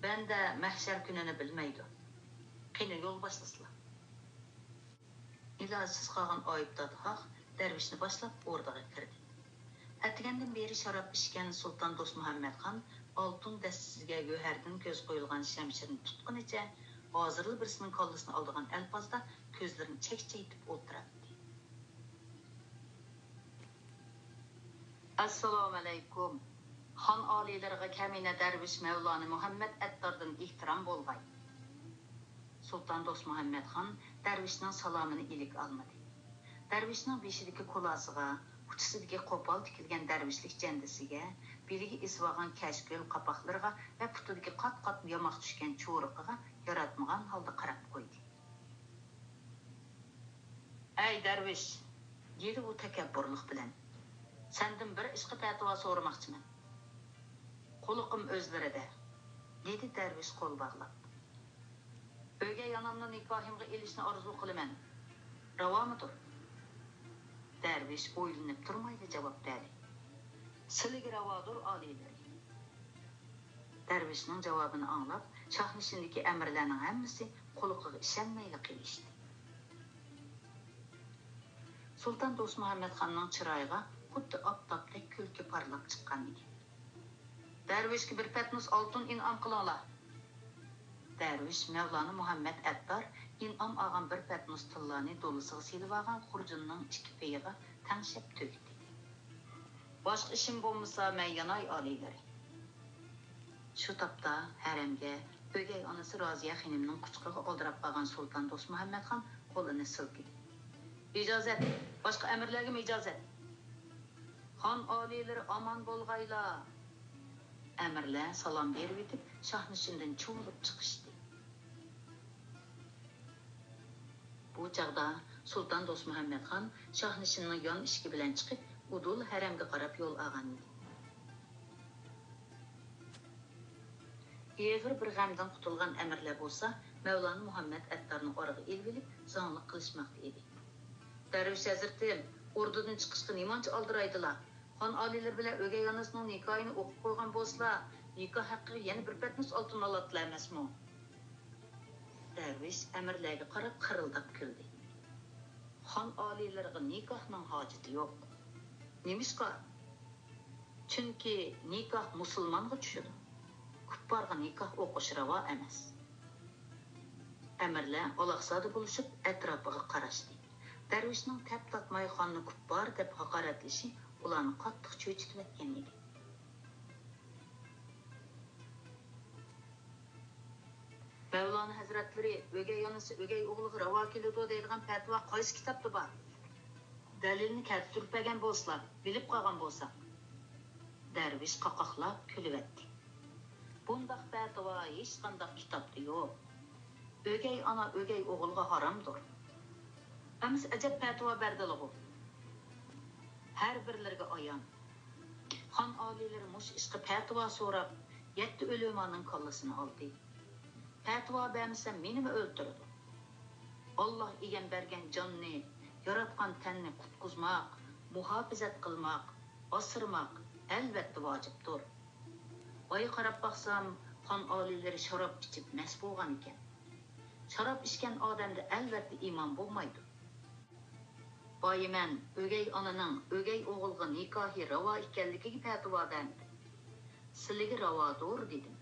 بەندە مەھشەر كۈنىنى بىلمەيدۇ. قېنى، يول باشلىسىلا. ئىلاجسىز قالغان ئايۇپ دادخاھ دەرۋىشنى باشلاپ ئوردىغا كىردى. ئەتىگەندىن بېرى شاراب ئىچكەن سۇلتان دوستمۇھەممەتخان ئالتۇن دەستىسىگە گۆھەردىن كۆز قويۇلغان شەمشىرىنى تۇتقىنىچە، ھازىرلا بىرسىنىڭ كاللىسىنى ئالىدىغان ئەلپازدا كۆزلىرىنى چەكچەيتىپ ئولتۇراتتى. ئەسسالامۇئەلەيكۇم. خان ئالىيلىرىغا كەمىنە دەرۋىش مەۋلانە مۇھەممەد ئەتتاردىن ئېھتىرام بولغاي. سۇلتان دوستمۇھەممەتخان دەرۋىشنىڭ سالامىنى ئىلىك ئالمىدى. دەرۋىشنىڭ بېشىدىكى كولاسىغا، ئۇچىسىدىكى قوپال تىكىلگەن دەرۋىشلىك جەندىسىگە، بېلىگە ئېسىۋالغان كەشكۆل قاپاقلىرىغا ۋە پۇتىدىكى قات-قات ياماق چۈشكەن چورۇقىغا ياراتمىغان ھالدا قاراپ قويدى. ئەي دەرۋىش، دېدى ئۇ تەكەببۇرلۇق بىلەن، سەندىن بىر ئىشقا پەتىۋا سورىماقچىمەن. قۇلىقىم ئۆزلىرىدە، دېدى دەرۋىش قول باغلاپ. ئۆگەي ئانامنى نىكاھىمغا ئېلىشنى ئارزۇ قىلىمەن. راۋامىدۇ؟ دەرۋىش ئويلىنىپ تۇرمايلا جاۋاب بەردى. سىلىگە راۋادۇر، ئالىيلىرى. دەرۋىشنىڭ جاۋابىنى ئاڭلاپ، شاھنىشىندىكى ئەمىرلەرنىڭ ھەممىسى قۇلىقىغا ئىشەنمەيلا قېلىشتى. سۇلتان دوستمۇھەممەتخاننىڭ چىرايىغا خۇددى ئاپتاپتەك كۈلكە پارلاپ چىققان ئىدى. دەرۋىشكە بىر پەتنۇس ئالتۇن ئىنئام قىلىڭلار. دەرۋىش مەۋلانا مۇھەممەد ئەتتار ئىنئام ئالغان بىر پەتنۇس تىللانى دولىسىغا سېلىۋالغان خۇرجۇننىڭ ئىككى پېيىغا تەڭشەپ تۆكتى. باشقا ئىشىم بولمىسا، مەن ياناي ئالىيلىرى. شۇ تاپتا ھەرەمگە ئۆگەي ئانىسى رازىيە خېنىمنىڭ قۇچىقىغا ئالدىراپ بارغان سۇلتان دوستمۇھەممەتخان قولىنى سىلكىدى. ئىجازەت! باشقا ئەمىرلەرگىمۇ ئىجازەت! خان ئالىيلىرى ئامان بولغايلا! ئەمىرلەر سالام بېرىۋېتىپ، شاھنىشىندىن چۇۋۇلۇپ چىقىشتى. بۇ چاغدا سۇلتان دوستمۇھەممەتخان شاھنىشىننىڭ يان ئىشىكى بىلەن چىقىپ، ئۇدۇل ھەرەمگە قاراپ يول ئالغان ئىدى. ئېغىر بىر غەمدىن قۇتۇلغان ئەمىرلەر بولسا، مەۋلانا مۇھەممەد ئەتتارنى ئارىغا ئېلىۋېلىپ، زاڭلىق قىلىشماقتا ئىدى. دەرۋىش ھەزرىتىم، ئوردىدىن چىقىشقا نېمانچە ئالدىرايدىلا؟ خان ئالىيلىرى بىلەن ئۆگەي ئانىسىنىڭ نىكاھىنى ئوقۇپ قويغان بولسىلا، نىكاھ ھەققىگە يەنە بىر پەتنۇس ئالتۇن ئالاتتىلا ئەمەسمۇ؟ دەرۋىش ئەمىرلەرگە قاراپ خىرىلداپ كۈلدى. خان ئالىيلىرىغا نىكاھنىڭ ھاجىتى يوق. نېمىشقا؟ چۈنكى نىكاھ مۇسۇلمانغا چۈشىدۇ. كۇپپارغا نىكاھ ئوقۇش راۋا ئەمەس. ئەمىرلەر ئالاقزادە بولۇشۇپ ئەتراپىغا قاراشتى. دەرۋىشنىڭ تەپ تارتماي خاننى كۇپپار دەپ ھاقارەتلىشى ئۇلارنى قاتتىق چۆچۈتۈۋەتكەن ئىدى. مەۋلانا ھەزرەتلىرى، ئۆگەي ئانىسى ئۆگەي ئوغلىغا راۋا كېلىدۇ دەيدىغان پەتىۋا قايسى كىتابتا بار؟ دەلىلنى كەلتۈرۈپ بەرگەن بولسىلا، بىلىپ قالغان بولساق. دەرۋىش قاقاقلاپ كۈلۈۋەتتى. بۇنداق پەتىۋا ھېچقانداق كىتابتا يوق. ئۆگەي ئانا ئۆگەي ئوغۇلغا ھارامدۇر. ئەمىسە ئەجەب پەتىۋا بەردىلىغۇ. ھەر بىرلىرىگە ئايان. خان ئالىيلىرى مۇشۇ ئىشقا پەتىۋا سوراپ، يەتتە ئۆلىمانىڭ كاللىسىنى ئالدى. پەتىۋا بەرمىسەم، مېنىمۇ ئۆلتۈرىدۇ. ئاللا ئىگەم بەرگەن جاننى، ياراتقان تەننى قۇتقۇزماق، مۇھاپىزەت قىلماق، ئاسرىماق ئەلۋەتتە ۋاجىپتۇر. بايا قاراپ باقسام، خان ئالىيلىرى شاراب ئىچىپ مەست بولغان ئىكەن. شاراب ئىچكەن ئادەمدە ئەلۋەتتە ئىمان بولمايدۇ. بايىمەن ئۆگەي ئانىنىڭ ئۆگەي ئوغۇلغا نىكاھى راۋا ئىكەنلىكىگە پەتىۋا بەردى. سىلىگە راۋادۇر دېدىم.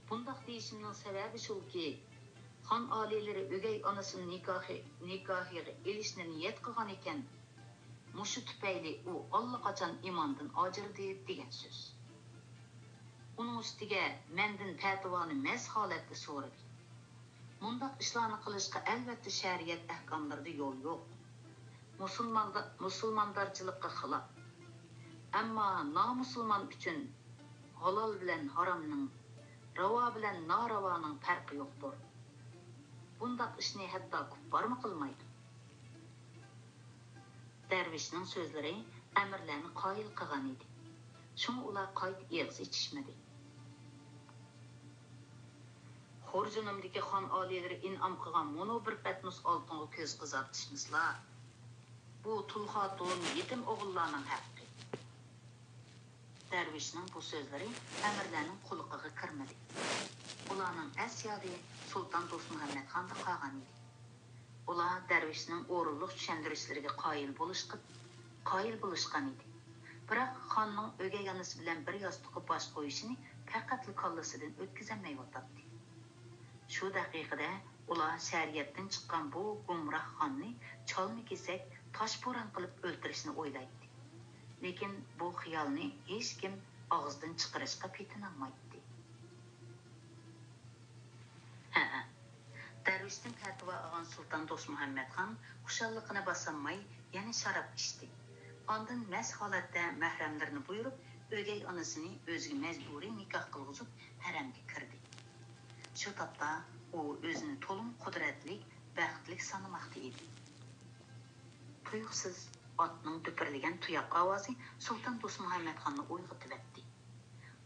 بۇنداق دېيىشىمنىڭ سەۋەبى شۇكى، خان ئالىيلىرى ئۆگەي ئانىسىنى نىكاھى، نىكاھىغا ئېلىشنى نىيەت قىلغان ئىكەن. مۇشۇ تۈپەيلى ئۇ ئاللىقاچان ئىماندىن ئاجرىدى دېگەن سۆز. ئۇنىڭ ئۈستىگە مەندىن پەتىۋانى مەست ھالەتتە سورىدى. مۇنداق ئىشلارنى قىلىشقا ئەلۋەتتە شەرىئەت ئەھكاملىرىدا يول يوق. مۇسۇلماندا-، مۇسۇلماندارچىلىققا خىلاپ. ئەمما نامۇسۇلمان ئۈچۈن ھالال بىلەن ھارامنىڭ، راۋا بىلەن نارەۋانىڭ پەرقى يوقتۇر. بۇنداق ئىشنى ھەتتا كۇپپارمۇ قىلمايدۇ. دەرۋىشنىڭ سۆزلىرى ئەمىرلەرنى قايىل قىلغان ئىدى. شۇڭا ئۇلار قايتا ئېغىز ئېچىشمىدى. خورجۇنۇمدىكى خان ئالىيلىرى ئىنئام قىلغان مۇنۇ بىر پەتنۇس ئالتۇنغا كۆز قىزارتىشمىسىلا، بۇ تۇل خاتۇن، يېتىم ئوغۇللارنىڭ ھەققى. دەرۋىشنىڭ بۇ سۆزلىرى ئەمىرلەرنىڭ قۇلىقىغا كىرمىدى. ئۇلارنىڭ ئەس يادى سۇلتان دوستمۇھەممەتخاندا قالغان ئىدى. ئۇلار دەرۋىشنىڭ ئورۇنلۇق چۈشەندۈرۈشلىرىگە قايىل بولۇشقا، قايىل بولۇشقان ئىدى. بىراق خاننىڭ ئۆگەي ئانىسى بىلەن بىر ياستۇققا باش قويۇشىنى پەقەتلا كاللىسىدىن ئۆتكۈزەلمەيۋاتاتتى. شۇ دەقىقىدە ئۇلار شەرىئەتتىن چىققان بۇ گۇمراھ خاننى چالما كېسەك، تاشبوران قىلىپ ئۆلتۈرۈشنى ئويلايتتى. لېكىن بۇ خىيالنى ھېچكىم ئاغزىدىن چىقىرىشقا پېتىنالمايتتى. ھەئە، دەرۋىشتىن پەتىۋا ئالغان سۇلتان دوستمۇھەممەتخان خۇشاللىقىنى باسالماي يەنە شاراب ئىچتى. ئاندىن مەست ھالەتتە مەھرەملىرىنى بۇيرۇپ، ئۆگەي ئانىسىنى ئۆزىگە مەجبۇرىي نىكاھ قىلغۇزۇپ، ھەرەمگە كىردى. شۇ تاپتا ئۇ ئۆزىنى تولىمۇ قۇدرەتلىك، بەختلىك سانىماقتا ئىدى. تۇيۇقسىز ئاتنىڭ دۈپۈرلىگەن تۇياق ئاۋازى سۇلتان دوستمۇھەممەتخاننى ئويغىتىۋەتتى.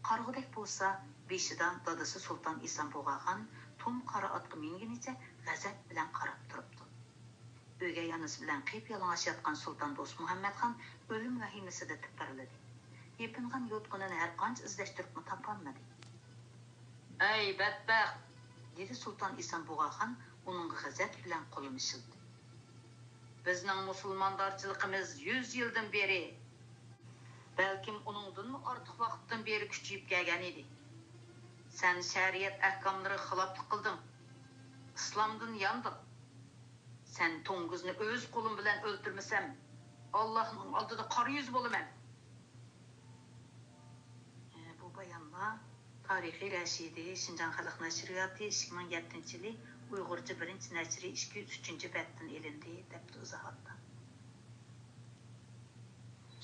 قارىغۇدەك بولسا، بېشىدا دادىسى سۇلتان ئىسان بۇغاخان تۇم قارا ئاتقا مىنگىنىچە غەزەپ بىلەن قاراپ تۇرۇپتۇ. ئۆگەي ئانىسى بىلەن قىپيالىڭاچ ياتقان سۇلتان دوستمۇھەممەتخان ئۆلۈم ۋەھىمىسىدە تىپىرلىدى. يېپىنغان يوتقىنىنى ھەرقانچە ئىزدەشتۈرۈپمۇ تاپالمىدى. ئەي بەتبەخت! دېدى سۇلتان ئىسان بۇغاخان ئۇنىڭغا غەزەپ بىلەن قولىنى شىلتىپ. بىزنىڭ مۇسۇلماندارچىلىقىمىز يۈز يىلدىن بېرى، بەلكىم ئۇنىڭدىنمۇ ئارتۇق ۋاقىتتىن بېرى كۈچىيىپ كەلگەن ئىدى. سەن شەرىئەت ئەھكاملىرىغا خىلاپلىق قىلدىڭ. ئىسلامدىن ياندىڭ. سەن توڭگۇزنى ئۆز قولۇم بىلەن ئۆلتۈرمىسەم، ئاللاھنىڭ ئالدىدا قارا يۈز بولىمەن. بۇ بايانلار تارىخىي رەشىدى، شىنجاڭ خەلق نەشرىياتى، ئىككى مىڭ يەتتىنچى يىلى ئۇيغۇرچە بىرىنچى نەشرى، ئىككى يۈز ئۈچىنچى بەتتىن ئېلىندى، دەپتۇ ئىزاھاتتا.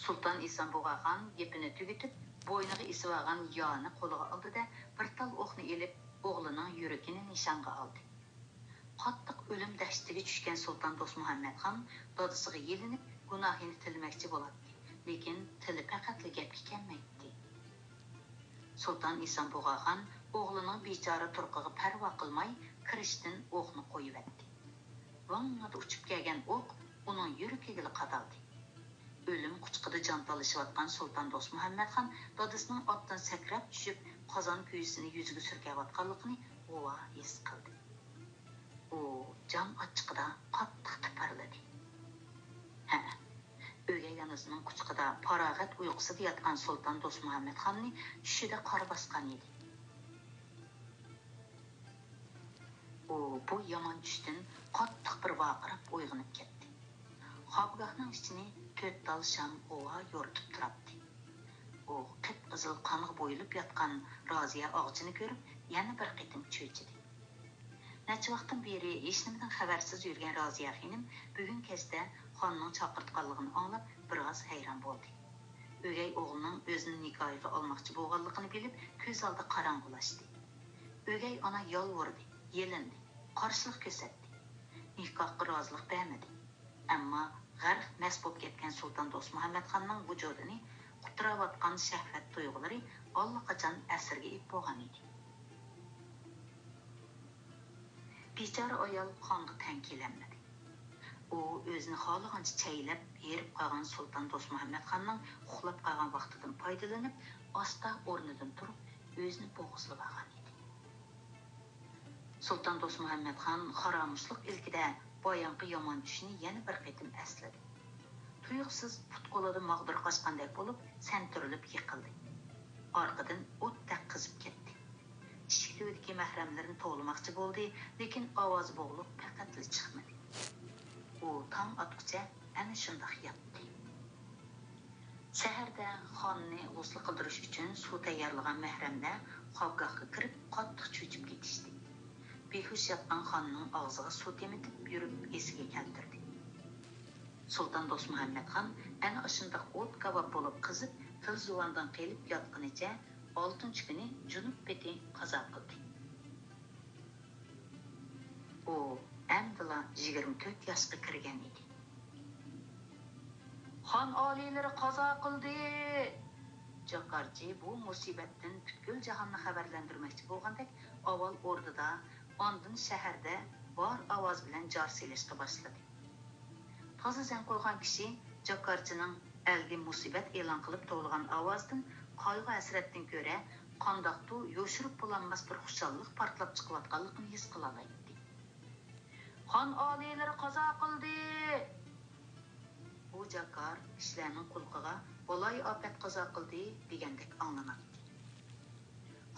سۇلتان ئىسان بۇغاخان گېپىنى تۈگىتىپ، بوينىغا ئېسىۋالغان يارنى قولىغا ئالدى-دە، بىر تال ئوقنى ئېلىپ، ئوغلىنىڭ يۈرىكىنى نىشانغا ئالدى. قاتتىق ئۆلۈم دەھشىتىگە چۈشكەن سۇلتان دوستمۇھەممەتخان دادىسىغا يېلىنىپ، گۇناھىنى تىلىمەكچى بولاتتى، لېكىن تىلى پەقەتلا گەپكە كەلمەيتتى. سۇلتان ئىسان بۇغاخان ئوغلىنىڭ بىچارە تۇرقىغا پەرۋا قىلماي، كىرىشتىن ئوقنى قويۇۋەتتى. ۋاڭڭىدە ئۇچۇپ كەلگەن ئوق ئۇنىڭ يۈرىكىگىلا قادالدى. ئۆلۈم قۇچىقىدا جان تالىشىۋاتقان سۇلتان دوستمۇھەممەتخان دادىسىنىڭ ئاتتىن سەكرەپ چۈشۈپ، قازان كۈيىسىنى يۈزىگە سۈركەۋاتقانلىقىنى غۇۋا ھېس قىلدى. ئۇ جان ئاچچىقىدا قاتتىق تىپىرلىدى. ھە، ئۆگەي ئانىسىنىڭ قۇچىقىدا پاراغەت ئۇيقۇسىدا ياتقان سۇلتان دوستمۇھەممەتخاننى چۈشىدە قارا باسقان ئىدى. ئۇ بۇ يامان چۈشتىن قاتتىق بىر ۋارقىراپ ئويغىنىپ كەتتى. خابگاھنىڭ ئىچىنى تۆت تال شام غۇۋا يورۇتۇپ تۇراتتى. ئۇ قىپقىزىل قانغا بويىلىپ ياتقان رازىيە ئاغىچىنى كۆرۈپ، يەنە بىر قېتىم چۆچۈدى. نەچچە ۋاقىتتىن بېرى ھېچنېمىدىن خەۋەرسىز يۈرگەن رازىيە خېنىم بۈگۈن كەچتە خاننىڭ چاقىرتقانلىقىنى ئاڭلاپ، بىر ئاز ھەيران بولدى. ئۆگەي ئوغلىنىڭ ئۆزىنى نىكاھىغا ئالماقچى بولغانلىقىنى بىلىپ، كۆز ئالدى قاراڭغۇلاشتى. ئۆگەي ئانا يالۋۇردى، يېلىندى، قارشىلىق كۆرسەتتى. نىكاھقا رازىلىق بەرمىدى. ئەمما غەرق مەست بولۇپ كەتكەن سۇلتان دوستمۇھەممەتخاننىڭ ۋۇجۇدىنى قۇتراۋاتقان شەھۋەت تۇيغۇلىرى ئاللىقاچان ئەسىرگە ئېلىپ بولغان ئىدى. بىچارە ئايال خانغا تەڭ كېلەلمىدى. ئۇ ئۆزىنى خالىغانچە چەيلەپ، ھېرىپ قالغان سۇلتان دوستمۇھەممەتخاننىڭ ئۇخلاپ قالغان ۋاقتىدىن پايدىلىنىپ، ئاستا ئورنىدىن تۇرۇپ، ئۆزىنى بوغۇزلىۋالغان ئىدى. سۇلتان دوستمۇھەممەتخان خارامۇشلۇق ئىلكىدە بايامقى يامان چۈشىنى يەنە بىر قېتىم ئەسلىدى. تۇيۇقسىز پۇت-قولىدا ماغدۇر قاچقاندەك بولۇپ، سەنتۈرۈلۈپ يىقىلدى. ئارقىدىن ئوتتەك قىزىپ كەتتى. ئىشىك تۈۋىدىكى مەھرەملىرىنى توۋلىماقچى بولدى، لېكىن ئاۋازى بوغۇلۇپ، پەقەتلا چىقمىدى. ئۇ تاڭ ئاتقۇچە ئەنە شۇنداق ياتتى. سەھەردە خاننى غۇسلى قىلدۇرۇش ئۈچۈن سۇ تەييارلىغان مەھرەملەر خابگاھقا كىرىپ، قاتتىق چۆچۈپ كېتىشتى. بىھوش ياتقان خاننىڭ ئاغزىغا سۇ تېمىتىپ يۈرۈپ ئېسىگە كەلتۈردى. سۇلتان دوستمۇھەممەتخان ئەنە ئاشۇنداق ئوت كاۋاپ بولۇپ قىزىپ، تىل-زۇۋاندىن قېلىپ ياتقىنىچە ئالتىنچى كۈنى جۇنۇپ پېتى قازا قىلدى. ئۇ ئەمدىلا يىگىرمە تۆت ياشقا كىرگەن ئىدى. خان ئالىيلىرى قازا قىلدى! جاكارچى بۇ مۇسىبەتتىن پۈتكۈل جاھاننى خەۋەرلەندۈرمەكچى بولغاندەك، ئاۋۋال ئوردىدا، ئاندىن شەھەردە بار ئاۋاز بىلەن جار سېلىشقا باشلىدى. تازا زەن قويغان كىشى جاكارچىنىڭ ئەلگە مۇسىبەت ئېلان قىلىپ توۋلىغان ئاۋازىدىن قايغۇ-ھەسرەتتىن كۆرە قانداقتۇ يوشۇرۇپ بولالماس بىر خۇشاللىق پارتلاپ چىقىۋاتقانلىقىنى ھېس قىلالايتتى. خان ئالىيلىرى قازا قىلدى! بۇ جاكار كىشىلەرنىڭ قۇلىقىغا بالايىئاپەت قازا قىلدى دېگەندەك ئاڭلىناتتى.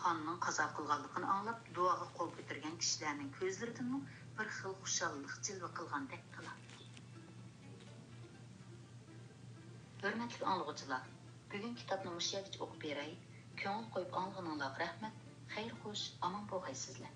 خاننىڭ قازا قىلغانلىقىنى ئاڭلاپ، دۇئاغا قول كۆتۈرگەن كىشىلەرنىڭ كۆزلىرىدىنمۇ بىر خىل خۇشاللىق جىلۋە قىلغاندەك قىلاتتى. ھۆرمەتلىك ئاڭلىغۇچىلار، بۈگۈنكى كىتابنى مۇشۇ يەرگىچە ئوقۇپ بېرەي. كۆڭۈل قويۇپ ئاڭلىغىنىڭلارغا رەھمەت. خەير خوش، ئامان بولغايسىزلەر.